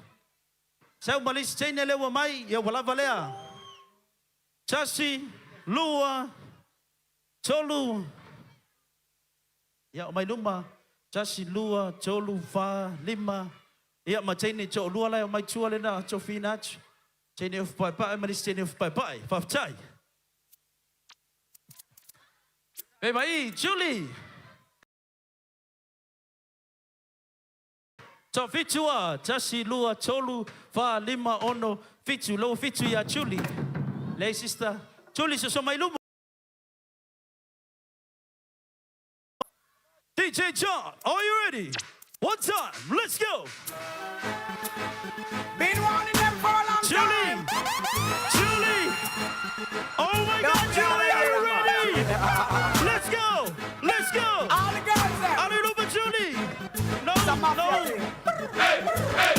sau ma le isi teine lea ua mai, ia ua lava lea. Tasi, lua, tolu, Ia, mai luma, tasi, lua, tolu, fa, lima, ia, ma teine toalua la e omai tua lena tofiina atu. Teine ofu paepae ma le isi teine ofu paepae. Faafetai. Fai mai, Julie! Toafitu a, tasi, lua, tolu, fa, lima, ono, fitu, lou fitu ia Julie. Leai sister. Julie, soso mai luma. DJ John, are you ready? One time, let's go! Been wanting them for a long Julie! time. Julie! Oh my God, Julie, are you ready? Let's go! Let's go! All the girls there. Ale luma, Julie! No, no! Hey, hey,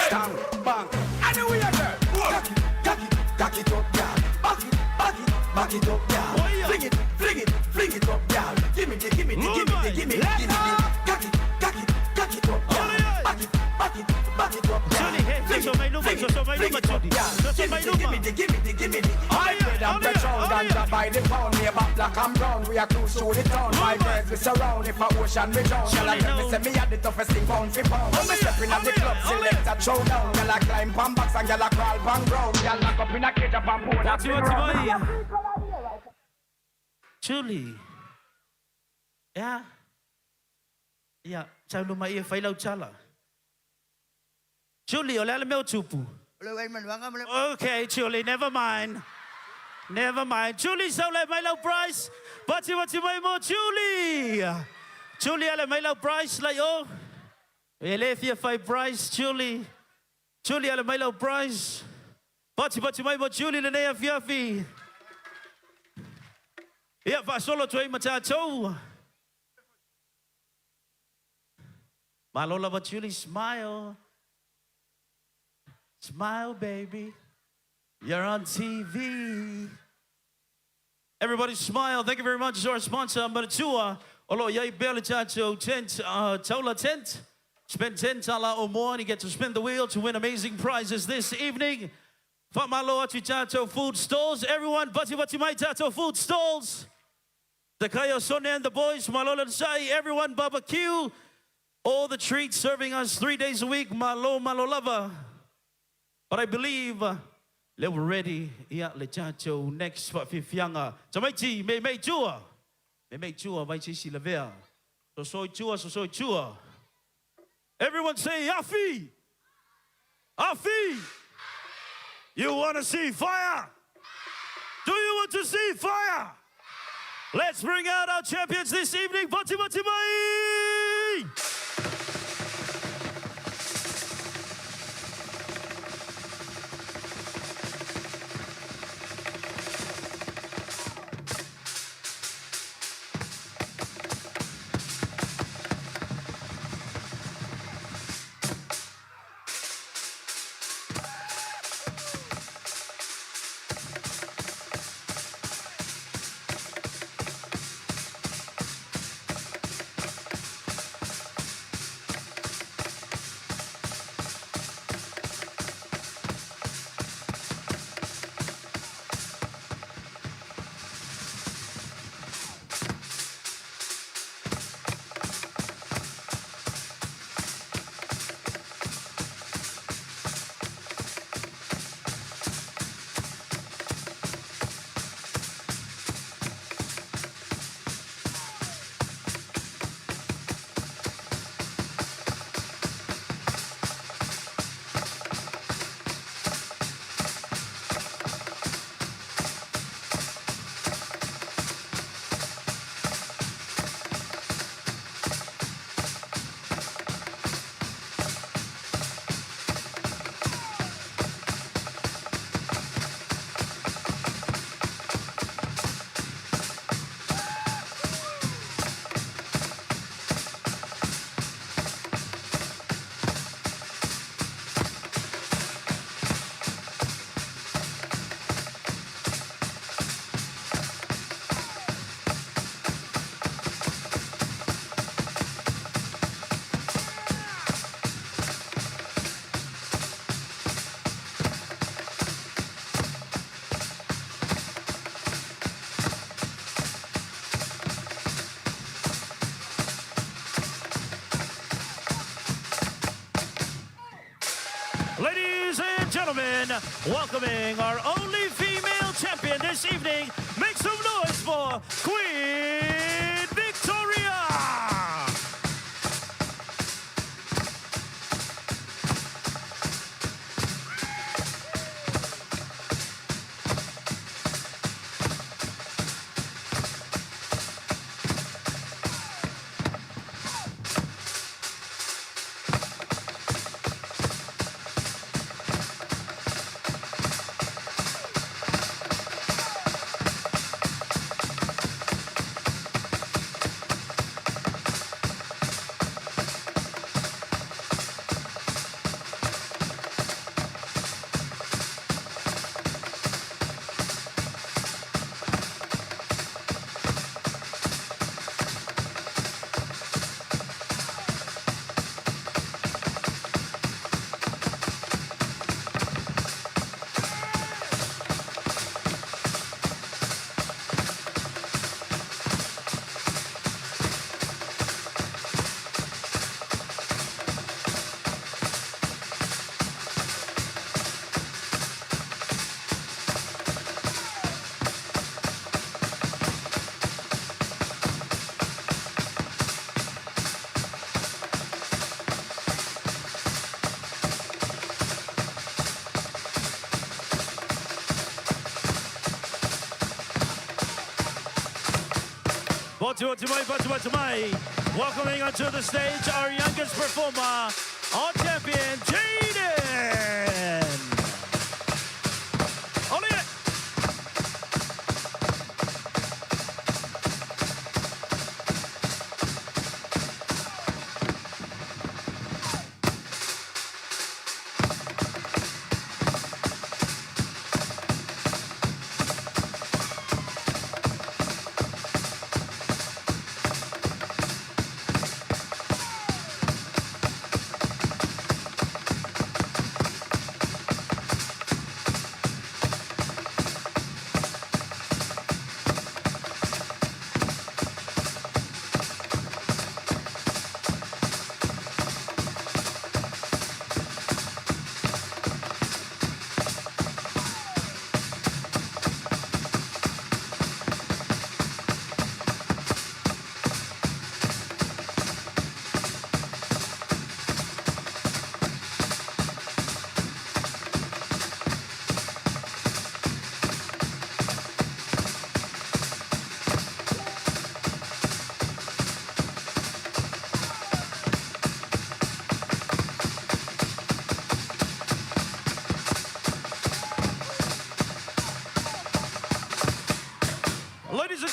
Stand, bang. Anyway, girl. Cock it, cock it, cock it up, girl. Back it, back it, back it up, girl. Fling it, fling it, fling it up, girl. Give me the, give me the, give me the, give me the, give me the. Cock it, cock it, cock it up, girl. Back it, back it, back it up, girl. Julie, hey, Fling soso it, mai luma, fling it, soso mai fling luma, it up, Julie. girl. Soso Give me mai the, luma. give me the, give me the, give me the. High grade and petrol, ganja by the pound. Neighbor black and brown, we a cruise through the town. My birds we surround, if a ocean we drown. Girl I tell me say me had the toughest thing pound for pound. When me step in at the club, select a throw down. Girl a climb pan box and girl a crawl pan ground. Girl lock up in a cage up and bone. Wati, wati mai. Julie. Ia. Ia, sau luma ia fai lau tala. Julie, o le a le mea o tupu? Okay, Julie, never mind. Never mind. Julie, sau lai mai lau prize. Pati pati mai mo Julie. Julie, ale mai lau prize lai o. E le fia fai prize, Julie. Julie, ale mai lau prize. Pati pati mai mo Julie lenei afiafi. Ia, faasolo atu ai ma tatou. Malo lava Julie, smile. Smile, baby. You're on TV. Everybody smile. Thank you very much to our sponsor, Manatua. O lo o i ai pea le tatou tent, Taula Tent. Spend 10 tala or more and you get to spin the wheel to win amazing prizes this evening. Faamalo atu i tatou food stalls. Everyone, vati vati mai tatou food stalls. The Kaio Sone and the boys, malo le sai. Everyone barbecue. All the treats serving us 3 days a week. Malo, malo lava. But I believe lea ua ready ia le tatou next faafiafiaga. Tamaiti, me mei tua. Me mei tua vai se isi lavea. Soso i tua, soso i tua. Everyone say Afi! Afi! You want to see fire? Do you want to see fire? Let's bring out our champions this evening. Vati Vati Mai! Ladies and gentlemen, welcoming our only female champion this evening, make some noise for Queen Victoria! Vati vati mai, vati vati mai. Welcoming onto the stage our youngest performer, our champion, Jaden. Ole!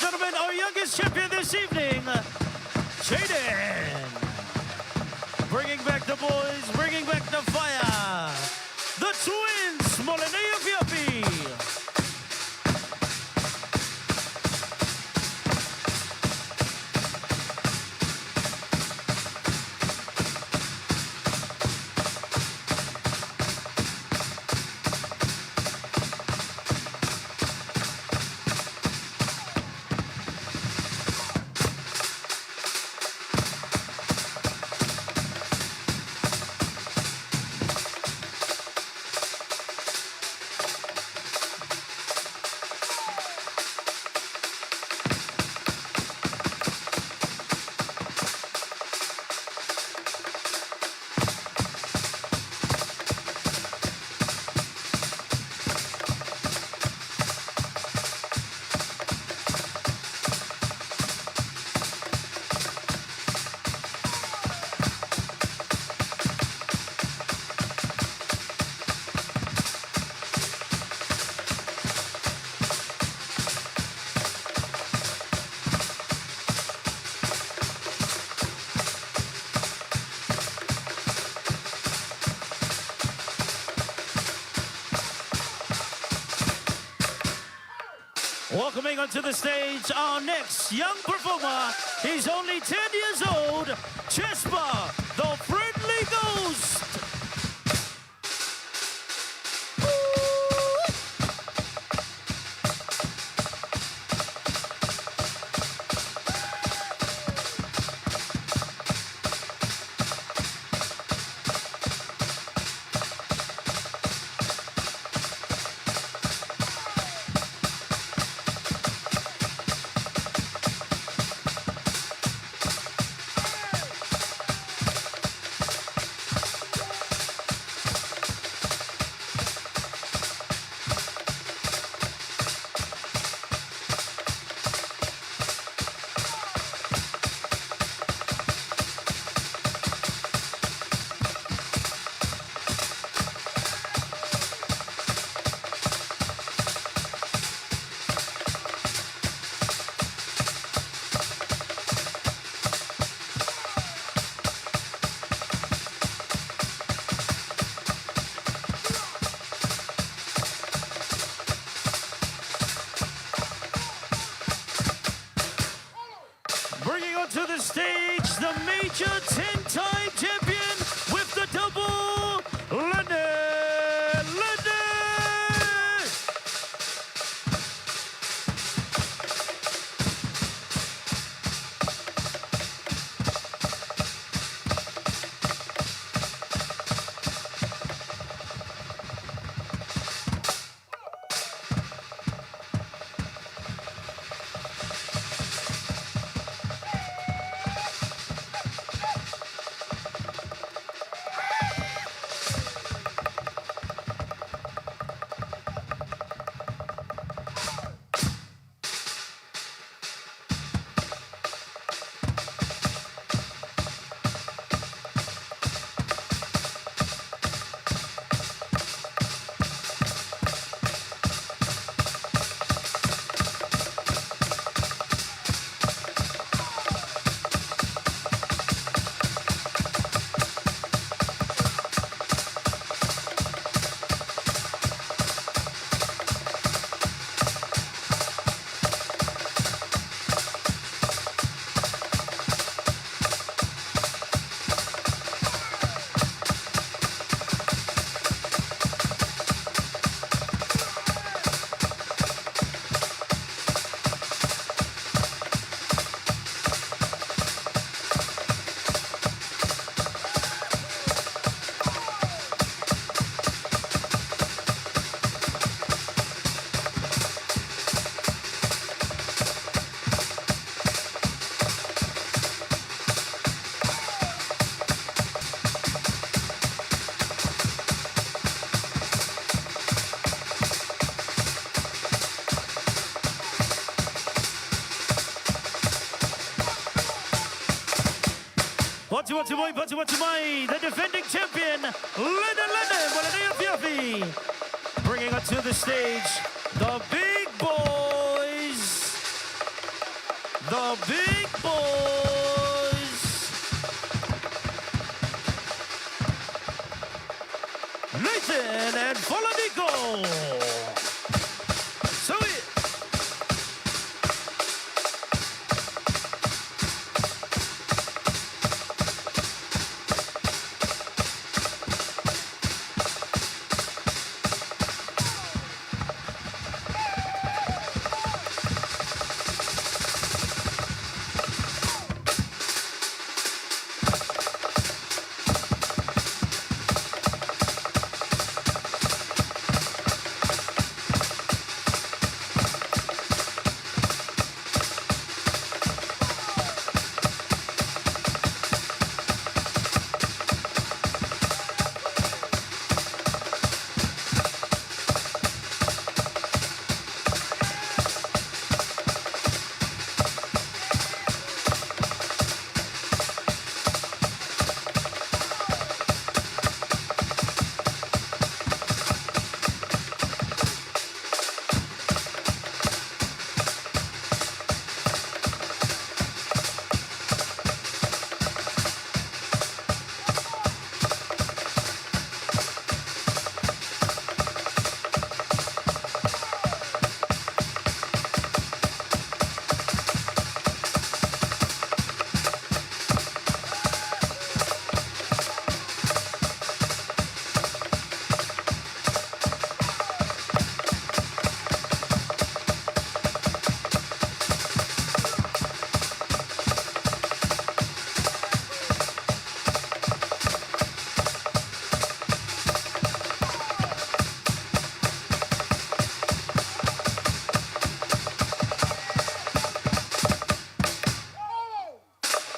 gentlemen, our youngest champion this evening, Jaden. Bringing back the boys, bringing back the fire. The twins, Molinea Fiafi. Welcoming onto the stage our next young performer. He's only 10 years old, Chespa, the Friendly Ghost. Bringing onto the stage the major 10-time champion with the double, Lennon Lennon! Pati wati mai, pati wati mai, the defending champion, Lennon Lennon, Walanea Fiafi. Bringing onto the stage, the big boys. The Big Boys! Nathan and Falaniko! So it.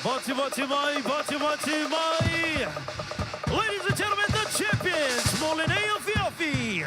Bati bati mai, bati bati mai. Ladies and gentlemen, the champions, Molineo Fiafi.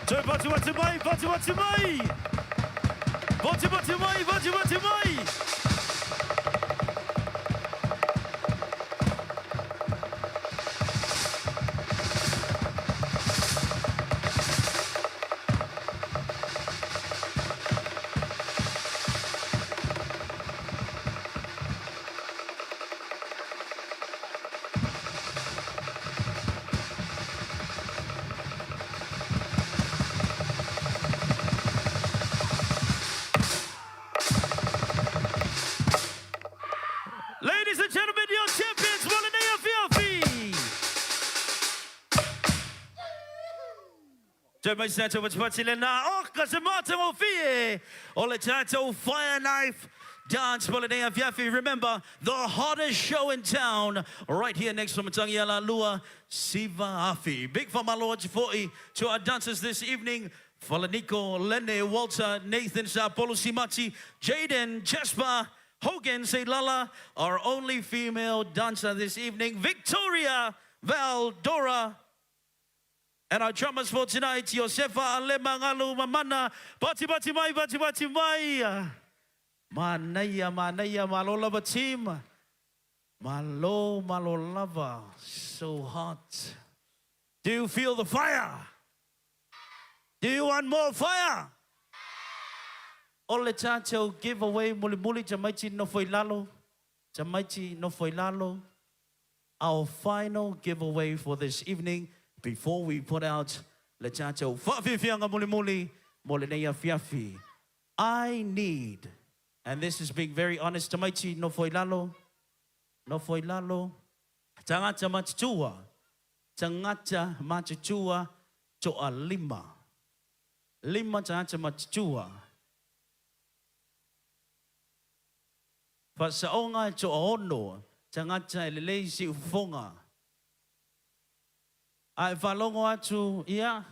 Toe bati bati mai, bati bati mai. Bati bati mai, bati bati mai. Ladies and gentlemen, your champions, Molinea Fiafi. Toe mai se atu patipati le nā o ka se mātou o fie o le tātou Fire Knife Dance Molinea Fiafi. Remember, the hottest show in town right here next to Matangi Ala Lua, Siva Afi. Big whamalo atu fo'i to our dancers this evening. Falaniko, Lene, Walter, Nathan, Sapolo Simati, Jaden, Jasper, Hogan Seilala, our only female dancer this evening, Victoria Valdora. And our drummers for tonight, Josefa Alemangalu Mamana, Bati Bati Mai, Bati Bati Mai. Manaia, Manaia, Malolava team. Malo, Malolava, so hot. Do you feel the fire? Do you want more fire? O le tatou giveaway mulimuli tamaiti nofo i lalo, tamaiti nofo i lalo. Our final giveaway for this evening before we put out le tatou faafiafiaga mulimuli mo lenei afiafi. I need, and this is being very honest, tamaiti nofo i lalo, nofo i lalo, tagata matutua, tagata matutua toalima. Lima tagata matutua. Faasaoga e toaono tagata e lelei siufofoga. A e faalogo atu, ia,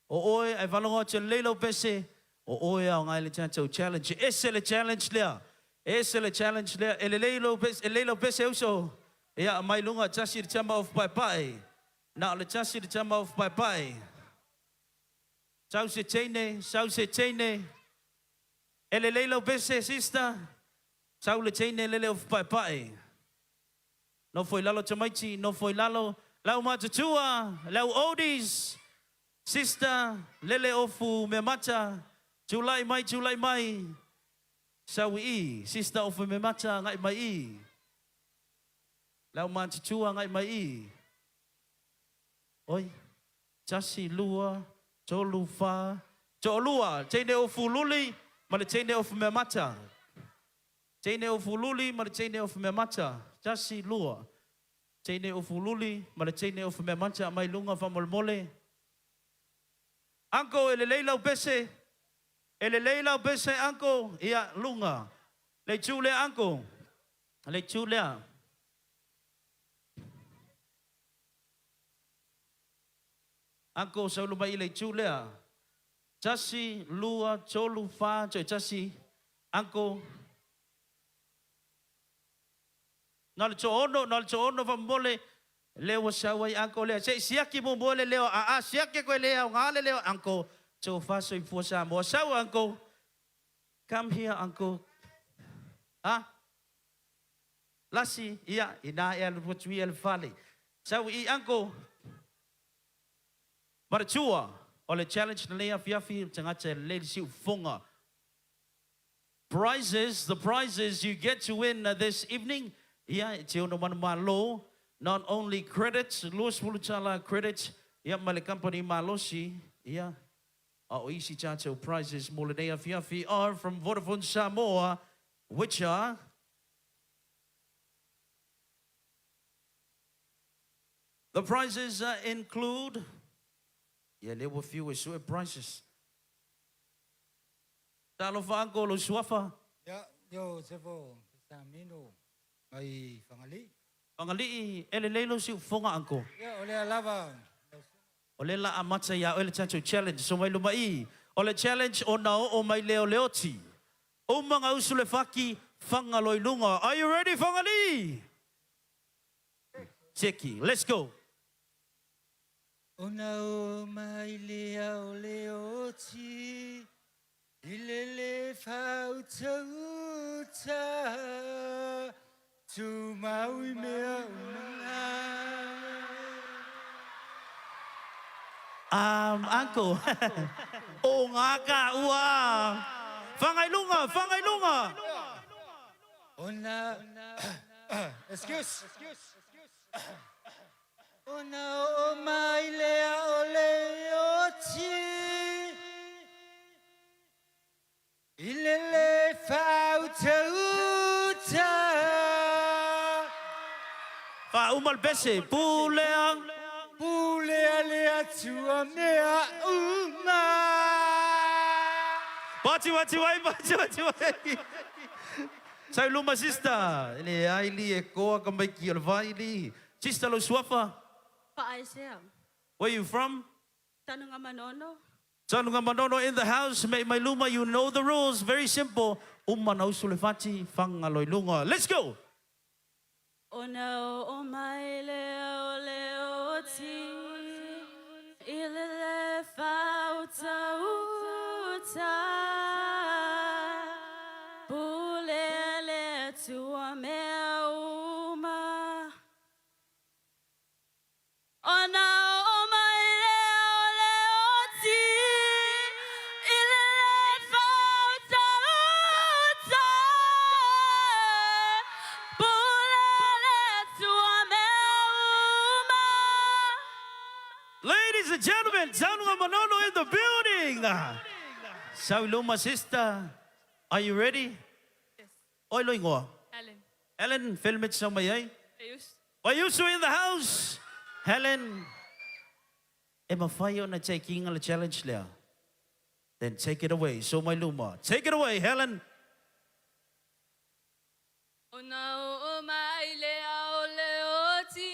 o oe, a e faalogo atu e lelei lau pese, o oe e aoga ai le tatou challenge. E ese le challenge lea. E ese le challenge lea. E lelei lou pese, e lelei lau pese uso. Ia, aumai i luga, tasi le tama ofu paepae. Na o le tasi le tama ofu paepae. Sau se teine, sau se teine. E lelei lau pese, sister? Sau le teine lele ofu paepae. Nofo i lalo tamaiti, nofo i lalo. Lau matutua, lau oldies, sister, lele ofu meamata. Tulai mai, tulai mai. Sau i i, sister ofu meamata, agai mai i. Lau matutua, agai mai i. Oi, tasi, lua, tolu, fa, toalua, teine ofu luli ma le teine ofu meamata. Teine ofu luli ma le teine ofu meamata. Tasi, lua. Teine ofu luli ma le teine ofu meamata aumai luga faamolemole. Uncle e lelei lau pese? E lelei lau pese uncle? Ia, luga. Le itu lea uncle. Le itu lea. Uncle sau luma i le itu lea. Tasi, lua, tolu, fa, toe tasi. Uncle. Na o le toaono, na o le toaono faamolemole. Lea ua sau ai uncle lea. Se i siaki muamua le leo. Aa, siaki koe le aoga le leo uncle. Tofa soifua Samoa. Sau uncle. Come here uncle. Ha? Lasi, ia, ina e alu atu ia i le fale. Sau i i uncle. Manatua, o le challenge lenei afiafi, tagata e lelei le siufofoga. Prizes, the prizes you get to win this evening, ia, e te ono manumalo, not only credits, 20 tala credits, ia, ma le company malosi, ia, a o isi tatou prizes mo lenei afiafi are from Vodafone Samoa, which are. The prizes include, ia lea ua fiu e sue prizes. Talofa uncle lou suafa. Ia, Iosefo Pesamino mai Fagalii. Fagalii, e lelei lou siufofoga uncle. Ia, o lea lava lau susuga. O lea la amata ia oe le tatou challenge, so mai luma i. O le challenge ona oo mai lea o Leoti. Uma ga usu le faki, faga loa i luga. Are you ready Fagalii? Seki, let's go. Ona oo mai lea o Leoti i le le faautauta, tumau i mea uma. Um, uncle. O ngā ka ua. Whangai lunga, whangai lunga. Ona, excuse. Ona oo mai lea o Leoti i le le faautauta. Faauma le pese, pulea. Pulea le Atua mea uma. Pati wai, pati wai. Sau luma sister. E leai li e koa ka maiki o le vai li. Sister lou suafa. Faaesea. Where you from? Tanugamanono. Tanugamanono in the house. Mei mai luma, you know the rules. Very simple. Uma na usu le fati, faga loa i luga. Let's go! Ona oo mai lea o Leoti i le le faautauta, pulea le Atua mea uma. Ona oo mai lea o Leoti. Helen Taunuga Manono in the building. Sau i luma sister. Are you ready? Yes. Oi lo ingoa. Helen. Helen, film it sa mai ai. Vaiusu. Vaiusu in the house. Helen, e mafai ona taking le challenge lea. Then take it away. So mai luma. Take it away, Helen. Ona oo mai le ao le oti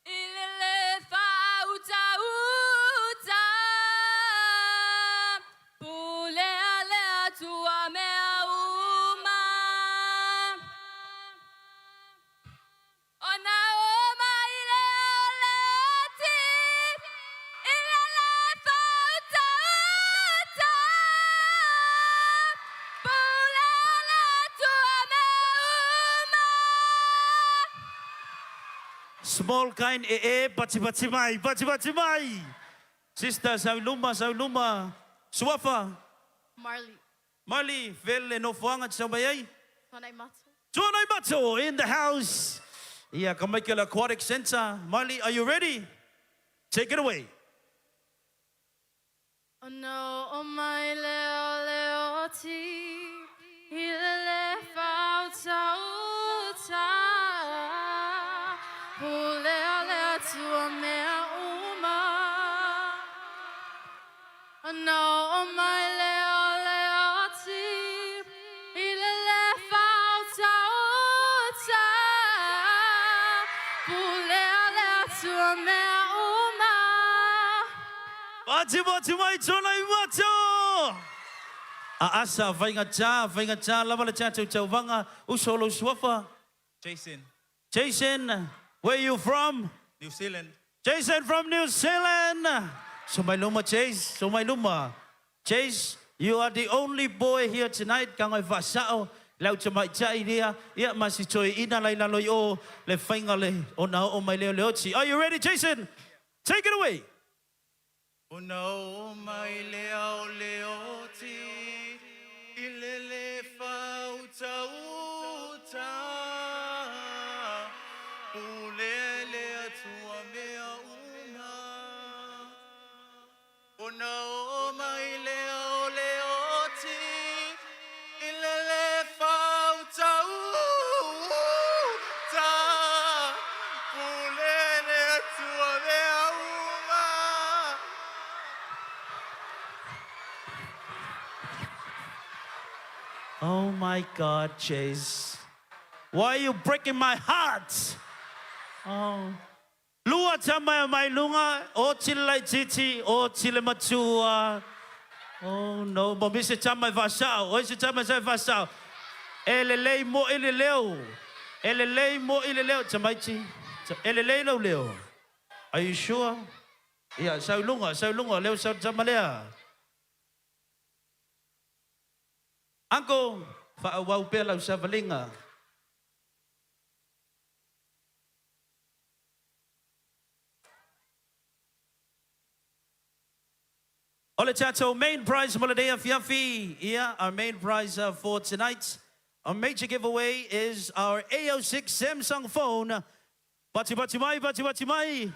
i le le whāutauta. Pule a le atua mea uma. Ona oo mai le ao le oti i le le whāutauta. Pule a le atua mea uma. Small kind e e pati pati mai, pati pati mai. Sister sau i luma, sau i luma. Suafa. Marley. Marley, fel e nofoaga te sau mai ai. Tuanai Mato. Tuanai Mato in the house. Ia ka Michael Aquatic Center. Marley, are you ready? Take it away. Ona oo mai le ao le oti i le le whāutauta. Pule a le atua mea uma. Ona oo mai le ao le oti i le le whāutauta. Pule a le atua mea uma. Pati pati mai Tuanai Mato. A asa faigata, faigata lava le tatou tauvaga, uso o lou suafa. Jason. Jason, where you from? New Zealand. Jason from New Zealand. So mai luma Chase, so mai luma. Chase, you are the only boy here tonight ka ngoi faasao le au tamaitai lea, ia ma si toeaina la i lalo i o le faiga le ona oo mai lea o le oti. Are you ready Jason? Take it away. Ona oo mai le ao le oti i le le whāutauta. Pule le atua mea uma. Ona oo mai le ao le oti i le le whāutauta. Pule le atua mea uma. Oh my God, Chase. Why are you breaking my heart? Oh. Lua tama e mai lunga, o tile laititi, o tile matua. Oh no, mo mise tama e faasao, o isi tama e sa e faasao. E lelei mo i le leo. E lelei mo i le leo. Tamaiti, e lelei lau leo. Are you sure? Ia, sau i luga, sau i luga, leo sau tama lea. Uncle, faaauau pea lau savaliga. O le tatou main prize mo lenei afiafi, ia, our main prize for tonight, our major giveaway is our AO6 Samsung phone. Pati pati mai, pati pati mai,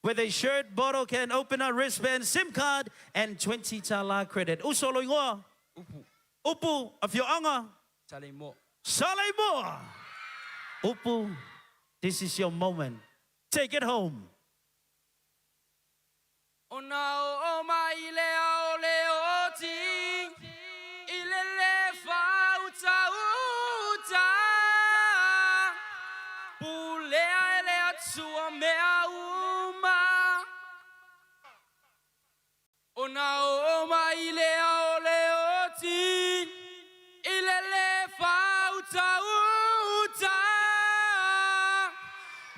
with a shirt, bottle, can opener, wristband, SIM card and 20 tala credit. Uso lou igoa? Upu. Upu, afioaga? Saleimoa. Saleimoa! Upu, this is your moment. Take it home. Ona oo mai le ao le oti i le le whāutauta. Pulea e le atua mea uma. Ona oo mai le ao le oti i le le whāutauta.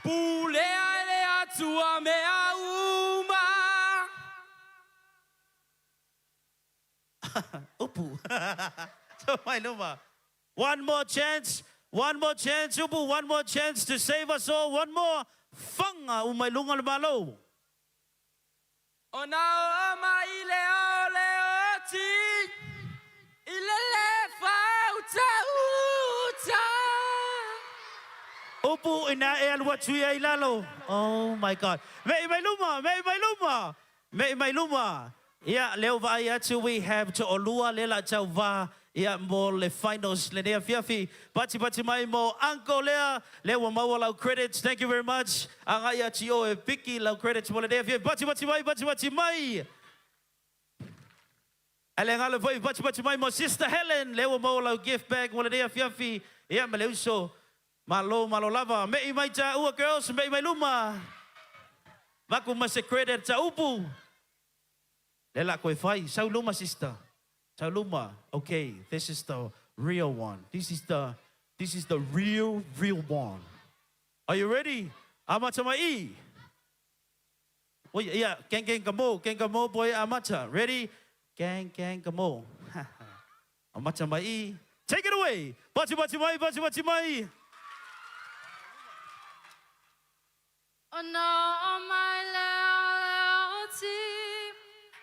Pulea e le atua mea uma. Upu. So mai luma. One more chance. One more chance, Upu. One more chance to save us all. One more. Faga u mai luga le malo. Ona oo mai le ao le oti i le le whāutauta. Upu ina e alu atu ia i lalo. Oh my God. Me'i mai luma, me'i mai luma. Me'i mai luma. Ia, lea ua vaai atu we have to'olua lea la tauvā ia mo le finals lenei afiafi. Patipati mai mo Uncle lea, lea ua maua lau credits. Thank you very much. Agai atu i o e piki lau credits mo lenei afiafi. Patipati mai, patipati mai. Ae le galo foi patipati mai mo Sister Helen, lea ua maua lau gift bag mo lenei afiafi. Ia ma le uso. Malo malo lava. Me'i mai taua girls, me'i mai luma. Vaku ma se credit ta upu. Lea la koe fai. Sau luma sister. Sau luma. Okay, this is the real one. This is the this is the real real one. Are you ready? Amata mai i. Oi, ia, gang gang ka mo, gang ka mo boy amata. Ready? Gang gang ka mo. Amata mai i. Take it away. Pati pati mai, pati pati mai. Ona o mai lea o le oti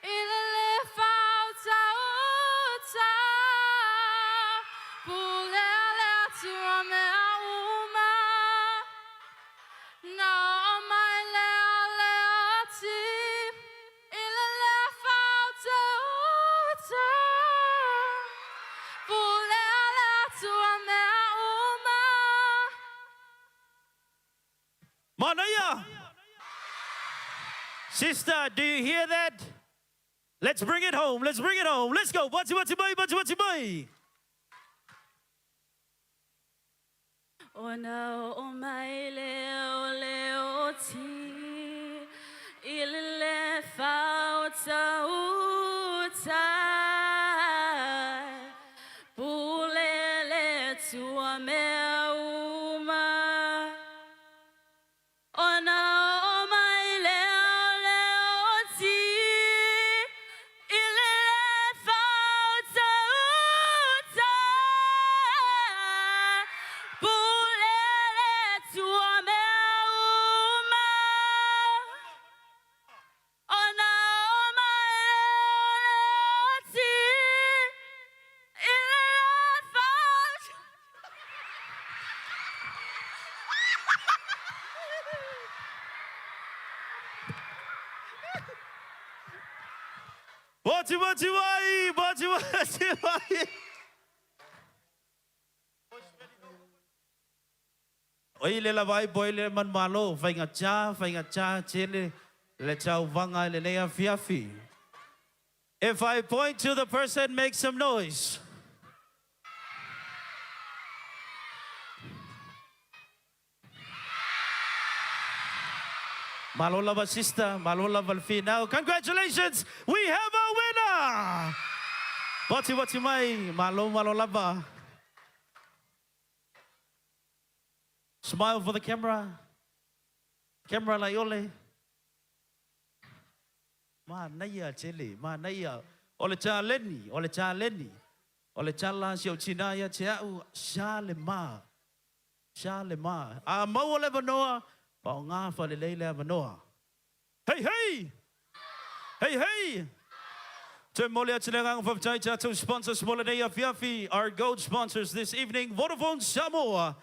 i le le fautaʻuta Pulea le Atua mea uma Na oo mai lea o le oti i le le fautaʻuta Pulea le Atua mea uma. Manaia! Sister, do you hear that? Let's bring it home, let's bring it home, let's go! Pati pati mai, pati pati mai! Ona oo mai lea o le oti i le le fautaʻuta Pule le Atua mea uma. Ona oo mai lea o le oti i le le fautaʻuta Pule le Atua mea uma. Ona oo mai lea o le oti i le le fautaʻuta. Pati pati mai, pati pati mai. Oi le lava ai boy le manumalo, faigata, faigata tele le tauvaga i lenei afiafi. If I point to the person, make some noise. Malo lava sister, malo lava le finau. Congratulations, we have a winner! Pati pati mai, malo malo lava. Smile for the camera. Camera laiole. Manaia tele, manaia. O le taleni, o le taleni. O le tala a si ou tina ia te au, sa le ma. Sa le ma. A maua le avanoa, faaaoga faalelei le avanoa. Hei hei! Hei hei! Toe momoli atu le agaga faafetai i tatou sponsors mo lenei afiafi. Our gold sponsors this evening, Vodafone Samoa,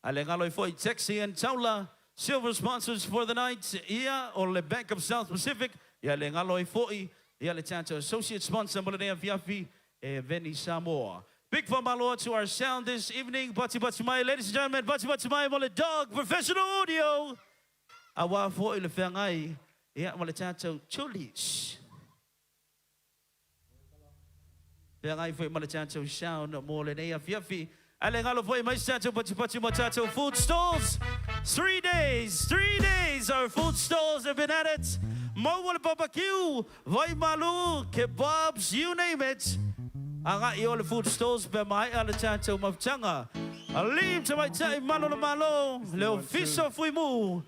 a le galo ai foi Taxi and Taula, silver sponsors for the night, ia o le Bank of South Pacific, ia le galo ai foi ia le tatou associate sponsor mo lenei afiafi, e Veni Samoa. Big faamalo to our sound this evening, pati pati mai, ladies and gentlemen, pati pati mai mo le Dog Professional Audio, aua foi le feagai ia ma le tatou Julius. Feagai foi ma le tatou sound mo lenei afiafi. Ae le galo foi mai se tatou patipati ma tatou food stalls. 3 days, 3 days our food stalls have been at it. Maua le barbecue, vai malu, kebabs, you name it. Agai i o le food stalls pe maea le tatou mafutaga. Alii ma Tamaitai Malu o le Malo, le Ofisa o Fuimu,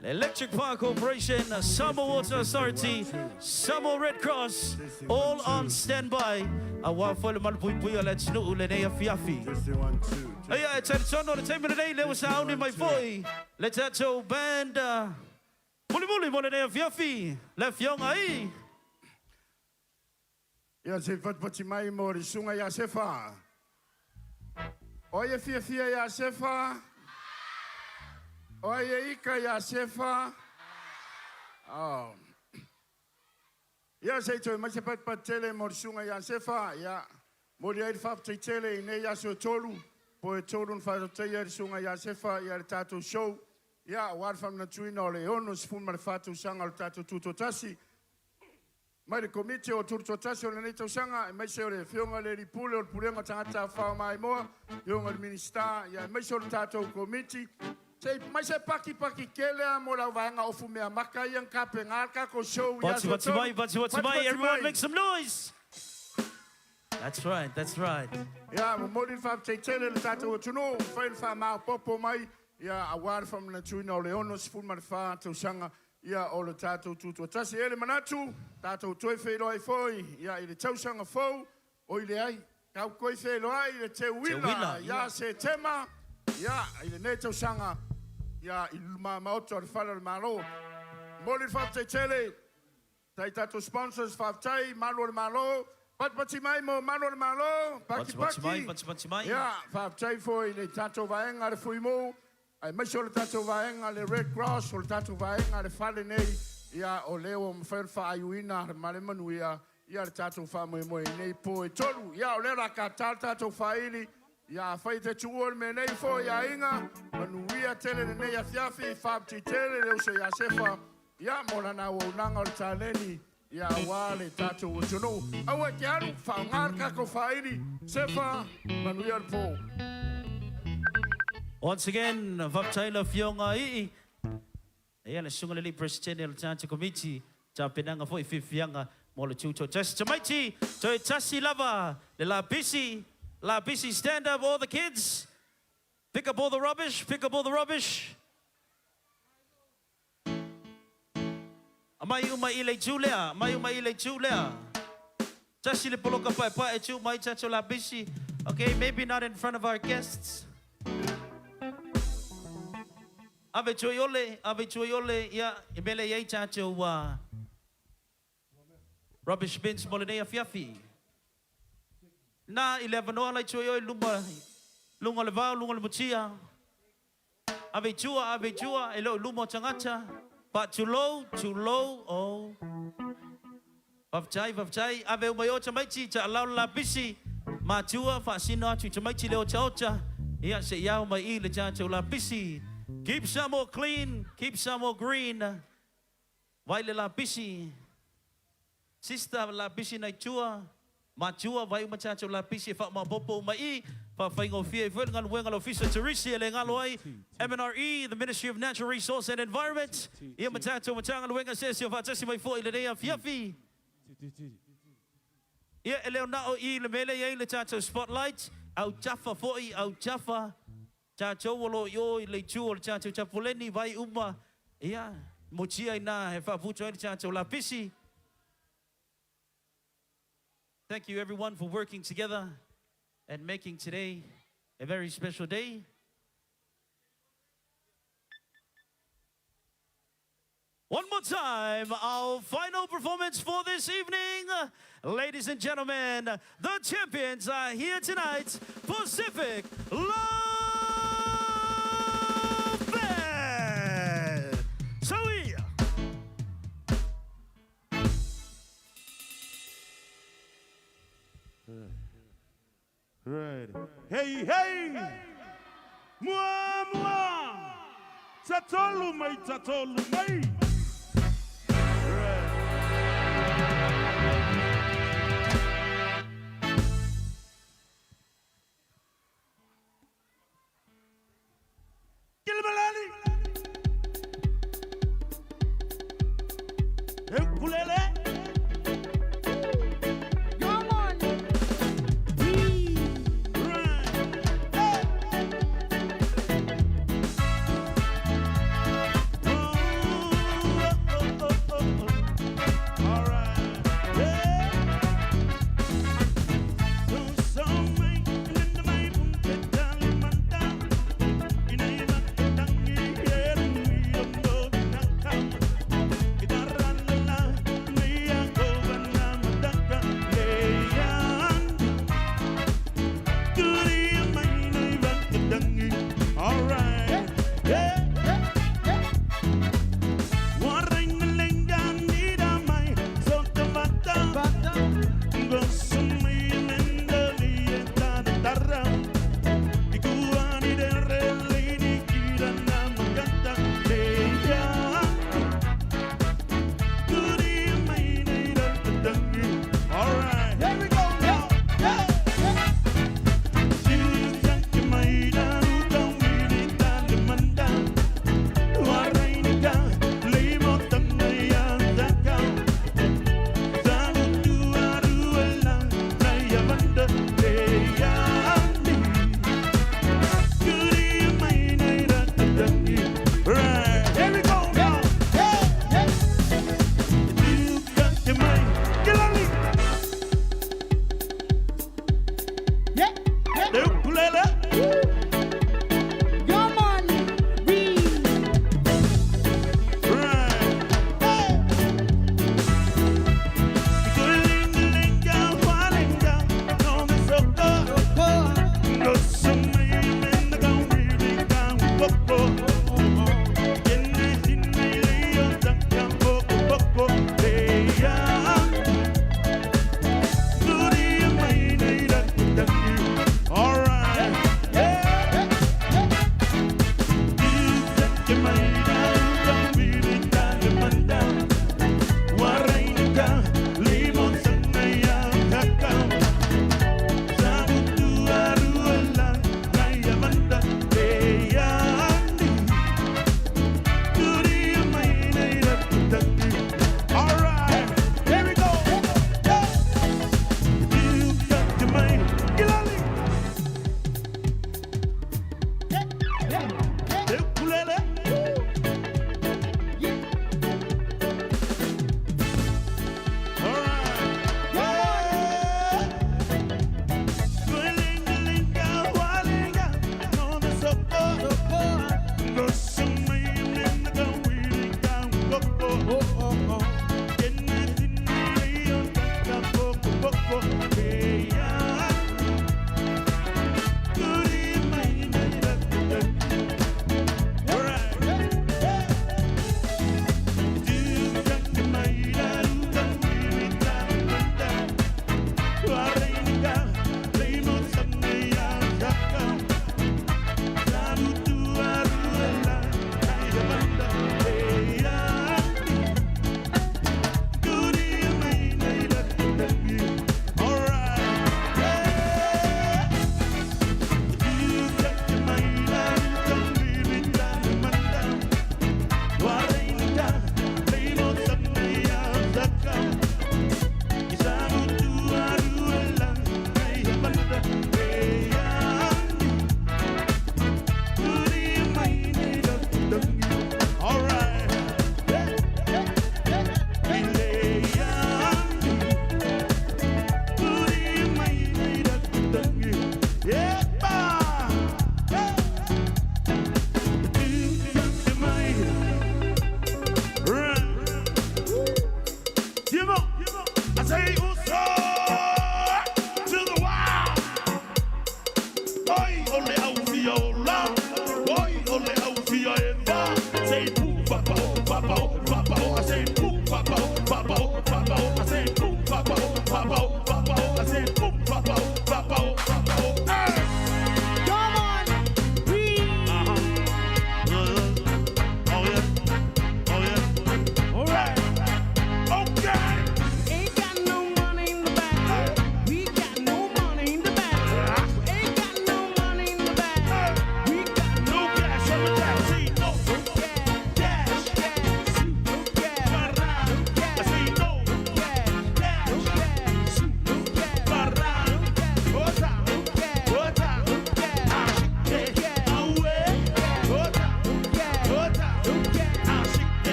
le Electric Power Corporation, Samoa Water Authority, Samoa Red Cross, all on standby. Aua foi le malupuipuia o le atunuu lenei afiafi. Ia, e talitonu o le taimi lenei, lea ua sauni mai foi le tatou band mulimuli mo lenei afiafi, le afioga i Ia se patipati mai mo le susuga ia Sefa. O ai e fiafia ia Sefa? O ai e ika ia Sefa? Oh. Ia se i toe mai se patupatu tele mo le susuga ia Sefa, ia, momoli ai le faafetai tele i nei aso e tolu, po e tolu na faatautaia ai le susuga ia Sefa ia le tatou show, ia, aua le faamanatuina o le 64 tausaga o le tatou Tutoatasi. Mai le Komiti o Tutoatasi o lenei tausaga, aemaise o le Afioga i le Alii Pule o le Pulega o Tagata Tafafao Maimoa, Afioga i le Minisita, ia aemaise o le tatou Komiti. Se i mai se paki paki tele lava mo le au vaega ofu meamata ia na tapena le tatou show i Pati aso e pati tolu. mai, pati pati Pati mai, pati everyone mai. make some noise! That's right, that's right. Ia, momoli le faafetai tele i le tatou atunuu, ua mafai ona faamaopoopo mai, ia, aua le faamanatuina o le 64 tausaga, ia, o le tatou Tutoatasi. E i ai le manatu, tatou toe feiloai foi, ia, i le tausaga fou, oi leai, tatou toe feiloai i le teuila Teuila, ia ia. Setema, ia, i lenei tausaga, ia, i luma maota o le Fale o le Malo. Momoli le faafetai tele. Tai tatou sponsors, faafetai, Malu o le Malo, patipati mai mo Malu o le Malo, Pati pati mai, paki paki. pati pati mai. Ia, faafetai foi i le tatou vaega le Fuimu, aemaise o le tatou vaega le Red Cross, o le tatou vaega le fale nei, ia, o lea ua mafai ona faaiuina ma le manuia, ia, le tatou faamoemoe i nei po e tolu. Ia, o lea o le a tata le tatou faili, ia, afai e te tuua le mea nei foi, aiga, manuia tele lenei afiafi, faafetai tele le uso ia Sefa, ia, mo lana auaunaga o le taleni, ia, aua le tatou atunuu. Aua e te alu, faaaoga le tatou faili, Sefa, manuia le po. Once again, faafetai le Afioga ii. Ia le susuga i le alii Peresetene o le tatou Komiti, tapenaga foi fiafiaga mo le Tutoatasi. Tamaiti, toe tasi lava le lapisi, lapisi stand up all the kids. Pick up all the rubbish, pick up all the rubbish. Aumai uma i le itu lea, aumai uma i le itu lea. Tasi le poloka paepae tuu mai tatou lapisi. Okay, maybe not in front of our guests. Ave tua i ole, ave tua i ole, ia, i mea lea e i ai tatou rubbish bins mo lenei afiafi. Na, i le avanoa la i tua i o i luma, luga o le vao, luga o le mutia. Ave i tua, ave i tua, e le o i luma o tagata. Faatulou, tulou, oh. Faafetai, faafetai. Ave uma i o tamaiti, taalao le lapisi. Matua, faasino atu i tamaiti le otaota. Ia, se i ao mai i le tatou lapisi. Keep Samoa clean, keep Samoa green. Vai le lapisi. Sister, lapisi nai tua. Matua, vai uma tatou lapisi e faamaopoopo uma i i. Faafaigofie ai foi le galuega a le Ofisa Turisi e le galo ai. MNRE, the Ministry of Natural Resource and Environment. Ia ma tatou Matagaluega se ese o faatasi mai foi i lenei afiafi. Ia, e le o na o i le mea lea e i ai le tatou spotlight, autafa foi, autafa, tatou o lo o i o i le itu o le tatou tapoleni, vai uma, ia, mutia i ina e faaputu ai le tatou lapisi. Thank you everyone for working together and making today a very special day. One more time, our final performance for this evening. Ladies and gentlemen, the champions are here tonight, Pacific Love Band. Soia. Right. Hey, hey! Mua, mua! Tatolu mai, tatolu mai! Right. Kilimalani! Ukulele! Come on! Right.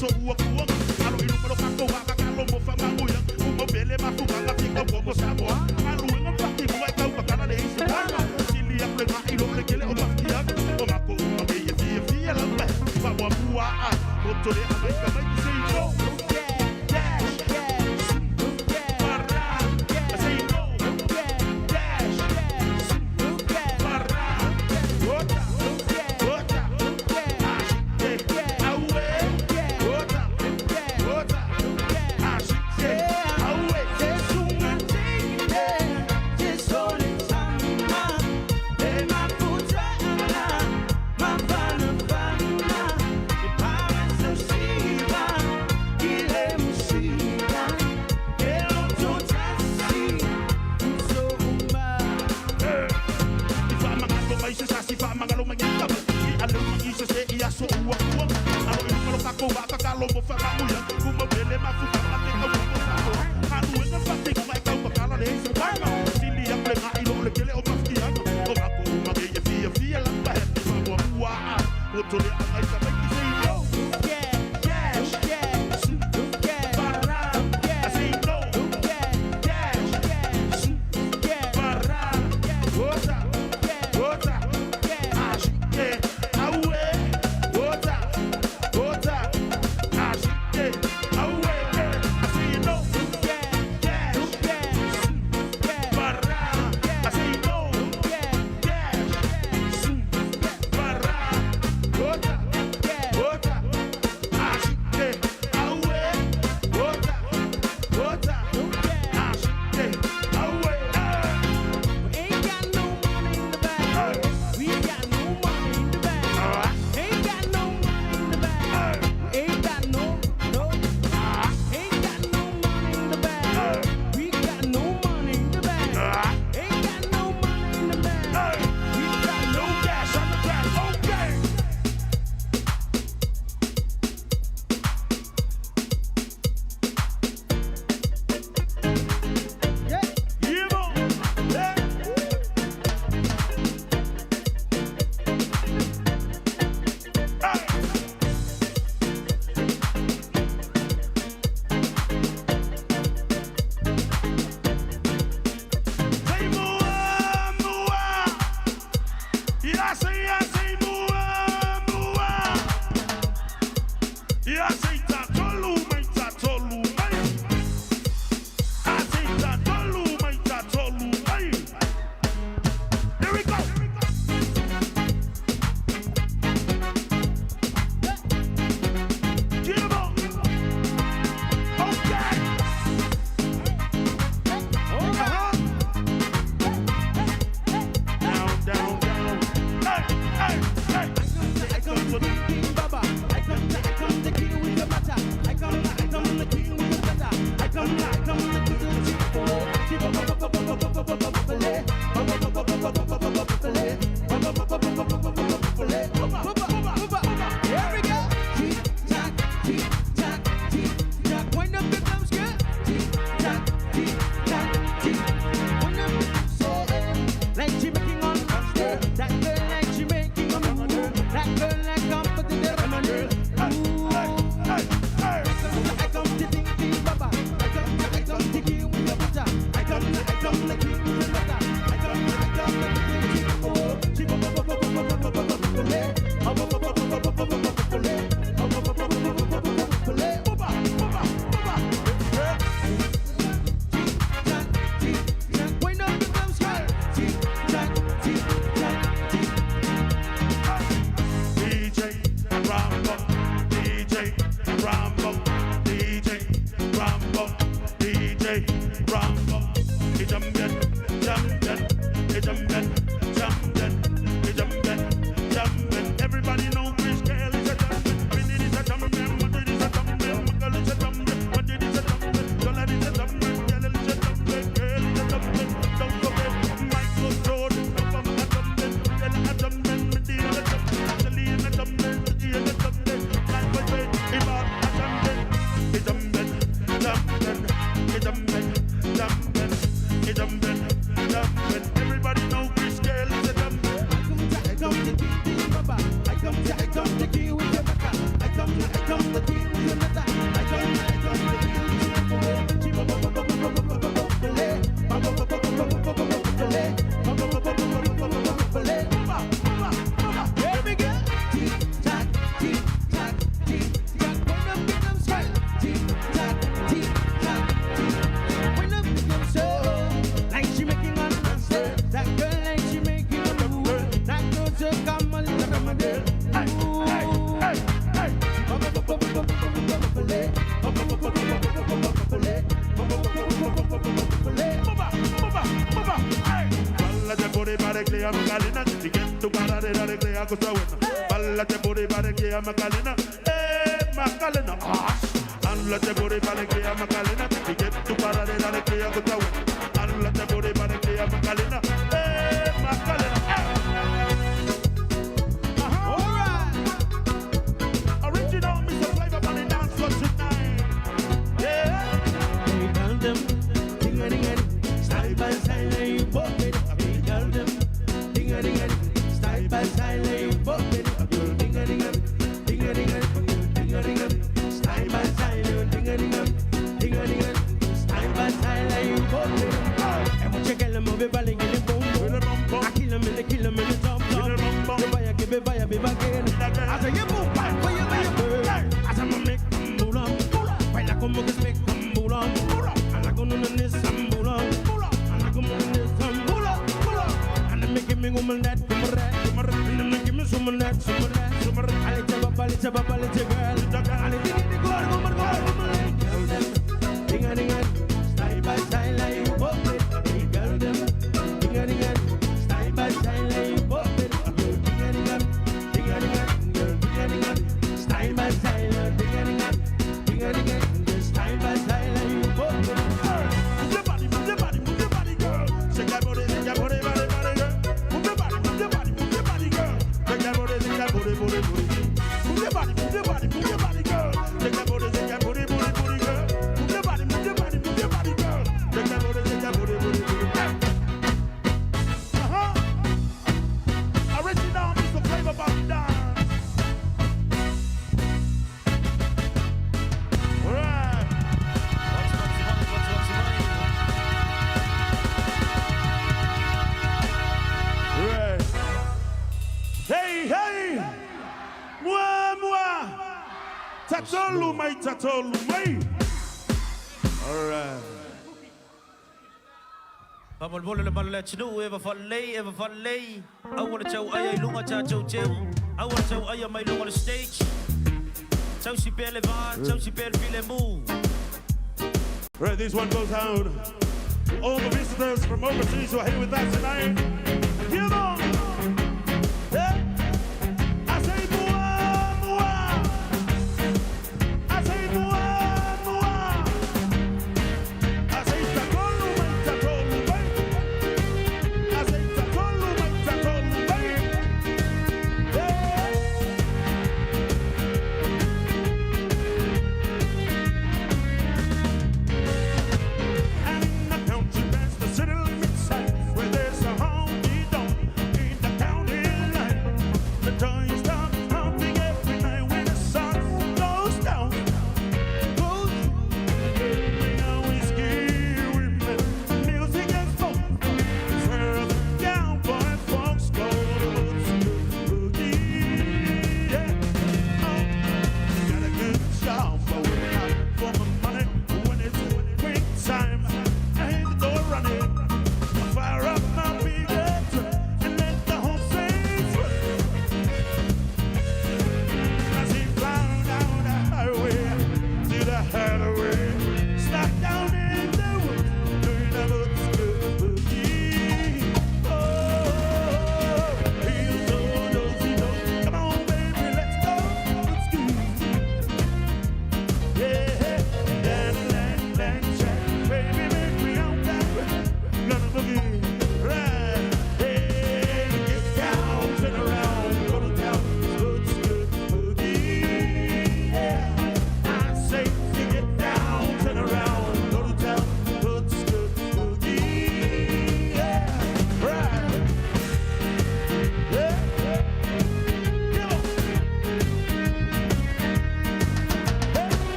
aso ua kuanga. Alo i luma lo kako wa kakalo mo fa manguia. Uma pele mafukaga fika uomo Samoa. Galuega ma faatinoga e taumatala le isi aga. Sili aku le ga'i lo le kele o mafikiaga. O mako uma keia fiafia lava. Faamuamua a moto le agai tamaiti sei no. Macarena. Si que tu cara de alegría cosa buena. Bala te booty para alegría Macarena. Macarena. Ah. Alla te booty para alegría Macarena. Si que tu cara de alegría cosa buena. Alla te booty para alegría Macarena. Macarena. All right. Original Mr. Flavor on the dance floor tonight. Yeah. Hey, girl, them, ding-a-ding-a-ding, side by side, lay you bump it. Hey, girl, them, ding-a-ding-a-ding, side by side, lay you bump it. Girl, ding-a-ding-a-ding, ding-a-ding-a-ding, ding-a-ding-a-ding, side by side, you ding-a-ding-a-ding, ding-a-ding-a-ding, side by side, lay you bump it. And what you girl, them move it, bally, get it, boom, boom. I kill 'em and they kill 'em in the top, top. Give fire, give it fire, baby, again. I say, you boom, bang, fire, fire, burn. I say, I'ma make 'em move on. Baila como que se cambula. Anda con una Nissan bula. Anda como una Nissan bula, bula. And then make me woman that, woman that. And then make me woman that, woman that. Ale chaba, ale chaba, ale chaba, girl. Ale ding ding go, go, go, go, girl them. Ding a ding a, style by style like you pop it. Hey girl them. Ding a ding a, style by style like you pop it. Girl ding a ding a, ding a ding a, girl ding a ding a, style by style, ding a ding a, ding a ding a, style by style like you pop it. Move your body, move your body, move your body, girl. Shake that booty, shake that booty, body, body, girl. Move your body, move your body, move your body, girl. Shake that booty, shake that booty, booty, booty. Move your body, move your body, move your body, girl. Shake that booty, shake that booty, booty, booty, girl. Move your body, move your body, move your body, girl. Shake that booty, shake that booty, booty, booty. Uh-huh. Original Mr. Flavor Body Dance. All right. Right. Hey, hey! Mua, mua! Tatolu mai, tatolu mai! All right. Faamolemole le malu le atunuu e faalelei e faalelei aua le tau aia i luga tatou teu aua le tau aia mai luga o le stage tausi pea le va tausi pea le filemu. Right, this one goes out to all the visitors from overseas who are here with us tonight. Give on! Yeah. I say mua, mua. I say mua, mua. I say tatolu mai, tatolu mai. I say tatolu mai, tatolu mai. Yeah. And in the country past the city limit side, where there's a home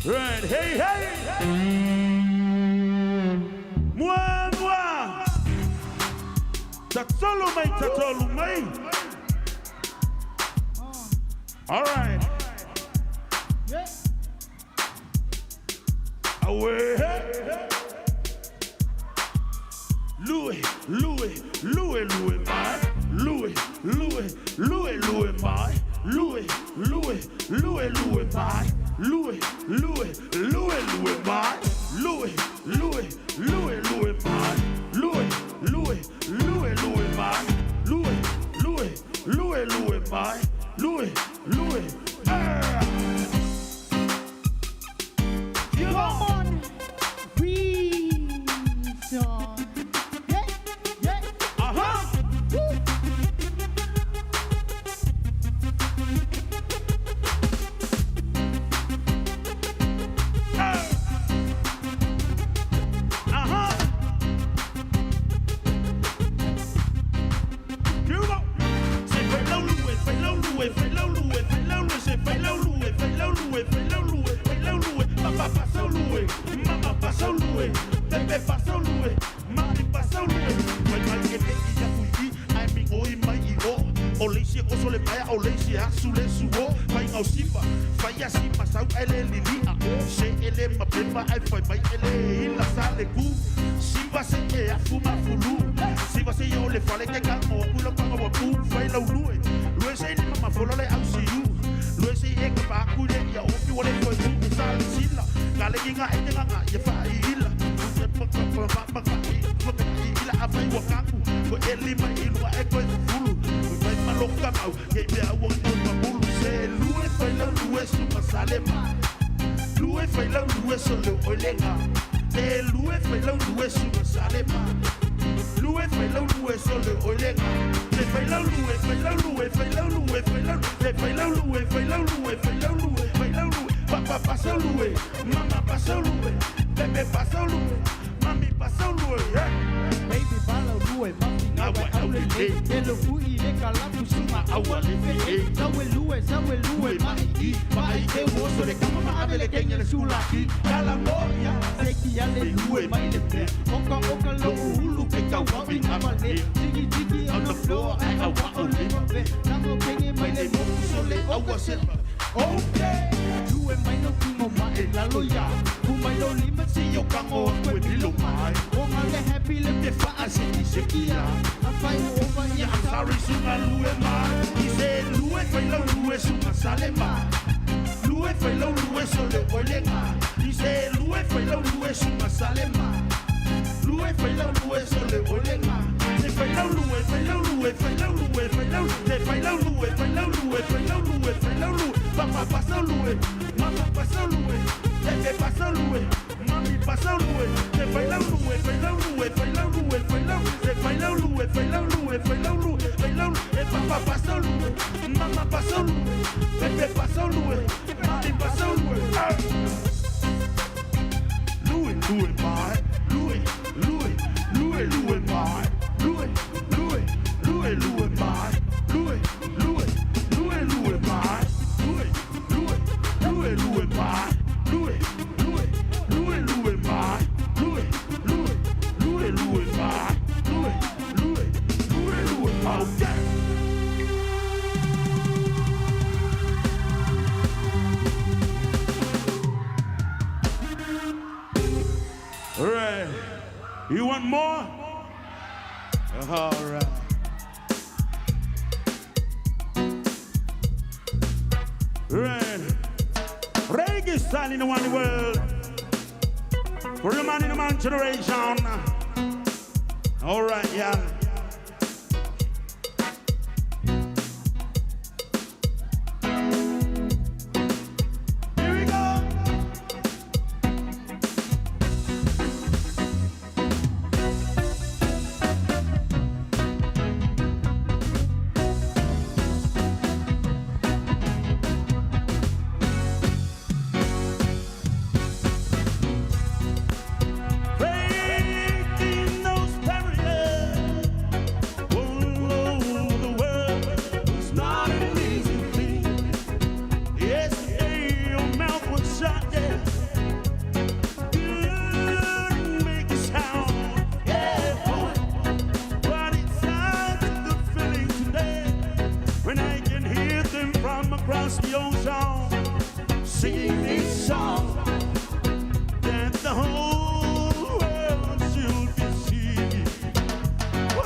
Right, hey, hey. Mua, mua. Tatolu mai, tatolu mai. All right. Away. Louis, Louis, Louis, Louis, my. Louis, Louis, Louis, Louis, my. Louis, Louis, Louis, Louis, my. Louis, Louis, Louis, Louis, my. Louis, Louis, Louis, Louis, my. Louis, Louis, Louis, Louis, my. Louis, Louis, Louis, Louis, my. Louis, Louis, Come on, reason. Yeah, yeah. Woo. Here we go. Say fai lau lue, fai lau lue, fai lau lue, fai lau lue, say fai lau lue, fai lau lue, fai lau lue, fai lau lue. Papa pasa lue, mama pasa lue, bebe pasa lue, mami pasa lue. Mai mai e te ia fui i, ai mi oi mai i o. O leisi o sole mai o leisi a su le su o. Fai ngau sifa, fai a sima sau ele lilia. Se ele ma pepa ai fai mai ele ila sa le ku. Siva se e a fuma fulu. Siva se yo le fale ke ka mo ku lo pa wa pu fai lau lue. Lue se ni mama folo le au si u. Lue se e ka pa ku le ia o pi wale koe ku e sa le sila. Ka le kinga e te nganga ia fa i ila. Se pa pa pa pa pa pa i pa pa i ila a fai wa kaku. Ko e lima i lua e koe fulu. Ko fai maloka mau ke mea ua ngoi mamulu. Se lue fai lau lue su masale ma. Lue fai lau lue so le oilenga. Le lue fai lau lue su masale ma. Lue fai lau lue so le oilenga. Le fai lau lue, fai lau lue, fai lau lue, fai lau le fai lau lue, fai lau lue, fai lau lue, fai lau lue. Papa pasa lue, mama pasa lue, bebe pasa lue, mami pasa lue. Yeah. Baby bala lue, mami ngawa au le le. Telo ui le kalapu suma aua le fe e. Sawe lue, sawe lue, mai i, mai te woso le kama ma ave le kenya le sulaki. Kala moya, seki ya le lue, mai le fe. Oka oka lo ulu ke kawa i ngama le. Jiggy jiggy on the floor, ai awa o le fe. Nango kenge mai le moku so le aua se. Okay, lue mai no kingo ma e lalo ya. Kumai lo lima si yo kango aku e milo mai. Wonga le happy le te faa seki seki ya. A fai over ya. I'm sorry sunga lue mai. I se lue fai lau lue sunga sale ma. Lue fai lau lue so le oilenga. I se lue fai lau lue sunga sale ma. Lue fai lau lue so le oilenga. Se fai lau lue, fai lau lue, fai lau lue, fai lau le fai lau lue, fai lau lue, fai lau lue, fai lau lue. Papa pasa lue, mama pasa lue, bebe pasa lue, mami pasa lue. Se fai lau lue, fai lau lue, fai lau lue, fai lau se fai lau lue, fai lau lue, fai lau lue, fai lau e papa pasa lue, mama pasa lue, bebe pasa lue, mami pasa lue. Ah. Lue, lue, mai, lue, lue, lue, lue, mai, lue, lue, lue, lue, mai, lue, lue, lue, lue, mai, lue, lue, lue, lue, mai, lue, lue, lue, lue, mai, lue, lue, lue, lue, mai, lue, lue, lue, lue, okay. All right. You want more? All right. Right. Reggae style in the one world. For the man in the man generation. All right, yeah. Here we go. Breaking those barriers. goes on singing this song that the whole world should be seeing. Whoa,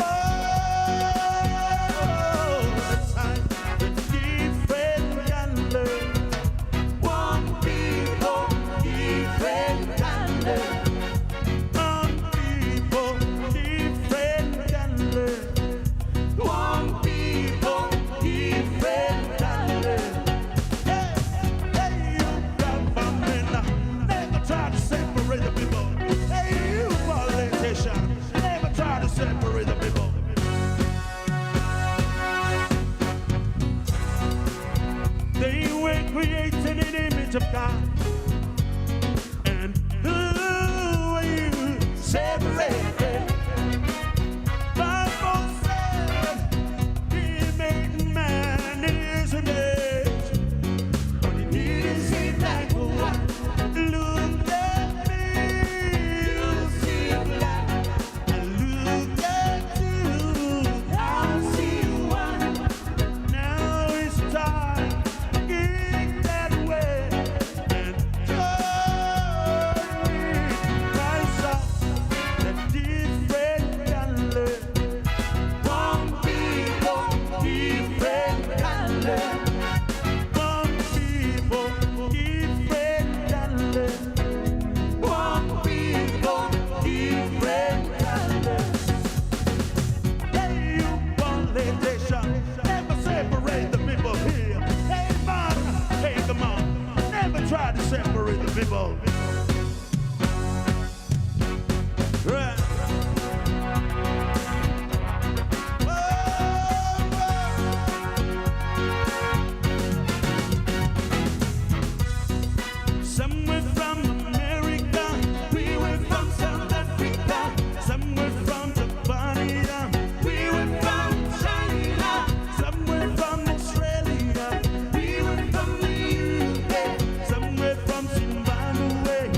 the time, the different color. One people, different color. One people, different color. One people, different color. Hey, hey, you government, never try to separate the people. Hey, you politician, never try to separate the people. They were created in the image of God. And who are you separated? Bible said he made man in his image. But he didn't say that one. Look at me, you see black. I look at you, I see one. Now it's time to get that way and join me myself. The different color, one people, different color. One people, different color. One people, different color. Hey, you politician, never separate the people here. Hey, man, hey, come on, never try to separate the people. Right. Some were from America, we were from South Africa. Some were from Japan, we were from China. Some were from Australia, we were from the UK. Some were from Zimbabwe,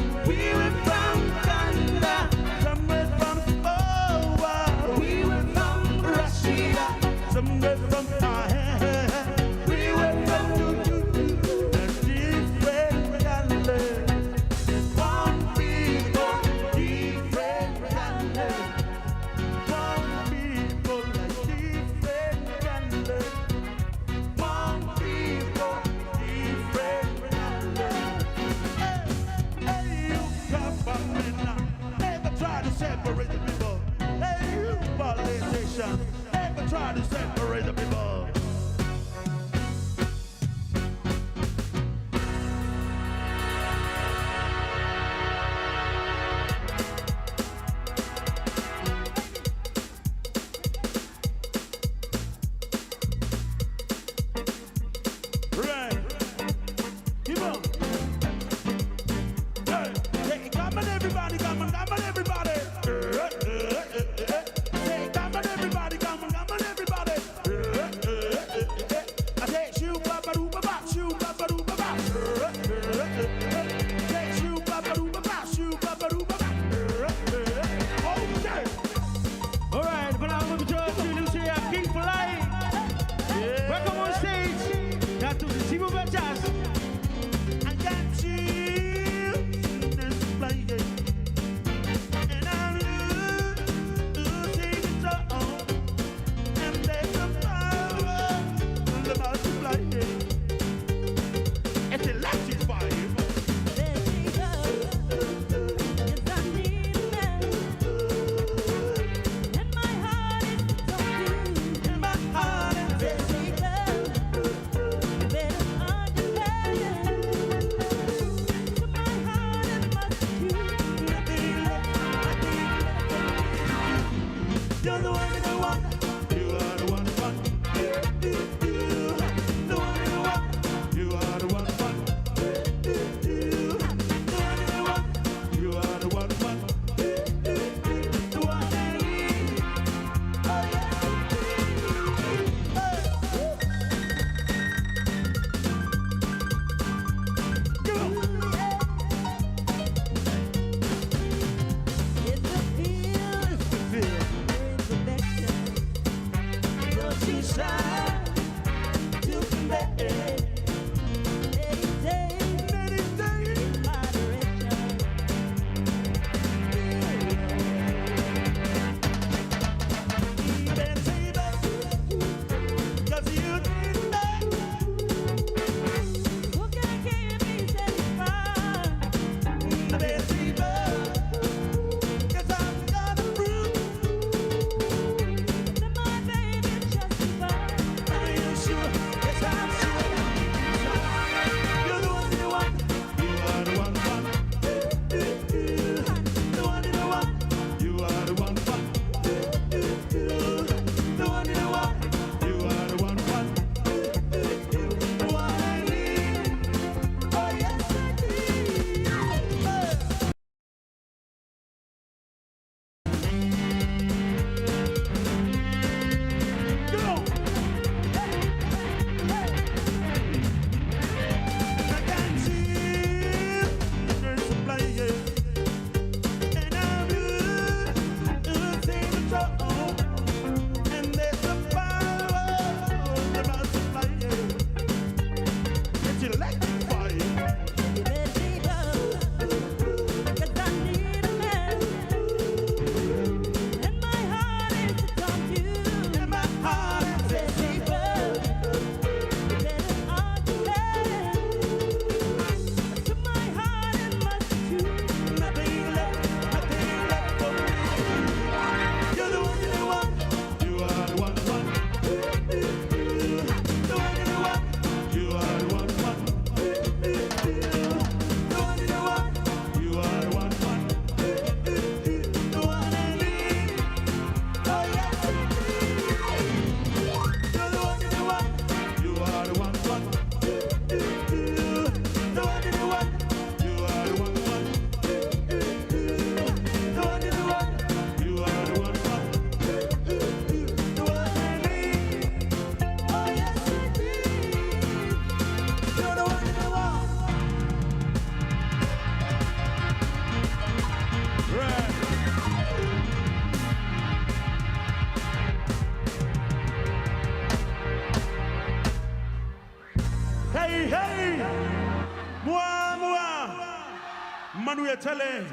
Manuia tele,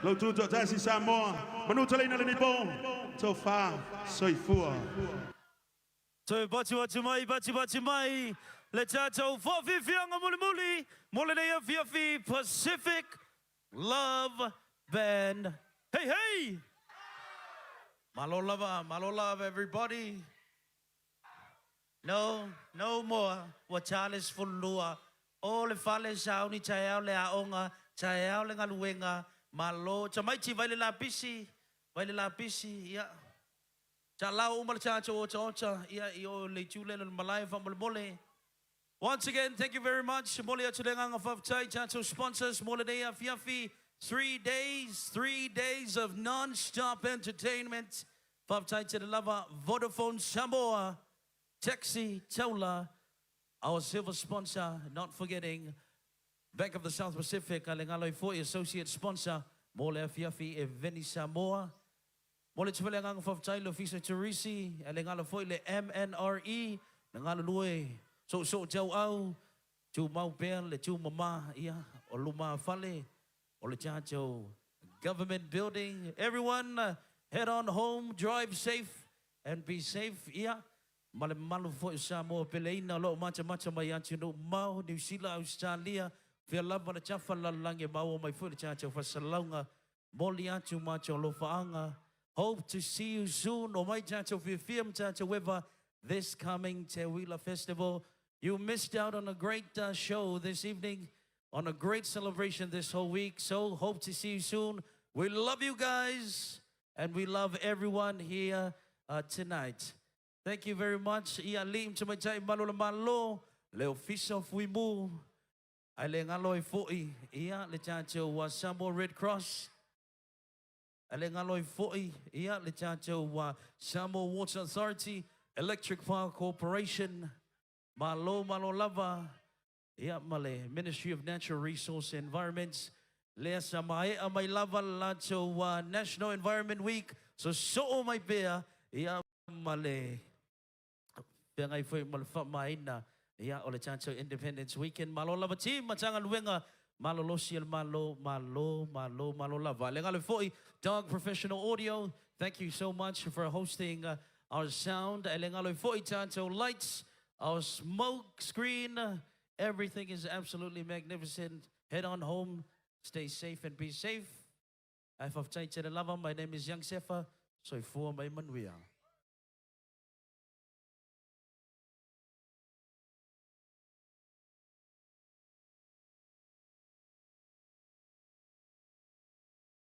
lo tu tasi Samoa, manu tele ina lenei po, tofa, soifua. Toe patu atu mai, patu patu mai, le tātou whawhiwhianga mulimuli, mo lenei afiafi Pacific Love Band. Hey, hey! Malo lava, malo love everybody. No, no more. Ua tā le 12. O le fale sauni taeao le aoga, taeao le galuega, malo. Tamaiti vai le lapisi, vai le lapisi, ia. Talao uma le tātou otaota, ia, i o le itu lea o le malae faamolemole. Once again, thank you very much. Momoli atu le agaga faafetai tātou sponsors mo lenei afiafi. 3 days, 3 days of non-stop entertainment. Faafetai tele lava Vodafone Samoa, Taxi Taula, our silver sponsor, not forgetting Bank of the South Pacific, a le galo ai foi associate sponsor mo le afiafi e Veni Samoa. Mo le tufele agaga faafetai le Ofisa Turisi, a le galo foi le MNRE, na galulue soosoo tauau, tumau pea le tumama ia o luma fale o le tatou government building. Everyone, head on home, drive safe and be safe. Ia, ma le mamalu foi o Samoa peleina o loo matamata mai atunuu mamao, Niu Sila, Ausetalia, fea lava le tafa lalolagi e maua mai foi le tatou faasalalauga. Moli atu matou alofaaga. Hope to see you soon. Omai tatou fiafia ma tatou eva this coming Teuila Festival. You missed out on a great show this evening, on a great celebration this whole week. So hope to see you soon. We love you guys, and we love everyone here tonight. Thank you very much. Ia alii ma tamaitai malu o le Malo, le Ofisa o Fuimu, ae le galo ai foi, ia, le tatou Samoa Red Cross, ae le galo ai foi, ia, le tatou Samoa Water Authority, Electric Power Corporation, malo malo lava, ia, ma le Ministry of Natural Resource and Environment, lea sa maea mai lava le latou National Environment Week, sosoo mai pea, ia, ma le feagai foi ma le faamaina, ia, o le tatou Independence Weekend. Malo lava team Matagaluega malolosi e le Malo, malo, malo, malo lava. Le galo foi Dog Professional Audio, thank you so much for hosting our sound. E le galo foi tatou lights, our smoke screen, everything is absolutely magnificent. Head on home, stay safe and be safe. Ae faafetai tele lava. My name is Young Sefa. Soifua ma ia manuia.